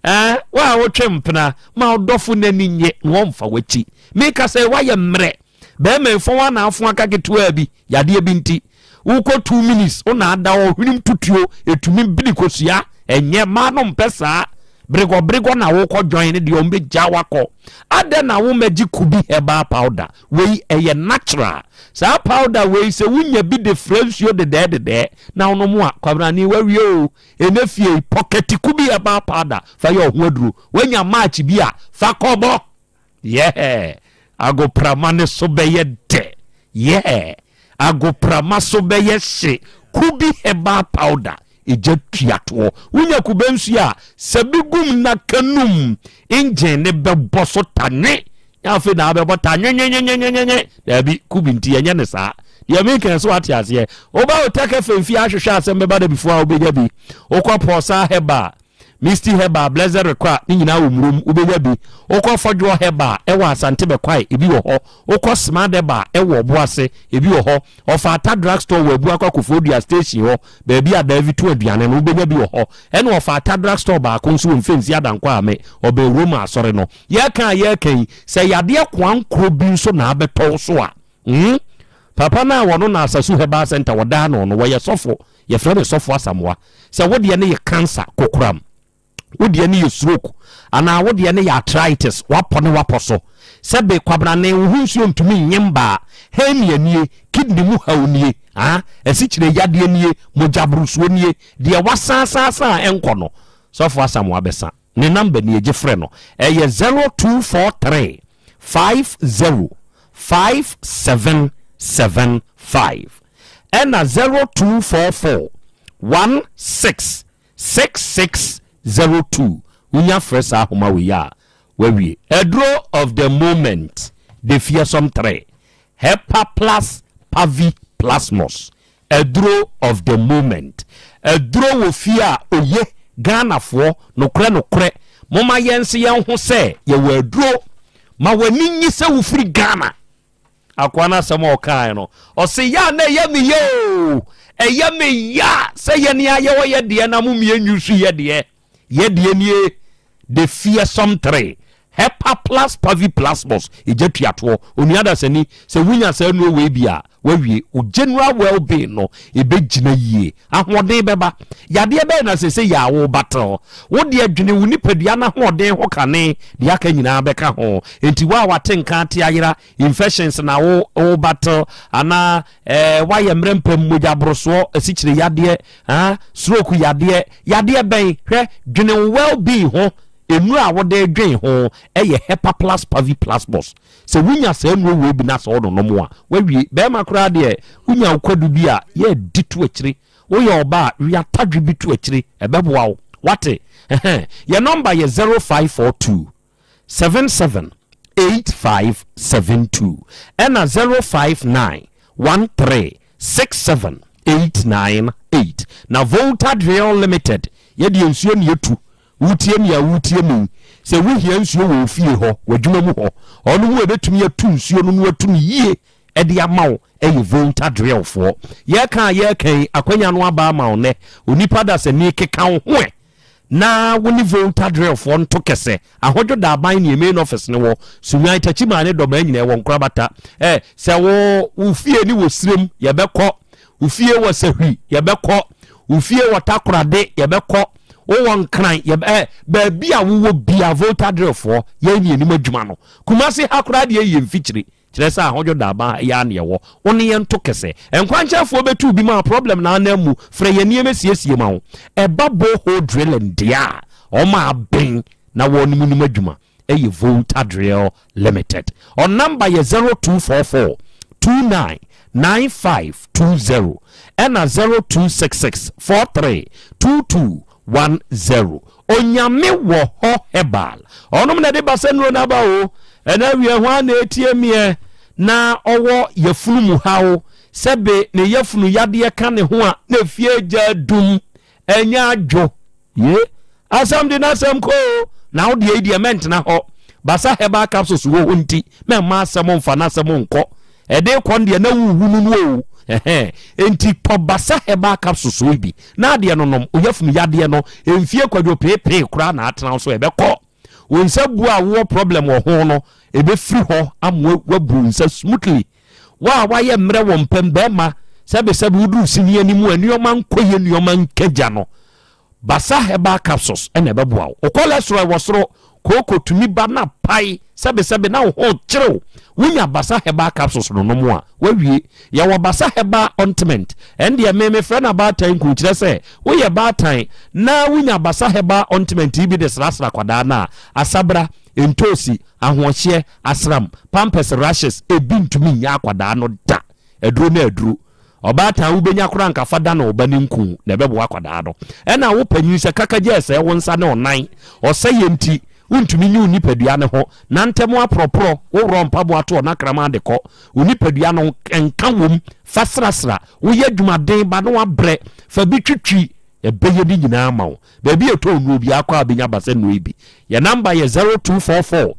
eh, wo a wotwe mpena ma ɔdɔfo n'ani nye na wɔmfa w'akyi meka sɛ woayɛ mmerɛ bɛrima yi fɔn ana afo aka ketewaa bi yadeɛ bi nti wokɔ 2 minutes wo na ada hɔ hwenem tutuo ɛtumi bini kosua ɛnyɛ mmaa no mpɛ saa bregɔbregɔ na wokɔ join ne deɛ ɔmbɛgya wakɔ adɛn na womagye Kubi Herbal Powder wei? Ɛyɛ natural. Saa powder wei sɛ wonya bi de frɛ nsuo dedɛɛ na wonom a kwabrane wawie o. Ɛnɛ fie pocket Kubi Herbal Powder fa yɛ ɔho aduro. Woanya match bi a fa kɔbɔ yɛ agoprama ne so bɛyɛ dɛ yɛ agoprama so bɛyɛ hye. Kubi Herbal Powder ɛgya tuatoɔ. Wonya kube nsuo a sɛ bi gum na kanum engine ne bɛbɔ so tanwe afei na abɛbɔ tanwenwenwenwenwenwe. Daabi, kubi nti yɛnyɛ ne saa deɛ meka so ate aseɛ. Woba wo tɛkɛ fɛmfie ahwehwɛ asɛm bɛba da bifoɔ a wobɛnya bi. Wokɔ Pɔsa Herbal, Misty Herbal, Blessed Rekwa ne nyinaa wɔ murom wobɛnya bi. Wokɔ Fɔdwoɔ Herbal ɛwɔ Asante Bɛkwae ebi wɔ hɔ. Wokɔ Smart Herbal ɛwɔ Ɔboase ebi wɔ hɔ. Ɔfaata Drug Store wɔ Abu akɔ Akɔfoɔ station hɔ baabi a Davi to aduane no wobɛnya bi wɔ hɔ. Ɛna Ɔfaata Drug Store baako nso wɔ Mfɛnsi Adankɔ ame ɔbɛn Roma asɔre no. Yɛka a yɛka yi sɛ yadeɛ koankoro bi nso na abɛtɔw so a, Papa no a wɔno na Asasu Herbal Center wɔdaa no wɔyɛ sɔfo, yɛfrɛ no Sɔfo Asamoa. Sɛ wodeɛ no yɛ cancer kokoram, wodeɛ no yɛ stroke, anaa wodeɛ no yɛ arthritis, wapɔ ne wapɔ so sɛbe kwabrane wo ho nsuo ntumi nye mbaa, hernia nie, kidney mu haw nie, ah, asikyire yadeɛ nie, mogyaborosuo nie, deɛ wasansansan a ɛnkɔ no, Sɔfo Asamoa bɛsa. Ne number nie, gye frɛ no, ɛyɛ 0243 50 5775 ɛna 0244 16 6602. Wonya frɛ saa ahoma wei a wawie. Aduro of the moment, the fearsome 3 Hepa Plus Pavi Plasmos, aduro of the moment, aduro wɔ fie a oye. Ghanafoɔ, nokorɛ nokorɛ, momma yɛnse yɛn ho sɛ yɛwɔ aduro ma w'ani nyi sɛ wofiri Ghana. Akoa no asɛm a ɔkaeɛ no, ɔse yɛ a na ɛyɛ me yɛ o, ɛyɛ me ya sɛ yɛne ayɛwɔ yɛ deɛ na mo mmienu so yɛ deɛ yɛ deɛ nie. The fearsome 3 Hepa Plus Pavi Plasmos ɛgya tuatoɔ. Onua dasani, sɛ wonya saa nnuro wei bi a wawie wo general well-being no ɛbɛgyina yie, ahoɔden bɛba. Yadeɛ bɛyɛ na sɛ sɛ yɛ a wo battle wo deɛ dwene wo nipadua no ahoɔden ho kane deɛ aka nyinaa bɛka ho. Enti wo a wate nka ate ayera infections na wo battle anaa woayɛ mmerɛ mpam, mogya borosoɔ, asikyire yadeɛ, ah, stroke yadeɛ, yadeɛ bɛn, hwɛ dwene wo well-being ho. Nnuro a wode redwen ho yɛ Hepa Plus Pavi Plus Bos. Sɛ wonya saa nnuro wei bi na sɛ wononom a, woawie. Barima koraa deɛ, wonya wo kwadu bi a, yɛ di to akyire. Woyɛ ɔbaa a, we atadwe bi to akyire. Ɛbɛboa wo. Wate? Ɛhɛn. Yɛn nɔmba yɛ 0542 77 8572 ɛna 059 13 67 898. Na Volta Drill Limited, yɛdeɛ nsuo ne yɛtu. Wotie me a woretie me yi, sɛ wohia nsuo wɔ wo fie hɔ, w'adwuma mu hɔ, ɔno mu a ɛbɛtumi atu nsuo no na watu no yie de ama wo yɛ Volta Drillfoɔ. Yɛreka a yɛreka yi, akwanya no aba ama wo nnɛ. Onipa dasani, keka wo ho ɛ na wo ne Volta Drillfoɔ nto kɛsɛ. Ahodwo Daaban ne main office no wɔ, Sunyani, Takyimaa ne Dɔmaa nyinaa ɛwɔ Nkorabata. Ɛ, sɛ wo, wo fie ne wɔ Sirem, yɛbɛkɔ. Wo fie wɔ Sahwi, yɛbɛkɔ. Wo fie wɔ Takorade, yɛbɛkɔ. Wowɔ Nkran, yɛbɛ ɛ baabi a wowɔ bia Volta Drillfoɔ, yɛn ne yɛnim adwuma no. Kumasi ha koraa deɛ yɛ mfikyire, kyerɛ sɛ ahodwo daaban ha yi ara na yɛwɔ. Wo ne yɛn to kɛsɛ. Nkwankyɛnfoɔ bɛtu bi ma wo, problem na anan mu, frɛ yɛn nneɛma siesie ma wo. Ɛba borehole drilling deɛ a, wɔn a aben na wɔnim nim adwuma. yɛ Volta Drill Limited. Ɔn number yɛ 0244 29 9520 ɛna 0266 43 2210. Onyame wɔ hɔ herbal. Ɔnom na ɛde basa nnuro no aba o. Ɛna awie ho a na ɛtie meɛ na ɔwɔ yafunu mu haw sɛbe ne yafunu yadeɛ ka ne ho a na efie gya dum Ɛnyɛ adwo. Ye. Asɛm de n'asɛm kɔ o. Na wo deɛ yi deɛ mɛntena hɔ. Basa herbal capsules wɔ hɔ nti mɛmma asɛm mfa n'asɛm nkɔ. Ɛde kɔ no deɛ na wowu no no o. Ɛhɛn. Enti tɔ Basa herbal capsules yi bi na adeɛ no nom. Wo yafunu yadeɛ no mfie kwadwo peepee koraa na atena wo so ɛbɛkɔ. Wo nsa bu a wowɔ problem wɔ ho no ɛbɛfiri hɔ ama wabu wo nsa smoothly. Wo a woayɛ mmerɛ wɔ mpam bɛrima, sɛbesɛbe woduru sini anim a nneɛma nkɔ yie nneɛma nkagya no, Basa Herbal Capsules na ɛbɛboa wo. Wo cholesterol wɔ soro, kooko tumi ba na pae, sɛbesɛbe na wo ho kyere wo. Wonya Basa Herbal Capsules no nom a, woawie. Yɛwɔ Basa Herbal Ointment, ɛndeɛ me mefrɛ no abaatan nku, kyerɛ sɛ woyɛ baatan na wonya Basa Herbal Ointment yi bi de srasra kwadaa no a, asabra, ntoosi, ahoɔhyeɛ, asram, pampers, rashes, ebi ntumi nyɛ akwadaa no da. Aduro ne aduro. Ɔbaatan wobɛnya koraa nka fa da ne ɔba ne nku na ɛbɛboa akwadaa no. Ɛna wo panyin sɛ kakagya ɛsɛe wo nsa ne ɔnan. Ɔsɛeɛ nti wontumi nyi wo nipadua no ho. Nantɛm aporɔporɔ, woworɔ mpaboa to ɔnakraman de kɔ. Wo nipadua no nka wom. Fa srasra. Woyɛ adwumaden ba na wabrɛ. Fa bi twitwi. Ɛbɛyɛ ne nyinaa ama wo. Baabi a ɛtɔ nnuro biara kɔ a bɛnya basa nnuro yi bi. Yɛn namba yɛ 0244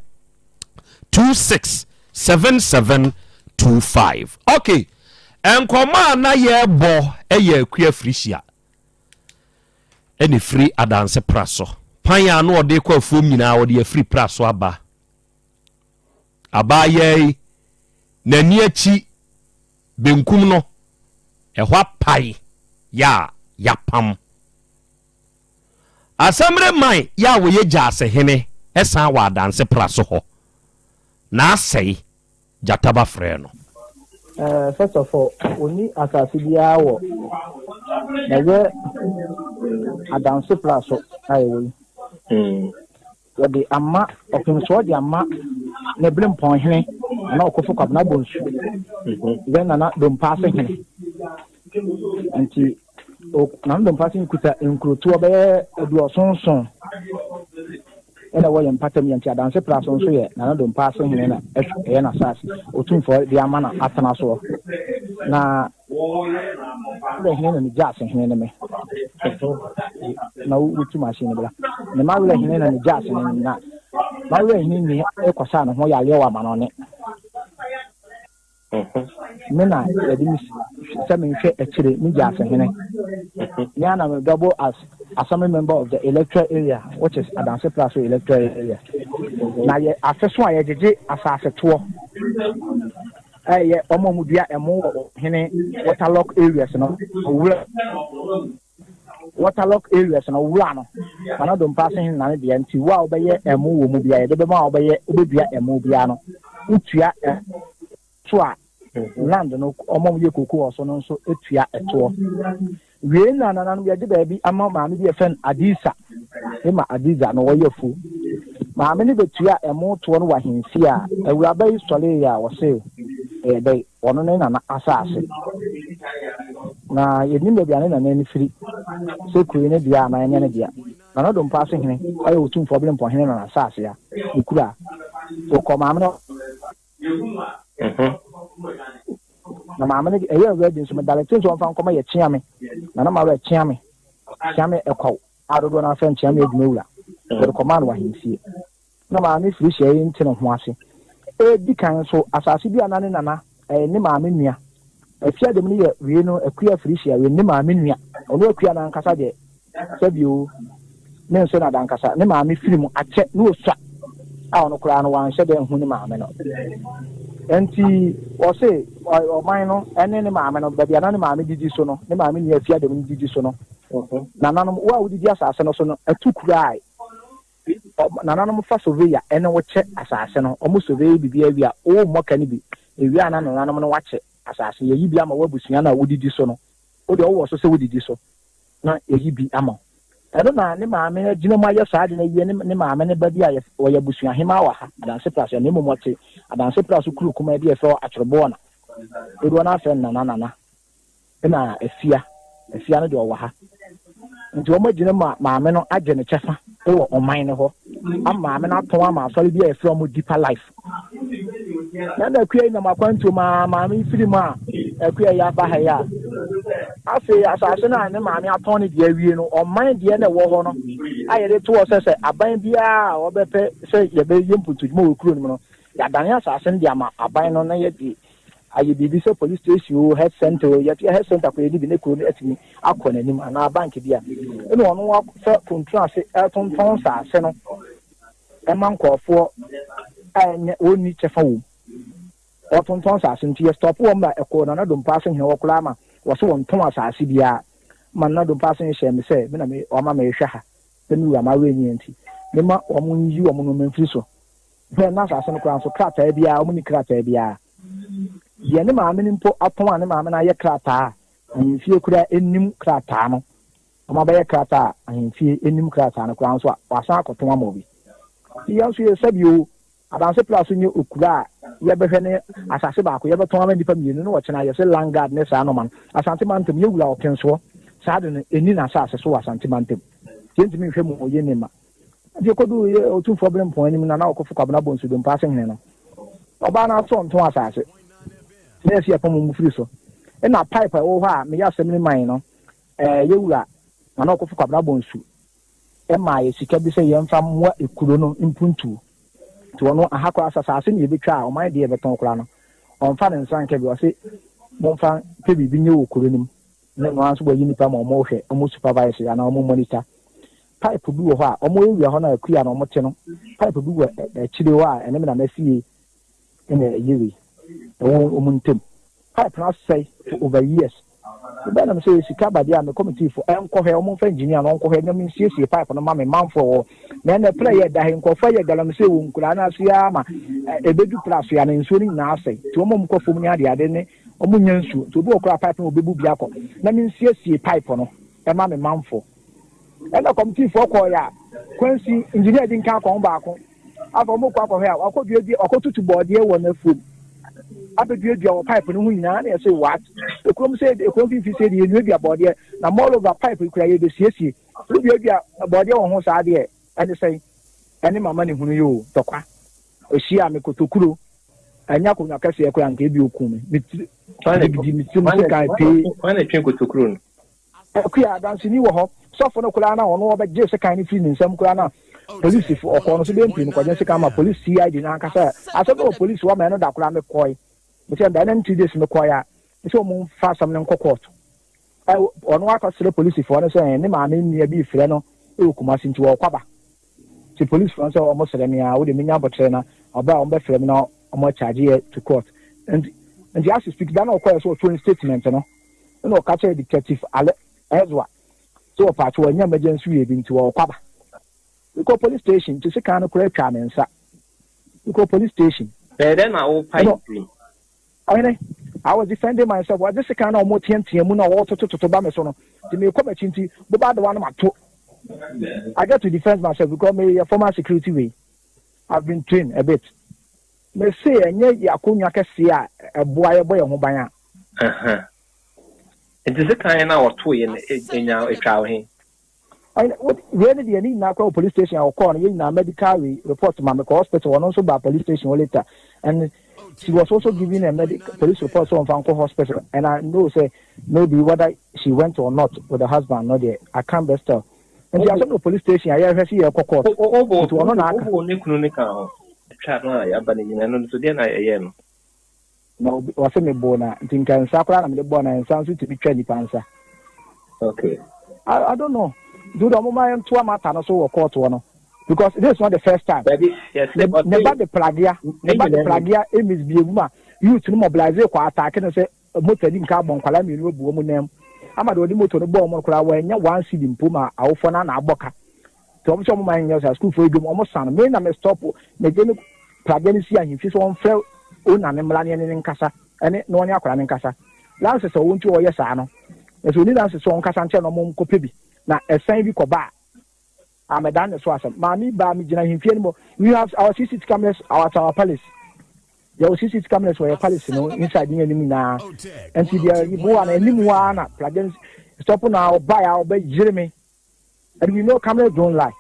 26 77 25. Ok, nkɔmmɔ a na yɛrebɔ yɛ Akua Firihyia ɛna ɛfiri Adanse Pra so. Pan a na ɔde kɔ afuom nyinaa ɔde afiri pra so aba. Abaayaa yi, n'ani akyi benkum no, ɛhɔ apae yɛ a yɛapam. Asamire man yɛ a wɔyɛ Gyaasehene san wɔ Adanse pra so hɔ na asɛe, gyata ba frɛɛ no. Eh, first of all, onni asase biara wɔ ɛyɛ Adanse pra so a ɛwɔ yi. Wɔde ama ɔpemsoɔ de ama ne berempɔn hene Nana Ɔkofo Kwabena Bonsu yɛ Nana Dompaase hene. Nti Nana Dompaase hene kuta nkurotoɔ bɛyɛ aduɔsonson ɛna ɛwɔ yɛn mpatam yɛn nti Adanse Praso nso yɛ Nana Dompaase hene na ɛyɛ n'asaase Otumfoɔ de ama no atena soɔ. Na Werɛ hene na ne gyaase hene ne me. Na wotu machine no bra. Ne ma werɛ hene na ne gyaase ne me. Na ma werɛ hene ni kɔsaa ne ho yareɛ wɔ amanɔne. Me na yɛde me sɛ menhwɛ akyire me gyaase hene. Me ana me double as assembly member of the electoral area which is Adanse Praso electoral area. Na yɛ afe so a yɛgyegye asase toɔ. Ɛyɛ wɔn a wɔdua ɛmo wɔ ɔhene waterlock areas no wura waterlock areas no wura no Nana Dompa ase hene na ne deɛ nti wo a wobɛyɛ ɛmo wɔ mu bia yɛde bɛma a wobɛyɛ wobɛdua ɛmo bia no wotua ɛto a land no wɔn a wɔyɛ koko wɔ so no nso tua ɛtoɔ. Wei na nananom yɛgye baabi ama maame bi yɛfrɛ no Adisa. Ema Adiza na ɔyɛ afuo. Maame no bɛtua ɛmo toɔ no wɔ ahemfie a, awuraba yi sɔreeɛ a ɔse ɛyɛ dɛn, ɔno ne nana asase. Na yɛnnim baabi a ne nana no firi, sɛ kuro yi ne dea anaa ɛnyɛ ne dea. Nana Dompaase hene ɔyɛ Otumfoɔ Berempɔn hene na n'asase a ɔkura. Ɔkɔ maame no na maame no ɛyɛ ready nso medalete nso ɔmfa nkɔma yɛ kyeame na na mawerɛ kyeame kyeame ɛkɔw a dodoɔ no afɛ nkyeame adwuma wura wɔde kɔmaa no wɔ ahemfie na maame firi hyɛ yi nte ne ho ase ɛdi kan nso asase bi a na ne nana ɛyɛ ne maame nua afia dem no yɛ wie no akua firi hyia wie ne maame nua ɔno akua no ankasa deɛ sɛbio ne nso na dankasa ne maame firi mu akyɛ ne osua a ɔno koraa no wanhyɛ dɛ nhu ne maame no. Nti ɔse ɔman no ɛne ne maame no baabi a na ne maame didi so no, ne maame nua afia dem no didi so no, nananom wo a wodidi asase no so no atu kurae. Nananom fa surveyor ɛne wo kyɛ asase no, ɔmo survey biribi awie a wo mmɔka no bi, ewie a na nananom no wakyɛ asase, yɛyi bi ama w'abusua no a wodidi so no, wo deɛ wowɔ so sɛ wodidi so na yɛyi bi ama wo. Ɛno na ne maame agyina mu ayɛ saa de no awie. Ne maame ne ba bi a wɔyɛ abusuahemaa wɔ ha Adanse Pra so, na mmom ɔte Adanse Pra so kuro kumaa bi a yɛfrɛ hɔ Atwereboɔ, na dodoɔ no afrɛ no Nana Nana. Ɛna Afia Afia no deɛ ɔwɔ ha, nti wɔn agyina mu a maame no agye ne kyɛfa wɔ ɔman no hɔ ama maame no atɔn ama asɔre bi a yɛfrɛ wɔn Deeper Life. Na akua yi nam akwantuo mu a maame yi firi mu a akua yi aba ha yi a, afei asase no a ne maame atɔn no deɛ awie no, ɔman deɛ na ɛwɔ hɔ no a yɛde to hɔ sɛ aban biara a ɔbɛpɛ sɛ yɛbɛyɛ mpuntudwuma wɔ kuro no mu no, yɛadane asase no de ama aban no na yɛde ayɛ biribi sɛ police station o, health center o, yɛte health center kɔ yɛde bi ne kuro no atumi akɔ n'anim anaa bank bi a, ɛna ɔno sɛ kuntun ase ɛtontɔn asase no ɛma nkɔɔfoɔ a ɛnyɛ wɔnni kyɛfa wɔ mu. Ɔtontɔn asase nti yɛ stop wɔn ma ɛkɔɔ Nana Dompa ase hene wɔ koraa ma wɔso wɔn tɔn asase biara ma Nana Dompa ase hyɛ me sɛ me na me ɔma me hwɛ ha sɛ me wura ma awerɛ nyɛ nti me ma wɔn nyi wɔn nneɛma mfiri so hwɛ na asase no koraa nso krataa biara wɔn ni krataa biara deɛ ne maame no mpo atɔn a ne maame no ayɛ krataa ahemfie koraa anim krataa no, wɔn abɛyɛ krataa ahemfie anim krataa no koraa nso a wasan akɔtɔn ama obi. Yɛn nso yɛ sɛbi o, Adanse Pra so nye okura a yɛbɛhwɛ ne asase baako yɛbɛtɔn ama nnipa mmienu na wɔkyena yɛsɛ land guard ne saa nɔma no. Asante mantam yɛwura ɔpensoɔ saa de no ɛni n'asase so wɔ Asante mantam, yɛntumi nhwɛ mu yɛ ne ma. Nti ɛkɔduu yɛ Otumfoɔ Berempɔn anim na na ɔkɔfo Kwabena Bonsu Dompa ase hene no, ɔbaa no aso ɔnton asase na yɛsi yɛpam mu firi so. Ɛna pipe a ɛwɔ hɔ a meyɛ asɛm no man no, yɛwura na na ɔkɔfo Kwabena Bonsu ɛmaa yɛ sika bi sɛ yɛmfa mmoa ekuro no mpuntuo. Nti ɔno aha koraa sɛ asase ne yɛbɛtwa a ɔman deɛ yɛbɛtɔn koraa no, ɔmfa ne nsa nka bi, ɔse momfa pɛ biribi nyɛ wɔ kuro no mu. Ne no nso wɔayi nipa ma ɔmo hwɛ, ɔmo supervise anaa ɔmo monitor. Pipe bi wɔ hɔ a ɔmo area hɔ no a akua na ɔmo te no, pipe bi wɔ akyire hɔ a ɛne me nana fie ɛna ɛyɛ wei ɛwɔ ɔmo ntam. Pipe no asɛe for over years. Bɛn na sɛ sika badeɛ a me committee fo ɛnkɔhwɛ, ɔmo mfa engineer no ɔnkɔhwɛ na nsiesie pipe no ma me manfoɔ wɔ. Na ɛnɛ pla yɛ da he nkɔfoɔ yɛ galamsey wɔ nkuraa no ase ara ma ɛbɛdu pra so ya na nsuo no nyinaa asɛe, nti wɔn a wɔkɔ fam ne adeade ne wɔn nya nsuo, nti obi wɔ koraa pipe no wɔbɛbu bi akɔ na me nsiesie pipe no ɛma me manfoɔ. Ɛna committee foɔ kɔɔ yɛ a kwansi engineer di nka akɔ ho baako afɔ wɔn kɔ akɔhwɛ a wakɔ duadua, wakɔ tutu bɔɔdeɛ wɔ n'afuom abɛduadua wɔ pipe no ho nyinaa. Na yɛsɛ what, ekurom sɛ ekurom fifi sɛ deɛ yɛnuadua bɔɔdeɛ na moreover pipe kura yɛbɛsiesie, woduadua bɔɔdeɛ wɔ ho saa deɛ ɛne sɛn ɛne mama ne hunu yi o. Tɔkwa ehyia me kotokuro ɛnyɛ akonnwa kɛseɛ koraa nka ebi okun me me tiri gidi me tiri mu sekan pee. Kwan na etwe kotokuro no. Akuya adanseni wɔ hɔ, sɔfo no koraa na ɔno ɔbɛgye sekan no firi ne nsam koraa na polisifo ɔkɔɔ no so bɛyɛ mpii no kɔgye sekan ma police CID no ankasa. Asɛm no wɔ police hɔ ma ɛno da koraa mekɔe mesɛ da ɛna 2 days mekɔe a mesɛ ɔmo mfa asɛm no nkɔ court. Ɔno akɔsrɛ polisifoɔ no sɛ ne maame nnua bi frɛ no ɛwɔ Kumasi nti wɔrekɔ aba, nti polisifoɔ no sɛ ɔmo srɛ me a wode menya abɔkyerɛ na ɔbɛ a ɔmo bɛfrɛ me na ɔmo akyagye yɛ to court. Nti as you speak da na ɔkɔɛ sɛ ɔtwerɛ ne statement no ɛna ɔka kyerɛ Detective Ale Ezra sɛ wɔpaakye wɔanya emergency wie bi nti wɔrekɔ aba. Mekɔ police station nti sekan no koraa atwa me nsa. Mekɔ police station. Bɛyɛ dɛn na wopae tirim? Ɔhene, I was defending myself. Wɔdze sekan na ɔmo teatea mu na wɔtotototo ba me so no nti mekɔ m'akyi nti boba adewa no mato. I get to defend myself because meyɛ former security wei. I've been trained a bit. Me se ɛnyɛ yɛ akonnwa kɛseɛ a ɛboa yɛbɔ yɛn ho ban a. Aha. Nti sekan no a ɔtoeɛ no, ɛnya ɛtwaa wo he? Wei ne deɛ ne nyinaa koraa wɔ police station a ɔkɔɔ no yɛn nyinaa medical wei report ma mekɔ hospital ɔno nso baa police station hɔ later and she was also giving a medical police report sɛ ɔmfa nkɔ hospital and I know sɛ maybe whether she went or not with the husband no deɛ I can't best tell nti asɛm no police station a yɛhwɛ sɛ yɛkɔ court nti ɔno na aka. Wobɔ ne kunu ne ka ho. Twa no a yɛaba no nyina no nso deɛ na ɛyɛ no. Na obi ɔse me boo na nti nka nsa koraa na mede bɔɔ na nsa nso tumi twa nipa nsa. Okay. I, I don't know. Nti wode ɔmo ma yɛntoa mata no so wɔ court hɔ no because this is not the first time. Dabi, yɛse Ne ɔse. ne ba de pragea, ne ba de pragea misbehave ma youth no mobilize kɔ attack no sɛ motor di nka abɔ nkwadaa mmienu abu wɔn nan mu ama deɛ ɔde motor no bɔɔ wɔn no koraa wɔanya one cedi mpo ma awofoɔ no ana abɔ ka. Nti wɔn sɛ wɔn ma nyɛ saa sukuufoɔ edwom wɔn san me na me stop me gye ne pragya no si ahemfi sɛ wɔn frɛ owner no mmra ne ɛne ne nkasa ɛne na ɔne akwadaa no nkasa lances a ɔwɔ nti ɔyɛ saa no ɛsɛ oni lances sɛ ɔnkasa nkyɛn na wɔn nkɔpɛ bi na ɛsan bi kɔba a amɛdan ne so asɛm maame baa me gyina ahemfie no mu we have our CCTV cameras our at our palace yɛwɔ CCTV cameras wɔ yɛ palace no inside ne anim nyinaa nti deɛ ibo a na anim hɔ ara na pragya no stop na ɔbaa a ɔbɛyere me. And we know cameras don't lie.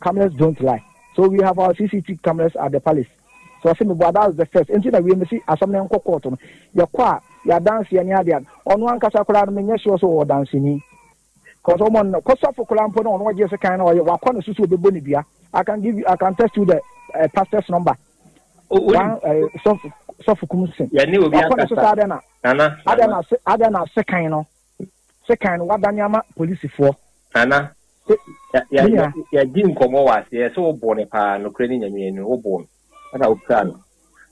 Cameras don't lie. So we have our CCTV cameras at the palace. So I say, me that was the first. Nti na we me see asam na nkɔ court no. Yɛ kɔ a yɛ adanse ne ade ade. Ɔno ankasa koraa no menyɛ sure so ɔwɔ danseni. Cause ɔmo no kɔsɔfo koraa mpo na ɔno ɔgye se kan na ɔyɛ wakɔ ne so so ɔbɛbɔ ne dua. I can give you, I can test you the uh, pastor's number. One uh, sɔfo sɔfo kumsin. Wakɔ ne so sɛ adɛn na adɛn na adɛn na sekan no. Sekan no wadane ama polisifoɔ. Nana, yɛadi nkɔmmɔ wɔ aseɛ sɛ woboo no paa, nokorɛ ne Nyame anim, woboo no, ɛna wopira no.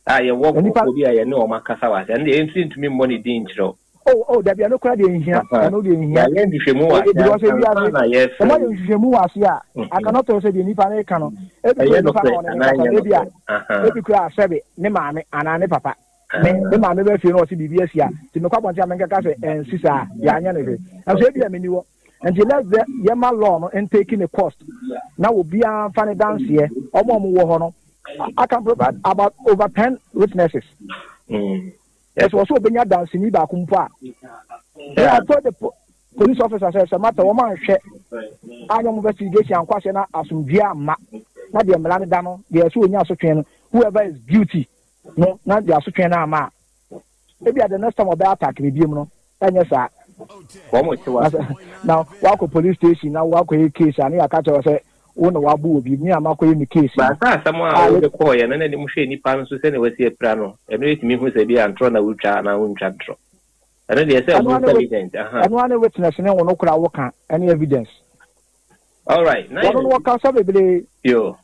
A yɛwɔ nkurɔfoɔ bi a yɛne wɔn akasa wɔ aseɛ, ɛno deɛ yɛntumi ntumi mmɔ ne din nkyerɛ wo. Oh, oh, dabi, ɛno koraa deɛ nhia, ɛno deɛ nhia. Yɛayɛ nhwehwɛmu wɔ aseɛ because ebi ase, na yɛfrɛ. Wɔn ayɛ nhwehwɛmu wɔ aseɛ a, I cannot tell sɛ deɛ nipa no reka no, ebi kura nipa no ɔne ne kasa, ebi a, ebi kura sɛbe ne maame anaa ne papa. Me me maame bɛ fie na ɔsi biribi asi a nti mekɔ abɔnten a menkɛka sɛ ɛnsi saa yɛanyɛ no hwee nso ebi a menni hɔ nti let's the yɛma law no ntake ne cost na obiara nfa ne danseɛ ɔmo a ɔmo wɔ hɔ no I can provide about over ten witnesses ɛsɛ wɔ so obenya danseni baako mpo a yeah, I told the po police officer sɛ sɛ mata wɔn anhwɛ anyɛ wɔn investigation ankɔ aseɛ na asomdwie amma na deɛ mmara no da no deɛ ɛsɛ onya asotwe no whoever is guilty no na de asotwe no ama a, ebia the next time ɔbɛ attack me biom no, ɛnyɛ saa. Na wakɔ police station na wakɔ yɛ case a ne yɛaka kyerɛ sɛ wo na wabo obi me a makɔyɛ me case no. Baasa asɛm a wode kɔɔeɛ no na anim hwɛ nipa no nso sɛnea wasi apira no, ɛno yɛtumi hu sɛ bi a ntorɔ na wotwa anaa wontwa ntorɔ. Ɛno deɛ sɛ ɔmo intelligent. Ɛno ara ne witness ne wo no kora woka ɛne evidence. All right. Wɔn no wɔkasa bebree. Yo.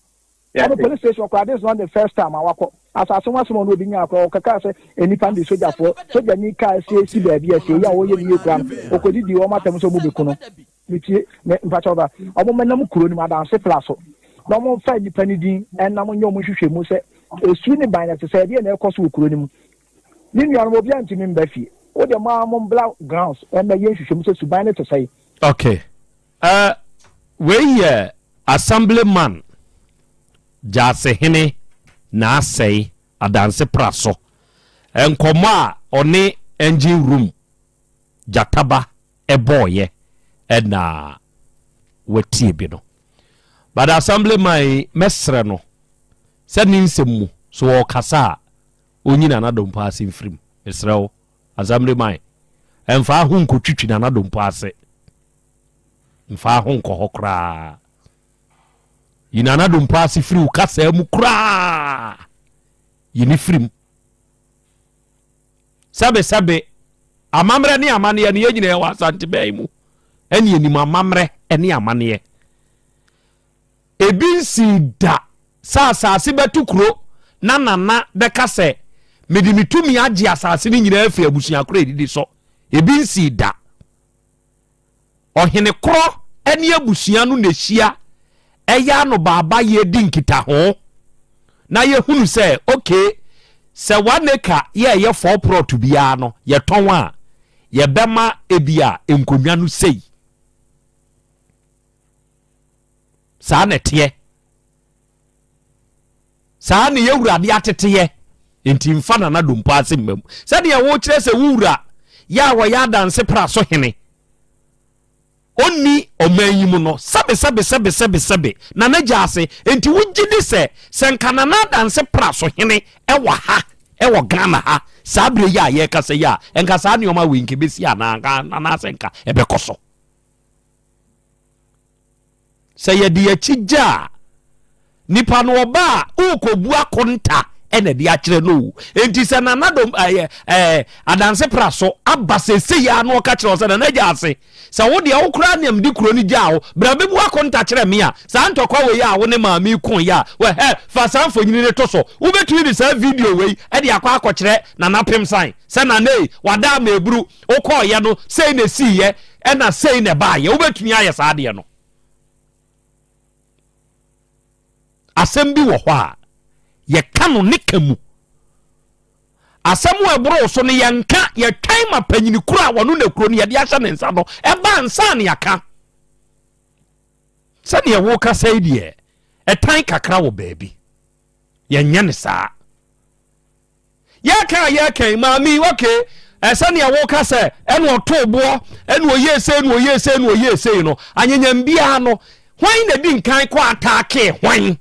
Ɔno police station koraa this is not the first time a wakɔ asase ho asɛm a ɔne obi nyaa koraa ɔkɛkaa sɛ nnipa no de sogyafoɔ sogyani kaa sie si baabi a sie yi a ɔyɛ ne yie koraa no ɔkɔdidi wɔn atɛm sɛ ɔmo bɛku no metie me mpakyɛw ba ɔmo mɛnam kuro no mu adanse pla so na ɔmo mfa nnipa no din ɛnam nyɛ ɔmo nhwehwɛ mu sɛ esu ne ban na ɛte sɛ ɛdeɛ na ɛkɔ so wɔ kuro no mu ne nuanom obiara ntumi mba fie wo deɛ mo ara mo mbla grounds ɛmɛ yɛ nhwehwɛ mu sɛ suban no te sɛ. Okay. Uh, wei yɛ Assemblyman Gyasehene Naasɛe Adanse Praso nkɔmmɔ a ɔne Engine Room Gyataba bɔɔyɛ na watie bi no. But Assemblyman yi mɛsrɛ no sɛ ne nsɛm mu so ɔrekasa a ɔnyi Nana Dompo ase mfiri mu. Mesrɛ wo Assemblyman ɛmfa ho nkɔtwitwi Nana Dompo ase. Mfa ho nkɔ hɔ koraa. Yi Nana Dompo ase firi wo kasaa mu koraa. Yi ne firi mu. Sɛbesɛbe, amammerɛ ne amanneɛ no yɛn nyinaa wɔ Asante bɛn mu. Ɛne yɛnim amammerɛ ne amanneɛ. Ebi nsii da sɛ asase bɛto kuro na Nana bɛka sɛ mede me tumi agye asase no nyinaa afiri abusua koro edidi so. Ebi nsii da. Ɔhene korɔ ne abusua no na ɛhyia ɛyɛ anobaabayɛ di nkitaho na yɛhunu sɛ okay sɛ one acre yɛ ɛyɛ four plot biara no yɛtɔn a yɛbɛma ebi a nkonnwa no sei saa na ɛteɛ. Saa ne yɛwurade ateteyɛ. Enti mfa Nana Dompo ase mma mu. Sɛdeɛ wokyerɛ sɛ wo wura yɛ a ɔyɛ adanse pra so hene, ɔnni ɔman yi mu no, sɛbe sɛbe sɛbe sɛbe sɛbe, Nana gya ase. Enti wogye di sɛ, sɛ nka Nana Adanse pra so hene wɔ ha, wɔ Ghana ha, saa berɛ yi a yɛrekasa yi a, nka saa nneɛma wei nka ɛbɛsi anaa, anaasɛ nka ɛbɛkɔ so? Sɛ yɛde yɛn akyi gya a, nipa no ɔba a worekɔbu akonta ɛna ɛde akyerɛ no o. Enti sɛ Nana Dom ɛyɛ ɛɛ Adanse pra so aba seesei a na ɔka kyerɛ wo sɛ Nana gya ase sɛ wo deɛ wo koraa nea mede kuro no gyaa wo bra bɛbu akonta kyerɛ me a saa ntɔkwa wei a wo ne maame yi ko yɛ a wɔ hɛ fa saa mfonini no to so wobɛtumi de saa video wei ɛde akɔ akɔkyerɛ Nana Pemsan sɛ Nana ei wada ama eburu wokɔɔyɛ no sei na esiiɛ ɛna sei na ɛbaayɛ wobɛtumi ayɛ saa adeɛ no asɛm bi wɔ hɔ a yɛka no ne ka mu asɛm a ɛboro so no yɛnka yɛtwɛn ma panyini koro a wɔno na kuro no yɛde ahyɛ ne nsa no ɛba nsa ne yɛaka sɛdeɛ wokasa yi deɛ ɛtan kakra wɔ baabi yɛnyɛ ne saa Yɛka a yɛka yi, maame yi, okay, sɛnea woka sɛ ɛna ɔtoo boɔ, ɛna ɔyɛɛ sei, ɛna ɔyɛɛ sei, ɛna ɔyɛɛ sei no, anyanyam biara no, hwan na di nkan kɔ ataakee hwan?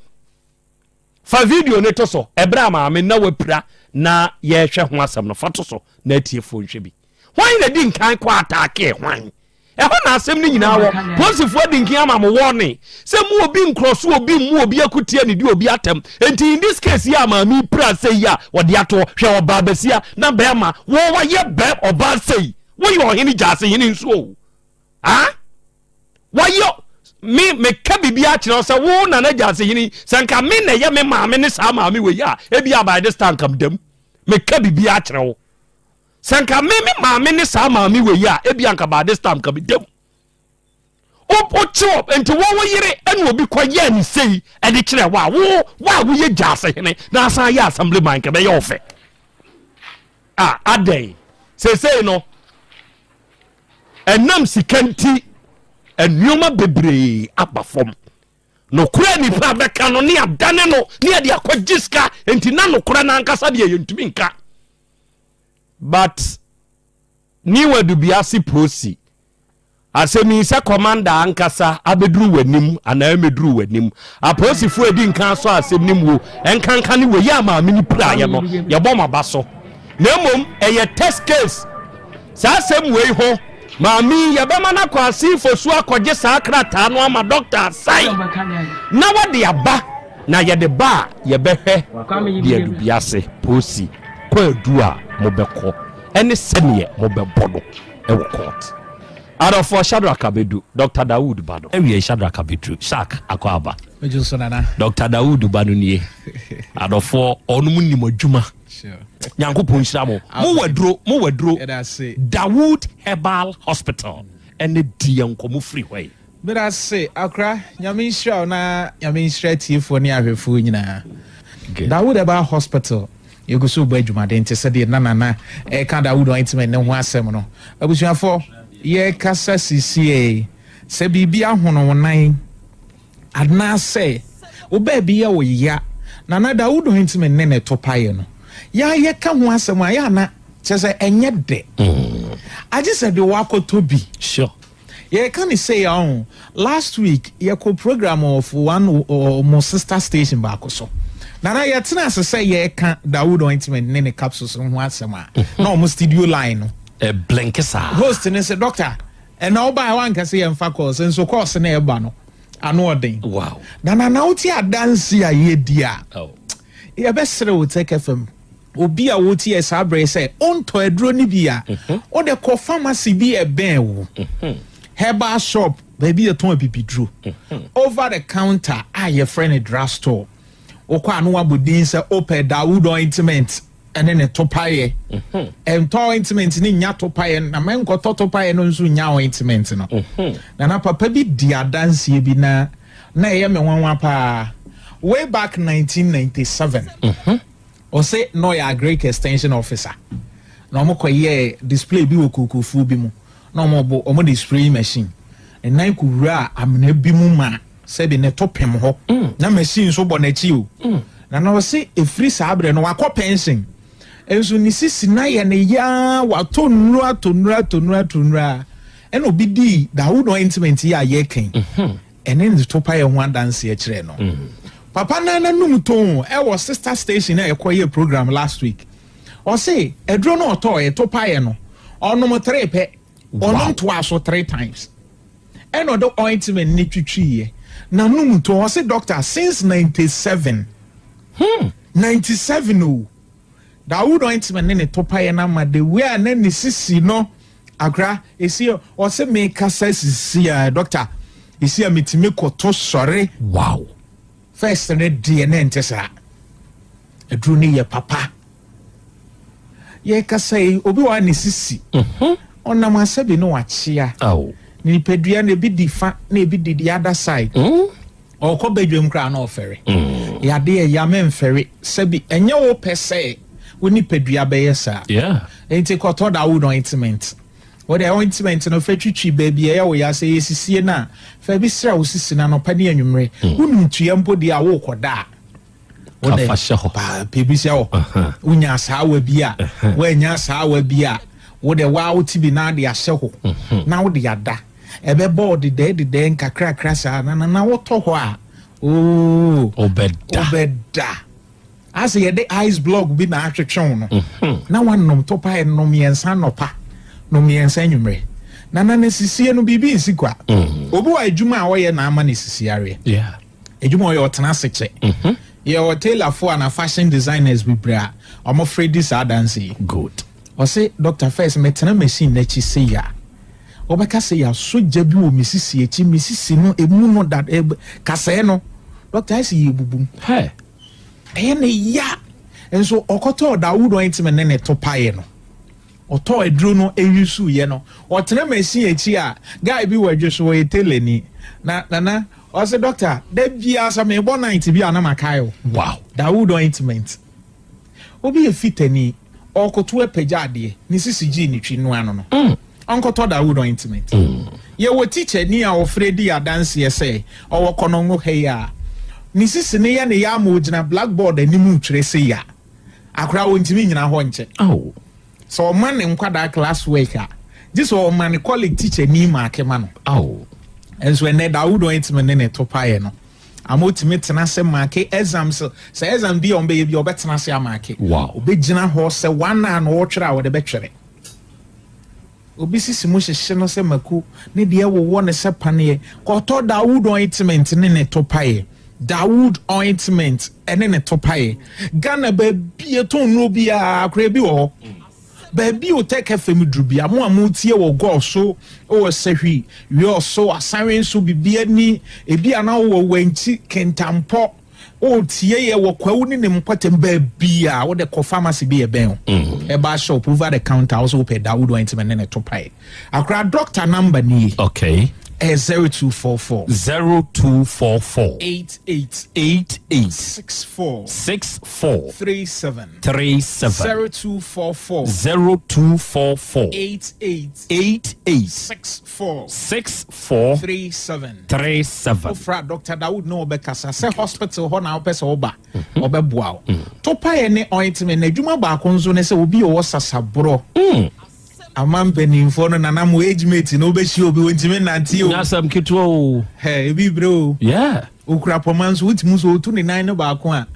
Fa video no to so, ɛberɛ a maame na wapira na yɛrehwɛ ho asɛm no, fa to so na atiefoɔ nhwɛ bi. Hwan na di nkan kɔ ataakee hwan? Ɛhɔ na asɛm no nyinaa wɔ. Polisifoɔ adi nkan ama mo warning sɛ mu obi nkorɔ so obi mmu obi akutia ne di obi atɛm. Enti in this case yi a maame yi pira sei yi a wɔde ato hɔ, hwɛ ɔbaa basia na bɛrima wo wayɛ bɛ ɔbaa sei. Woyɛ ɔhene gyaase hene nso o. Ah? Wayɛ me meka biribi akyerɛ wo sɛ wo nana gyaase hene sɛ nka me na ɛyɛ me maame ne saa maame wei a ebi a by this time nka meda mu. Meka biribi akyerɛ wo. Sɛ nka me me maame ne saa maame wei a ebi anka by this time nka me dam. Wokye wɔ nti wo wo yere ɛna obi kɔ yɛ ne sei ɛde kyerɛ wo a wo wo a woyɛ gyaase hene na asan yɛ assembly man nka bɛyɛ ɔfɛ. A adɛn seesei no ɛnam sika nti nneɛma bebree aba fam. Nokorɛ nipa bɛka no ne adane no ne yɛde akɔgye sika nti na nokorɛ no ankasa deɛ yɛntumi nka. But New Adubiase Prosi, asɛm yi sɛ commander ankasa abɛduru w'anim anaa ɛmɛduru w'anim. Apolisifoɔ adi nkan asɔ asɛm no mu o, ɛnkanka ne wei a maame no piraeɛ no, yɛbɔ mo aba so. Na mmom ɛyɛ test case. Saa asɛm wei ho, maame yi yɛbɛma no akɔ Asinfo so akɔgye saa krataa no ama dɔkta asan na wɔde aba. Na yɛde ba a yɛbɛhwɛ deɛ Adubiase polisi kwaadu a mobɛkɔ ɛne sɛdeɛ mobɛbɔ no wɔ court. Adɔfoɔ Shadrack Abedu, Doctor Dawood ba no. Awiei Shadrack Abedu, Shak akɔ aba. Megye so nana. Doctor Dawood ba no nie. Adɔfoɔ ɔnom nim adwuma. Nyankopɔn nhyira mo. Mo wɔ aduro, mo wɔ aduro. Dawood Herbal Hospital ɛne di yɛn nkɔmɔ firi hɔ yi. Medase akora, Nyame nhyira wo na Nyame nhyira atiefoɔ ne ahwɛfoɔ nyinaa. Dawood Herbal Hospital, yɛgu so rebɔ adwumaden te sɛ deɛ na Nana ɛreka Dawood Ointment no ho asɛm no. Abusuafoɔ, yɛrekasa sisiei, sɛ biribi ahono wo nan anaasɛ wo baabi yɛ wo ya, Nana Dawood Ointment ne ne topaeɛ no, yɛ a yɛka ho asɛm a, yɛ a na kyerɛ sɛ ɛnyɛ dɛ. Agye sɛ de woakɔtɔ bi. Sure. Yɛreka no sei a ɔho, last week yɛkɔ program of one ɔmo sister station baako so. Nana yɛtena ase sɛ yɛreka Dawood ointment ne ne capsules ho asɛm a, na ɔmo studio line no. Ɛblinke saa. Host no sɛ, Doctor, ɛna wobaeɛ woanka sɛ yɛmfa calls, nso calls no ɛba no, ano ɔden. Wow. Na Nana wote adanse a yɛdi a, oh. yɛbɛsrɛ wo Tech FM. Obi a wotie saa bere yi sɛ wontɔ aduro no bi a, mhm. wode kɔ pharmacy bi ɛbɛn wo. Mhm. Herbal shop, baabi yɛtɔn abibiduro. Mhm. Over the counter a yɛfrɛ no drug store. Wokɔ a no wabɔ din sɛ wopɛ Dawood ointment ɛne ne topaeɛ. Ɛntɔ ointment ne nya topaeɛ na mɛnkɔtɔ topaeɛ no nso nya ointment no. Nana papa bi di adanseɛ bi na na ɛyɛ me nwanwa paa. Way back 1997. Ɔse na ɔyɛ agric extension officer na ɔmo kɔ yɛɛ display bi wɔ kokofuo bi mu na ɔmo bo ɔmo de spraying machine ne nan kɔ wuraa amena bi mu ma sɛbi ne to pem hɔ na machine nso bɔ n'akyi o. Na na ɔse ɛfiri saa berɛ no wakɔ pension nso ne sisi no ayɛ ne yaa, watɔ nnuro atɔ nnuro atɔ nnuro atɔ nnuro a ɛna obi dii Dawood ointment yi a yɛka yi mhm. ɛne ne to paeɛ ho adanseɛ kyerɛ no. Mhm. Papa no nanum tɔn ɛwɔ sister station a ɛkɔyɛ program last week. Ɔse aduro no ɔtɔɔ ɛto paeɛ no ɔnom tere pɛ. Ɔnom toaa so three times ɛna ɔde ointment ne twitwiiɛ na nom to ɔse doctor since 97 hmm 97 o Dawood ointment ne ne topaeɛ no ama the way a na ne sisi no akora esi ɔse mekasa sisi a doctor esi a metumi koto sɔre wow first ne deɛ na ɛnte saa aduru no yɛ papa. Yɛrekasa yi, obi wɔ ha ne sisi. Mhm. Ɔnam asɛbi no wakyea. Ne nipadua no ebi di fa na ebi di the other side. Mm. Ɔkɔ badwam koraa na ɔfɛre. Mm. Yade ɛya mɛmfɛre sɛbi ɛnyɛ wo pɛ sɛ wo nipadua bɛyɛ saa. Nti kɔtɔ da wood ointment. Wode ointment no fɛ twitwi baabi ɛyɛ wo ya sɛ yɛ sisie no a fa bi sra wo sisi no anɔpa ne anwummere. Wonum tua mpo deɛ a wokɔda a. Wode fa hyɛ hɔ. Paa biribi hyɛ hɔ. Wonya asaawa bi a, woanya asaawa bi a, wode waa wo ti bi na ade ahyɛ hɔ mhm. na wode ada. Ɛbɛbɔ wo dedɛɛ dedɛɛ nkakrakra saa na na wotɔ hɔ a, oo. Wobɛda. Wobɛda. Asɛ yɛde ice block bi na atwetwe wo no. Mhm. Na wanom topa ɛnom mmiɛnsa nɔpa, nom mmiɛnsa anwummerɛ. Na na ne sisie no biribi nsi kwa. Mhm. Obi wɔ adwuma a ɔyɛ na ama ne sisi areɛ. Yeah. Adwuma ɔyɛ ɔtena ase kyɛ. Mhm. Yɛwɔ tailorfoɔ ana fashion designers bebree a wɔfrɛ di saa adanse yi. Good. Ɔse Doctor first metena machine n'akyi sei a wobɛka sɛ yɛasɔ gya bi wɔ me sisi akyi me sisi no emu no da eh, kasɛɛ no doctor ayɛ sɛ yɛbubum. Hey. Ɛyɛ ne ya nso ɔkɔtɔɔ Dawood ointment ne ne to paeɛ no. Ɔtɔɔ aduro no yusuiɛ no, ɔtena machine akyi a, guy bi wɔ adwo so, ɔyɛ tailor ni. Na Nana, ɔse doctor, da biara sɛ mebɔ night bi a na makae wo. Wow. Dawood ointment. Obi yɛ fitani, ɔrekoto apagya adeɛ, ne sisi gyee ne twi noa no no. Mm. Ɔnkɔtɔ Dawood ointment. Mm. Yɛwɔ teacher ni a ɔfrɛ di adanseɛ sɛ ɔwɔ kɔnɔngo ha yi a, ne sisi no yɛ ne ya ama ɔgyina blackboard anim retwerɛ sei a, Akwadaa ɔntumi nnyina hɔ nkyɛ. Sɛ ɔma ne nkwadaa class work a, gye sɛ ɔma ne colleague teacher ni maake ma no. Nso ɛnɛ Dawood ointment ne ne to paeɛ no, ama ɔtumi tena ase maake exams. Sɛ exam bi a ɔmbɛyɛ bi a ɔbɛtena ase amaake. Ɔbɛgyina hɔ sɛ one hour na ɔretwerɛ a ɔde bɛtwerɛ. Obi sisi mu hyehye no sɛ mako, ne deɛ wowɔ no sɛ paneɛ. Kɔtɔ Dawood ointment ne ne to paeɛ. Dawood ointment ne ne to paeɛ. Ghana baabi yɛtɔn nnuro biara koraa bi wɔ hɔ. Baabi Otec FM duru bia, mo a motie wɔ Gɔɔ so, wɔ Sahwi, Wiɔ so, Asanwe so, Bibiani, ebi a na wowɔ Wankyi, Kintampɔ, Wotie yɛ wɔ Kwawu ne ne mpɔtam baabi a wode kɔ pharmacy bi ɛbɛn o. Mm. Ɛba shop over the counter wo so wopɛ Dawood ointment ne ne to pae. Akora doctor number nie. Okay. Ɛyɛ 0244. 0244. 88. 88. 64. 64. 37. 37. 0244. 0244. 88. 88. 64. 64. 37. 37. Wofra Dr. Dawood ne wɔbɛkasa sɛ hospital hɔ na wopɛ sɛ woba mhm. ɔbɛboa wo. Mm. Topaeɛ ne ointment na adwuma baako nso ne sɛ obi ɔwɔ sasaborɔ. Mm. Ama mpanimfoɔ no nana mo age mate na wobɛhyia obi wɔntumi nnante o. Nyasɛm ketewa o. Hɛ ebi brɛ o. Yeah. Okura pɔma nso wotumi nso otu ne nan no baako a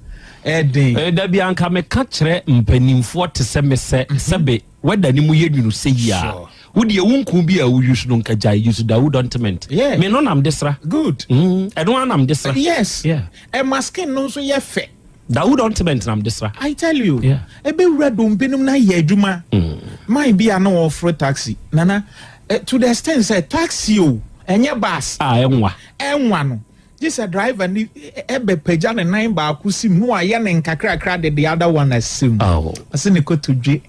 ɛden. Eh, dabi anka meka kyerɛ mpanimfoɔ te sɛ me sɛ mhm. sɛbe wɛda ne mu yɛ nwunu sɛ yi a wo deɛ wo nku bi a wo use no nka gyae use Dawood ointment yeah. me no nam de sra good ɛno mm, anam de sra yes yeah. ɛma skin no nso yɛ fɛ Dawood ointment nam de sra I tell you yeah. ɛbɛwura dompe nom na yɛ adwuma mm. man bi a na wɔforo taxi nana eh, to the extent sɛ taxi o ɛnyɛ bus ah, ɛnwa ɛnwa no Gye sɛ driver no bɛpagya ne nan baako si mu na wayɛ ne nkakrakra de the other one asi mu. Ɔse ne kotodwe.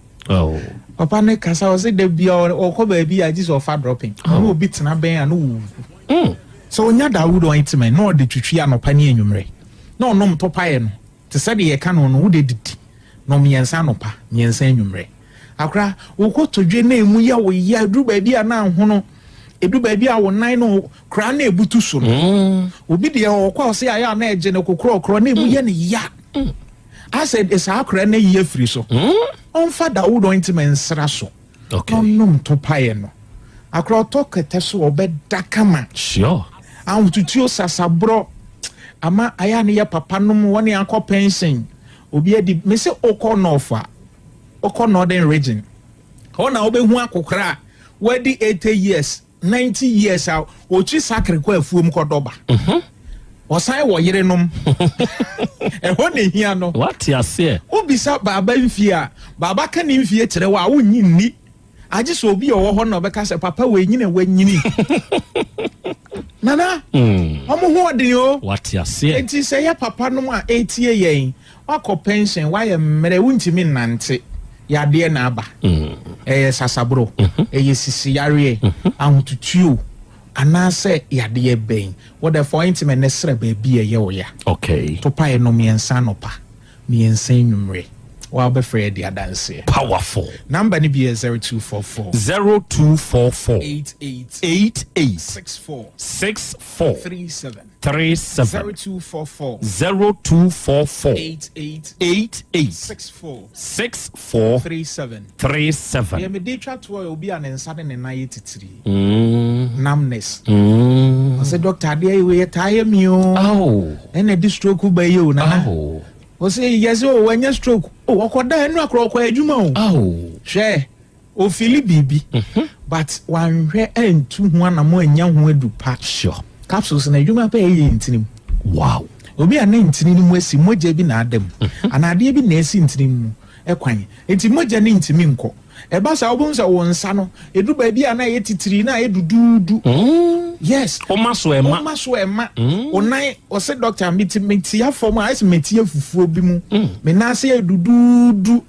Papa no kasa ɔse da bia ɔkɔ baabi a gye sɛ ɔfa dropping. Ɔne obi tena bɛn a na ɔwu. Mm. Sɛ ɔnya Dawood ointment na ɔde twitwi anɔpa ne anwummerɛ na ɔnom topaeɛ no te sɛ deɛ yɛka no no wode didi nom mmiɛnsa anɔpa mmiɛnsa anwummerɛ. Akora, wo kotodwe na emu yɛ wo ya, eduru baabi a na ahono, edu baabi a wo nan no koraa na ebutu so no. Mm. Obi deɛ ɔkɔ a ɔsɛ ayɛ a na ɛgye no kokorɔkorɔ na emu yɛ no ya. Asɛ saa akora no ayi afiri so. Ɔmfa Dawood ointment nsra so. Okay. Na ɔnom topaeɛ no. Akora ɔtɔ kɛtɛ so ɔbɛda kama. Sure. Ahotutuo sasaborɔ ama ayɛ a ne yɛ papa nom wɔne akɔ pension. Obi adi me sɛ okɔ north a okɔ northern region. Hɔ na wobɛhu akokora a wadi 80 years 90 years a ɔkyi sakre kɔ afuom kɔdɔ ba. Ɔsan wɔ yerenom. Ɛhɔ na ehia no. Wate aseɛ. Wobisa baaba mfie a, baaba ka ne mfie kyerɛ wo a, wonnye nni. Agye sɛ obi a ɔwɔ hɔ na ɔbɛka sɛ papa wei nyini a wanyini. Nana, wɔn ho ɔden o. Wate aseɛ. Enti sɛ yɛ papa nom a ɛretie yɛn, wakɔ pension, wayɛ mmerɛ, wontumi nnante, yadeɛ na aba. Ɛyɛ sasaboro, ɛyɛ sisi yareɛ, ahotutuo, anaasɛ yadeɛ bɛn. Wode fa ointment no sra baabi a ɛyɛ wo ya. Okay. To pae no mmiɛnsa anɔpa, mmiɛnsa anwummere. Wa wobɛfrɛ yɛ di adanseɛ. Powerful. Number no bi yɛ 0244. 0244. 88. 88. 64. 64. 37. 37. 0244. 0244. 88. 88. 64. 64. 37. 37. Deɛ mede twa toɔ yɛ obi a ne nsa ne ne nan yɛ titiri. Mm. Numbness. Mm. Ɔsɛ doctor adeɛ yi wei taa yɛ mi o. Oh. Ɛna ɛde stroke ba yi o nana. Oh. Ɔsɛ yɛsɛ o wanya stroke. O ɔkɔ da ɛnu akora ɔkɔ adwuma o. Oh. Hwɛ ofili biribi. But wanhwɛ antu ho anamo anya ho adu pa. Sure. Capsules na adwuma pɛ ɛyɛ ntini mu. Wow. Obi a ne ntini no mu asi mogya bi na ada mu. Anaa adeɛ bi na asi ntini mu kwan. Nti mogya no ntumi nkɔ. Ɛba saa wobɛhu sɛ wo nsa no, ɛduru baabi a na ɛyɛ titiri na ayɛ duduudu. Yes. Woma so ɛma. Woma so ɛma. Wo nan, ɔsɛ dɔkta, meti metia fam a, ayɛ sɛ metia fufuo bi mu. Me nan ase yɛ duduudu.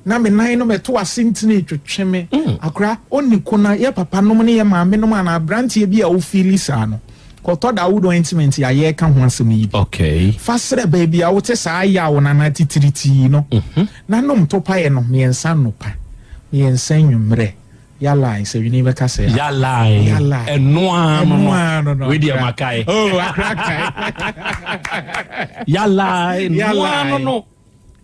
Na me nan no mɛto ase ntini twetwe me. Akora, ɔnni ko na yɛ papa nom ne yɛ maame nom anaa aberanteɛ bi a wofili saa no, kɔtɔ Dawood ointment a yɛreka ho asɛm yi bi. Okay. Fa srɛ baabi a wote saa yaw no anaa titiritii no. Na nom topaeɛ no mmiɛnsa anɔpa, mmiɛnsa anwummerɛ. Yalai, sɛ wini bɛka sɛ. Yalai. Yalai. Ɛno ara no no. Ɛno ara no no. Wei deɛ makae. Oh, akra kae. Yalai. Ɛno ara no no.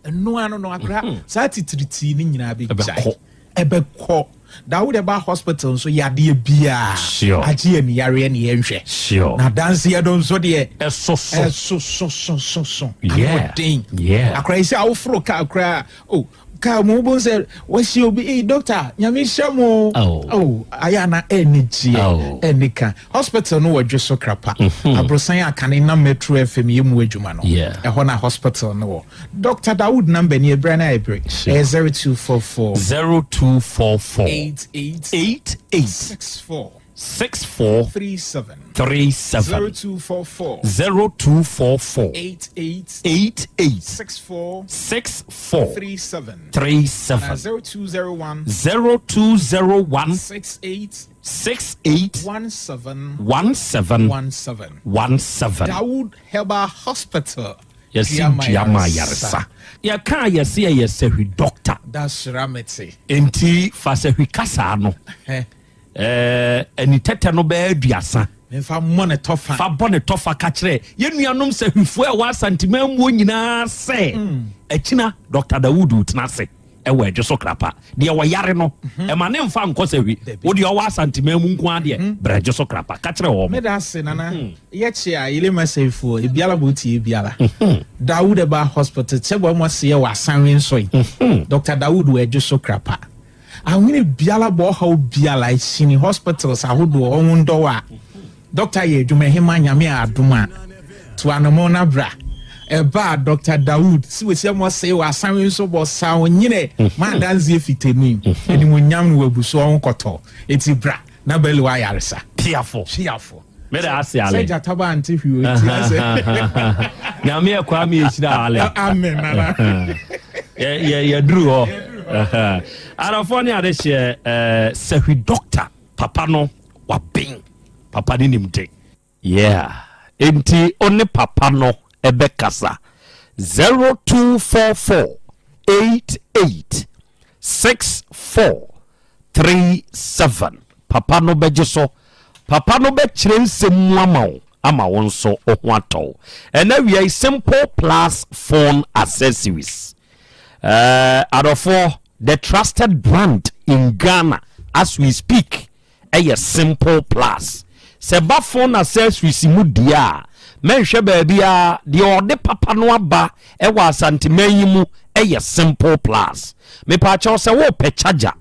Ɛno ara no no akra. Saa titiritii no nyinaa bɛgyae. Ɛbɛkɔ. Ɛbɛkɔ. Dawood ɛba hospital nso yadeɛ biaa. Sure. Agye ani yareɛ ne yɛnhwɛ. Sure. Na danseɛ do nso deɛ. Ɛsoso. Ɛsososososo. Yeah. Anoden. Yeah. Akora yi sɛ awoforo kaa koraa. Oh, kaa mu wobɛhu sɛ wahyia obi. Ee, doctor, nyame nhyira mo. Oh. Oh, ayɛ ana ɛni gyeɛ. Oh. Ɛni ka. Hospital no wɔ Dweso Krapa. Aborosan a kane na Metro FM yɛ mu adwuma no. Yeah. Ɛhɔ na hospital no wɔ. Doctor Dawood number ni ebere na ebere. Sure. Ɛyɛ 0244. 0244. 88. 88. 64. 64. 37. 37. 0244. 0244. 88. 88. 64. 64. 37. 37. 0201. 0201. 68. 68. 17. 17. 17. 17. Dawood Herbal Hospital. Yɛsi dua ma ayaresa. Yɛka a yɛse ɛyɛ sahwi doctor. Dasra mete. Enti fa sahwi kasaa no. Ɛɛ anitɛtɛ no bɛyɛ aduasa. Nfa mmɔ ne tɔfa. Fa bɔ ne tɔfa ka kyerɛ yɛn nuanom sahwifoɔ a ɛwɔ Asanteman muo nyinaa sɛ akyina Dr. Dawood retena ase ɛwɔ Adwo so Krapa. Deɛ ɔyare no, ɛma ne mfa nkɔ sahwi. Wo deɛ ɔwɔ Asanteman mu nko ara deɛ, brɛ Adwo so Krapa. Ka kyerɛ wɔn. Meda ase nana. Yɛkye a yele ma sɛifoɔ ebiara bɔ tie ebiara. Dawood Herbal Hospital kyɛ bɔ mo seɛ wɔ asanwe nsɔe. Dr. Dawood wɔ Adwo so Krapa. Ahwene biara bɔ ɔhaw biara hyini hospitals ahodoɔ ɔho ndɔw a Doctor yɛ adwuma hema nyame a adom a to anamɔ na bra ɛba a Doctor Dawood si wɔ mo se wɔ asanwe nso bɔ sa onyine ma adanseɛ fitani animonyam no wabu so ɔho kɔtɔ eti bra na bɛli wɔ ayaresa. Piafo. Piafo. Mede ase ale. Sɛ gyata ba ante hwee o ti ase. Nyame yɛ kwa mi ehyira ale. Amen nana. Yɛ yɛ yɛ duru hɔ. Arafo ne ade hyɛ eh, sahwi doctor papa no waben papa ne nim de. Yeah. Enti one papa no ɛbɛkasa 0244 88 64 37 papa no bɛgye so papa no bɛkyerɛ nsɛm mu ama wo. ama wo nso wo ho atɔ wo. Ɛnɛ awia yi Simple Plus Phone Accessories. Uh, adɔfoɔ, the trusted brand in Ghana as we speak ɛyɛ Simple Plus. Sɛ ba phone accessories mu deɛ a, mɛnhwɛ baabiara, deɛ ɔde papa no aba ɛwɔ Asanteman yi mu ɛyɛ Simple Plus. Mepaakyɛw sɛ wopɛ charger,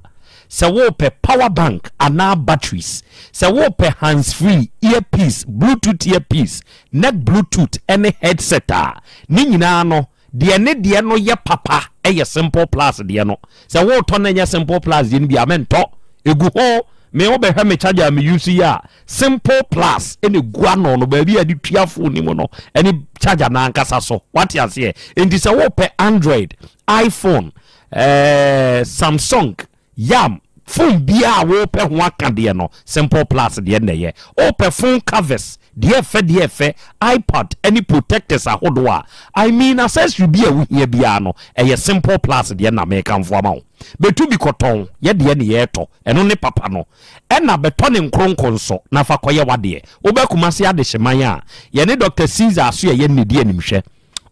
sɛ wopɛ power bank anaa batteries, sɛ wopɛ hands free, earpiece, bluetooth earpiece, neck bluetooth ɛne headset a, ne nyinaa no deɛ ne deɛ no yɛ papa ɛyɛ Simple Plus deɛ no. Sɛ wotɔ no ɛnyɛ Simple Plus deɛ no bi a mentɔ. Egu ho me wobɛhwɛ me charger a me use yi a Simple Plus ɛna egu ano no baabi a yɛde tua phone no mu no ɛne charger no ankasa so. Wate aseɛ? Enti sɛ wopɛ Android, iPhone, eh, Samsung, Yam, phone biara a wopɛ ho aka deɛ no, Simple Plus deɛ na ɛyɛ. Wopɛ phone covers, deɛ ɛfɛ deɛ ɛfɛ, iPad ne protectors ahodoɔ a, I mean accessory bi a wohia biara no, ɛyɛ Simple Plus deɛ na mekamfo ama wo. Bɛtu bi kɔtɔn, yɛ deɛ ne yɛretɔ, ɛno ne papa no. Ɛna bɛtɔ ne nkronko nso na fa kɔyɛ w'adeɛ. Woba Kumasi Adehyeman a, yɛne Doctor Caesar Asoɛyɛ nnidi animhwɛ.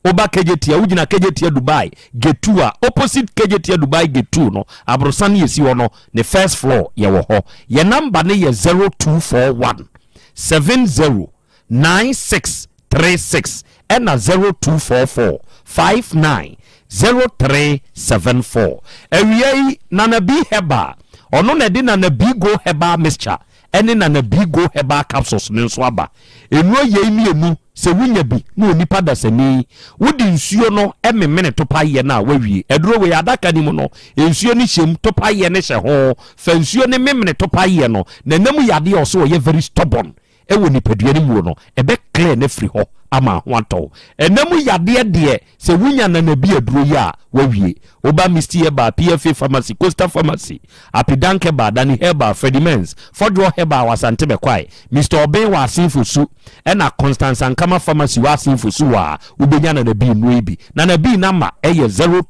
Woba Kejetia, wogyina Kejetia Dubai gate 2 a, opposite Kejetia Dubai gate 2 no, aborosan no yɛsi hɔ no, ne first floor yɛwɔ hɔ. Yɛn number no yɛ 0241 70 9636 ɛna 0244 59 0374. Awia yi, Nana B Herbal, ɔno na ɛde Nana B Go Herbal Mixture ɛne Nana B Go Herbal Capsules no nso aba. Nnuro yei mmienu, sɛ wonya bi na onipa dasani, wode nsuo no memene topaeɛ no a, woawie. Aduro wei, adaka no mu no, nsuo no hyɛ mu, topaeɛ no hyɛ ho. Fa nsuo no memene topaeɛ no, na ɛnam yadeɛ a ɔsɛ ɔyɛ very stubborn wɔ nipadua no muo no, ɛbɛ clear no afiri hɔ ama ho atɔ wo. Ɛna mu yadeɛ deɛ, sɛ wonya nanabi aduro yi a, wawie. Woba Misty Herbal, PFA Pharmacy, Coastal Pharmacy, Apidank Herbal, Danny Herbal, Freddie Mens, Fɔdwoɔ Herbal wɔ Asante Bɛkwae, Mister Obeng wɔ Asen Fosu, ɛna Constance Ankama Pharmacy wɔ Asen Fosu hɔ a, wobɛnya nanabi nnuro yi bi. Nanabi namba ɛyɛ 0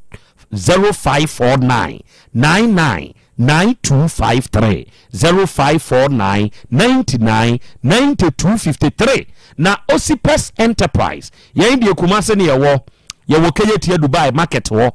0549 99 9253 0549 99 9253 Na Osipes Enterprise, yɛn deɛ Kumase ne yɛwɔ, yɛwɔ Kejetia Dubai market hɔ.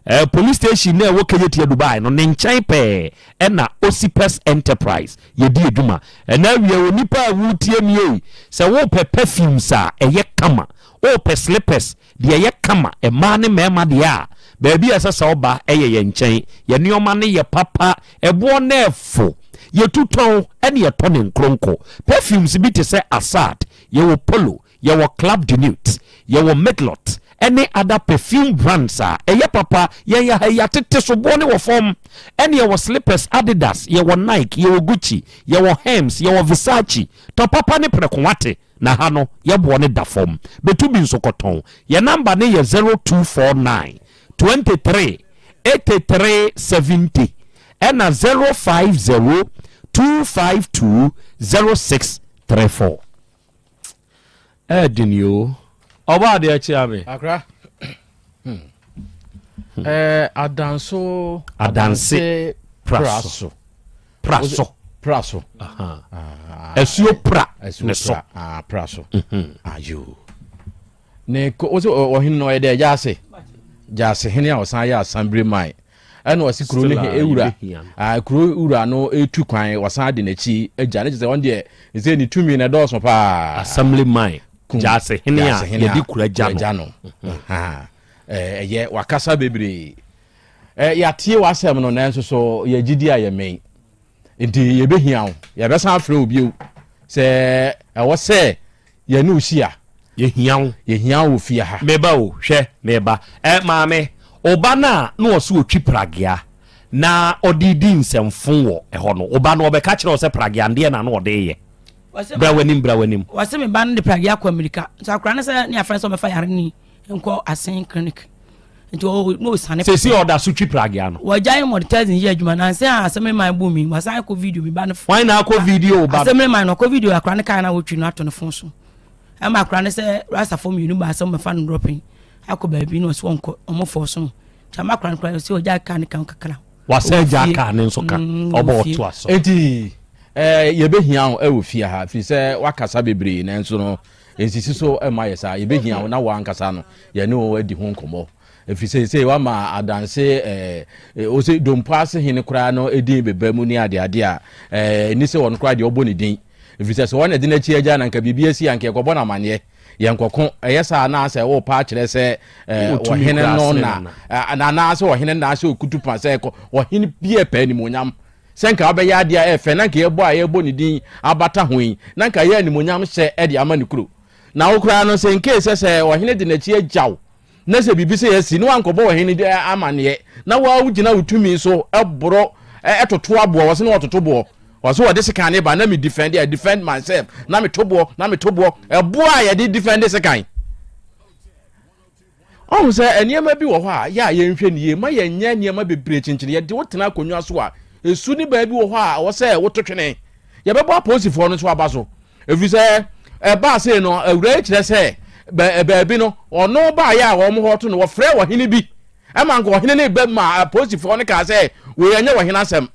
Eh, police station na ɛwɔ Kejetia Dubai no, ne nkyɛn pɛɛ ɛna Osipes Enterprise yɛdi adwuma. Ɛna awie onipa a wotie mi ei, sɛ wopɛ perfumes a ɛyɛ kama, wopɛ slippers Deɛ ɛyɛ kama, mmaa ne mmarima deɛ a, baabi a ɛsɛ sɛ woba yɛ yɛn nkyɛn. Yɛn nneɛma no yɛ papa, ɛboɔ no ɛfo. Yɛtu tɔn ɛne yɛtɔ ne nkronko. Perfumes bi te sɛ Assad, yɛwɔ Polo, yɛwɔ Club de Nuit, yɛwɔ Midlot ɛne other perfume brands a ɛyɛ papa. Yɛn yɛ ha yi yɛatete so, boɔ no wɔ fam. Ɛne yɛwɔ slippers Adidas, yɛwɔ Nike, yɛwɔ Gucci, yɛwɔ Hermes, yɛwɔ Versace. Tɔ papa ne prɛko wate. Na ha no yɛ boɔ no da fam. Bɛtu bi nso kɔtɔn. Yɛ number no yɛ 0249 23 83 70 ɛna 050 252 0634. Ɛɛden yoo. Ɔbɔ adeɛ kyea me. Akra. Hmm. Eh, adanso. Adanse praso. Praso. Praso. Ah, Asuo pra ne so. Ah, praso. Mhm. Ayo. Ne ko wo se ɔhene no ɔyɛ dɛ gyaase. Gyaase hene a ɔsan yɛ asambere man. Ɛna ɔse kuro no ewura. Ah, kuro wura no etu kwan ɔsan de n'akyi agya ne kyerɛ sɛ ɔn deɛ sɛ ne tumi na ɛdɔɔso paa. Assembly man. Gyaase hene a yɛde kura gya no. Mhm. Ɛyɛ wakasa bebree. Eh, yɛatie w'asɛm no nanso so yɛgye di a yɛmmɛn. Nti yɛbɛhia wo. Yɛbɛsan afrɛ wo bio sɛ ɛwɔ sɛ yɛne wo hyia. Yɛhia wo. Yɛhia wo wɔ fie ha. Meba o, hwɛ, meba. Eh, maame, wo ba no a na ɔse ɔtwi pragea na ɔde redi nsɛmfo wɔ ɛhɔ no, wo ba no ɔbɛka kyerɛ wo sɛ pragea ndeɛ na na ɔde reyɛ? Bra w'anim, bra w'anim. Wɔse me ba no de pragea kɔ Amirika. Nso akora no sɛ ne afrɛ sɛ ɔmɛfa yare ni nkɔ Asen clinic. nti ɔ na ɔsane sɛsi ɔda so twi pragea no wɔgyae monetizing yɛ adwuma na nsɛ a asɛmle man bu mi wasan akɔ video mi ba no wɔn na akɔ video ba asɛmle man no ɔkɔ video akora ne kaa na wɔtwi no ato ne fon so ɛma akora ne sɛ rasafo mmienu ba asɛm mɛfa no dropping akɔ baabi na ɔsɛ ɔnkɔ ɔmo fɔ so no nti ama akora no kora sɛ ɔgyae kaa ne kan kakra wasan gya kaa ne nso ka ɔbɔ ɔto aso eti. Yɛbɛhia wo ɛwɔ fie ha, firi sɛ wakasa bebree, nanso no nsisi so ɛma yɛ saa. Yɛbɛhia wo na wankasa no yɛne wo adi ho nkɔmmɔ, ɛfiri sɛ sɛ wama adanse ɔsɛ dompo ase hene koraa no ɛdin bɛba mu ne adeade a ɛni sɛ wɔno koraa deɛ ɔbɔ ne din, ɛfiri sɛ wɔn na ɛde n'akyi agya na nka biribi asi a, nka yɛkɔbɔ no amanneɛ, yɛnkɔko. Ɛyɛ saa na sɛ wopa akyerɛ sɛ ɔhene no na anaasɛ ɔhene na asɛ ɔkutu pa sɛ ɔhene bi ɛpɛ animonyam sɛ nka wobɛyɛ adeɛ a ɛfɛ na nka yɛbɔ a yɛbɔ ne din abata ho yi, na nka yɛ animonyam hyɛ ɛde ama ne kuro. Na wo koraa no, sɛ nkee sɛ ɔhene de n'akyi agyaw na sɛ biribi sɛ yɛasi ne wankɔbɔ ɔhene de amanneɛ na wogyina wo tumi so ɛborɔ ɛtoto aboɔ wɔ se ne wɔtoto boɔ wɔ so, wɔde sekan ne ba na me defend, I defend myself, na meto boɔ na meto boɔ, ɛboɔ a yɛde defend sekan. Ɔhu sɛ nneɛma bi wɔ hɔ a yɛ a yɛnhwɛ ne yie ma yɛnyɛ nneɛma bebree kyenkyene. Yɛde wo tena akonnwa so a, esu ne baabi wɔ hɔ a ɛwɔ sɛ woto twene. Yɛbɛbɔ apolisifoɔ no nso aba so, ɛfiri sɛ ɛbaa sei no, awura yi kyerɛ sɛ baabi no ɔno baayɛ a wɔn hɔ to no, wɔfrɛ ɔhene bi ɛma nka ɔhene ne bɛ ma apolisifoɔ no kaa sɛ wei ɛnyɛ ɔhene asɛm,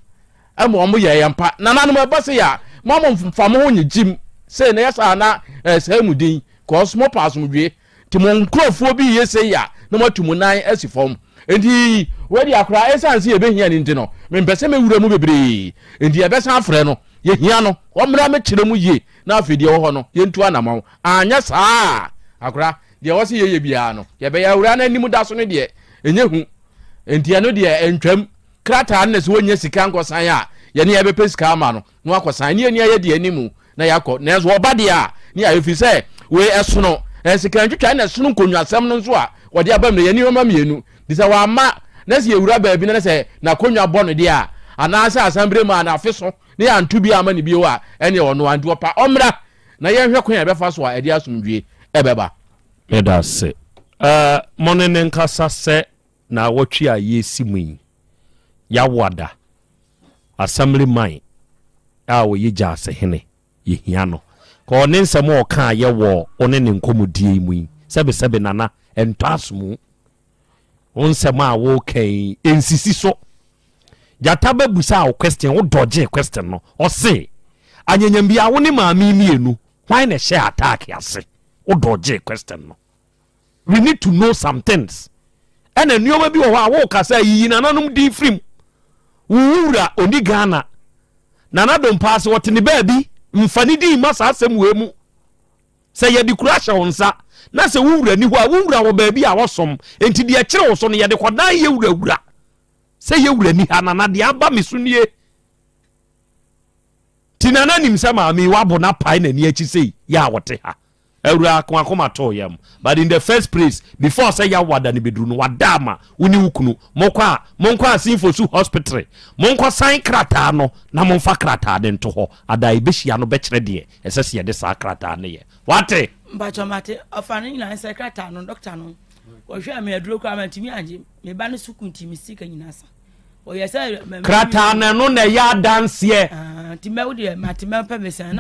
ɛma wɔn yɛ yɛn mpa. Nananom, ɛba se yɛ a, mo mo mfa mo ho nye gyim sei na yɛ saa na ɛsɛe mu din kɔs mo pa asomdwie nti mo nkurɔfoɔ bi yɛ sei a na mo atu mo nan asi fam. Nti wɔadi akora, ɛsiane sɛ yɛbɛhia no nti no, mempɛ sɛ mɛwura mu bebree, nti yɛbɛsan afrɛ no. Yɛhia no, ɔmmra mɛkyerɛ mu yie, na afei deɛ ɛwɔ hɔ no yɛntu anammɔn. Anyɛ saa akora deɛ ɛwɔ sɛ yɛyɛ biara no yɛbɛyɛ. Awura no anim da so no deɛ ɛnyɛ hu, nti ɛno deɛ ɛntwam. Krataa no na sɛ wɔnya sika nkɔsan a, yɛne yɛbɛpɛ sika ama no na wakɔsan ne yɛni ayɛ deɛ animu na yɛakɔ. Nanso ɔba deɛ a ne yɛayɛ, firi sɛ wei ɛsono sika ntwitwa na ɛsono nkonnwasɛm no nso a wɔde aba mu no, yɛni nneɛma mmienu de sɛ wama na sɛ yɛwura baabi na sɛ n'akonnwa bɔ no deɛ a, anaasɛ asambere mu a n'afe so ne yɛanto bi ama ne bio a, ɛneɛ ɔno a nti ɔpa ɔmmra na yɛnhwɛ kwan a yɛbɛfa so a ɛde asomdwie ɛbɛba. Meda ase. Mo ne ne nkasa sɛ na awɔtwe a yɛsi mu yi, Yɛawoada assemblyman a ɔyɛ Gyaasehene, yɛhia no. Ka ɔne nsɛm a ɔkaa yɛ wɔ wo ne ne nkɔmmɔdie yi mu yi, sɛbesɛbe Nana, ɛntɔ asomu. Wo nsɛm a woka yi, ɛnsisi so. Gyata bɛbusa wo question, wo dɔgye question no, ɔse, anyanyambia wo ne maame mmienu, hwan na ɛhyɛ attack ase? Wo dɔgye question no. We need to know some things. Ɛna nneɛma bi wɔ hɔ a wɔrekasa yiyi nananom din firim. Wo wura oni Ghana, Nana Dompa ase wɔte ne baabi, mfa ne din ma saa asɛm wei mu. Sɛ yɛde kura ahyɛ wo nsa na sɛ wo wura ni hɔ a, wo wura wɔ baabi a wɔsom, nti deɛ kyerɛ wo so no yɛde kɔdan yɛ wurawura sɛ yɛ wura ni ha, nana deɛ aba me so nie. Ti nana nim sɛ maame yi wabɔ n'apae n'ani akyi sei yɛ a wɔte ha. Awura akoma too yam, but in the first place, before sɛ yɛawada no bɛduru no, wada ama wo ne wo kunu mokɔ a, monkɔ Asinfosu Hospital, monkɔ san krataa no na momfa krataa no nto hɔ. Ada a yɛbɛhyia no bɛkyerɛ deɛ ɛsɛ sɛ yɛde saa krataa no yɛ. Wate? Mpakyɛ, mate. Ɔfa no nyinaa sɛ krataa no, dɔkta no wɔhwɛ me aduro koraa mantumi angye me ba no sukuu, nti me sika nyinaa sa. Krataa no, ɛno na ɛyɛ adanseɛ.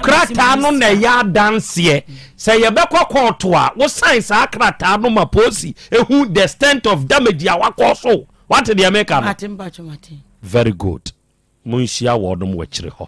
Krataa no na ɛyɛ adanseɛ sɛ yɛbɛkɔ kɔɔto a, wosan saa krataa no ma polisi ehu the extent of damage a wakɔ so. Wate deɛ meka no? Very good. Monhyia wɔnom wɔ akyire hɔ.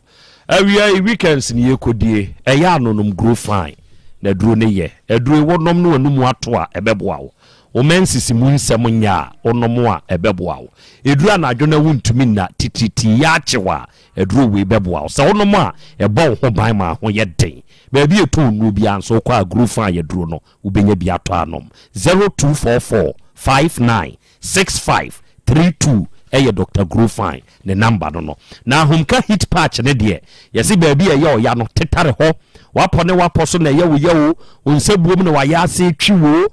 Awia yi, weekends ne yɛkɔdie. Ɛyɛ anonom Grow Fine na aduro ne yɛ aduro yi wonom no anum ato a, ɛbɛboa wo. Wo menses mu nsɛm nyɛ a, wonom a ɛbɛboa wo. Ɛduru anadwo na wontumi nna titiritii, yɛ akyew a, aduro wei bɛboa wo. Sɛ wonom a, ɛbɔ wo ho ban ma ho yɛ den. Baabi a ɛtɔn nnuro biara nso, wokɔ a, Grow Fine aduro no wobɛnya bi atɔ anom. 0244 59 65 32 ɛyɛ Dr Grow Fine ne number no. Na Ahomka Heat Patch ne deɛ, yɛse baabi a ɛyɛ ɔya no tetare hɔ, wapɔ ne wapɔ so na ɛyɛ wo yɛ o, wo nsa buom na wayɛ ase twi wo.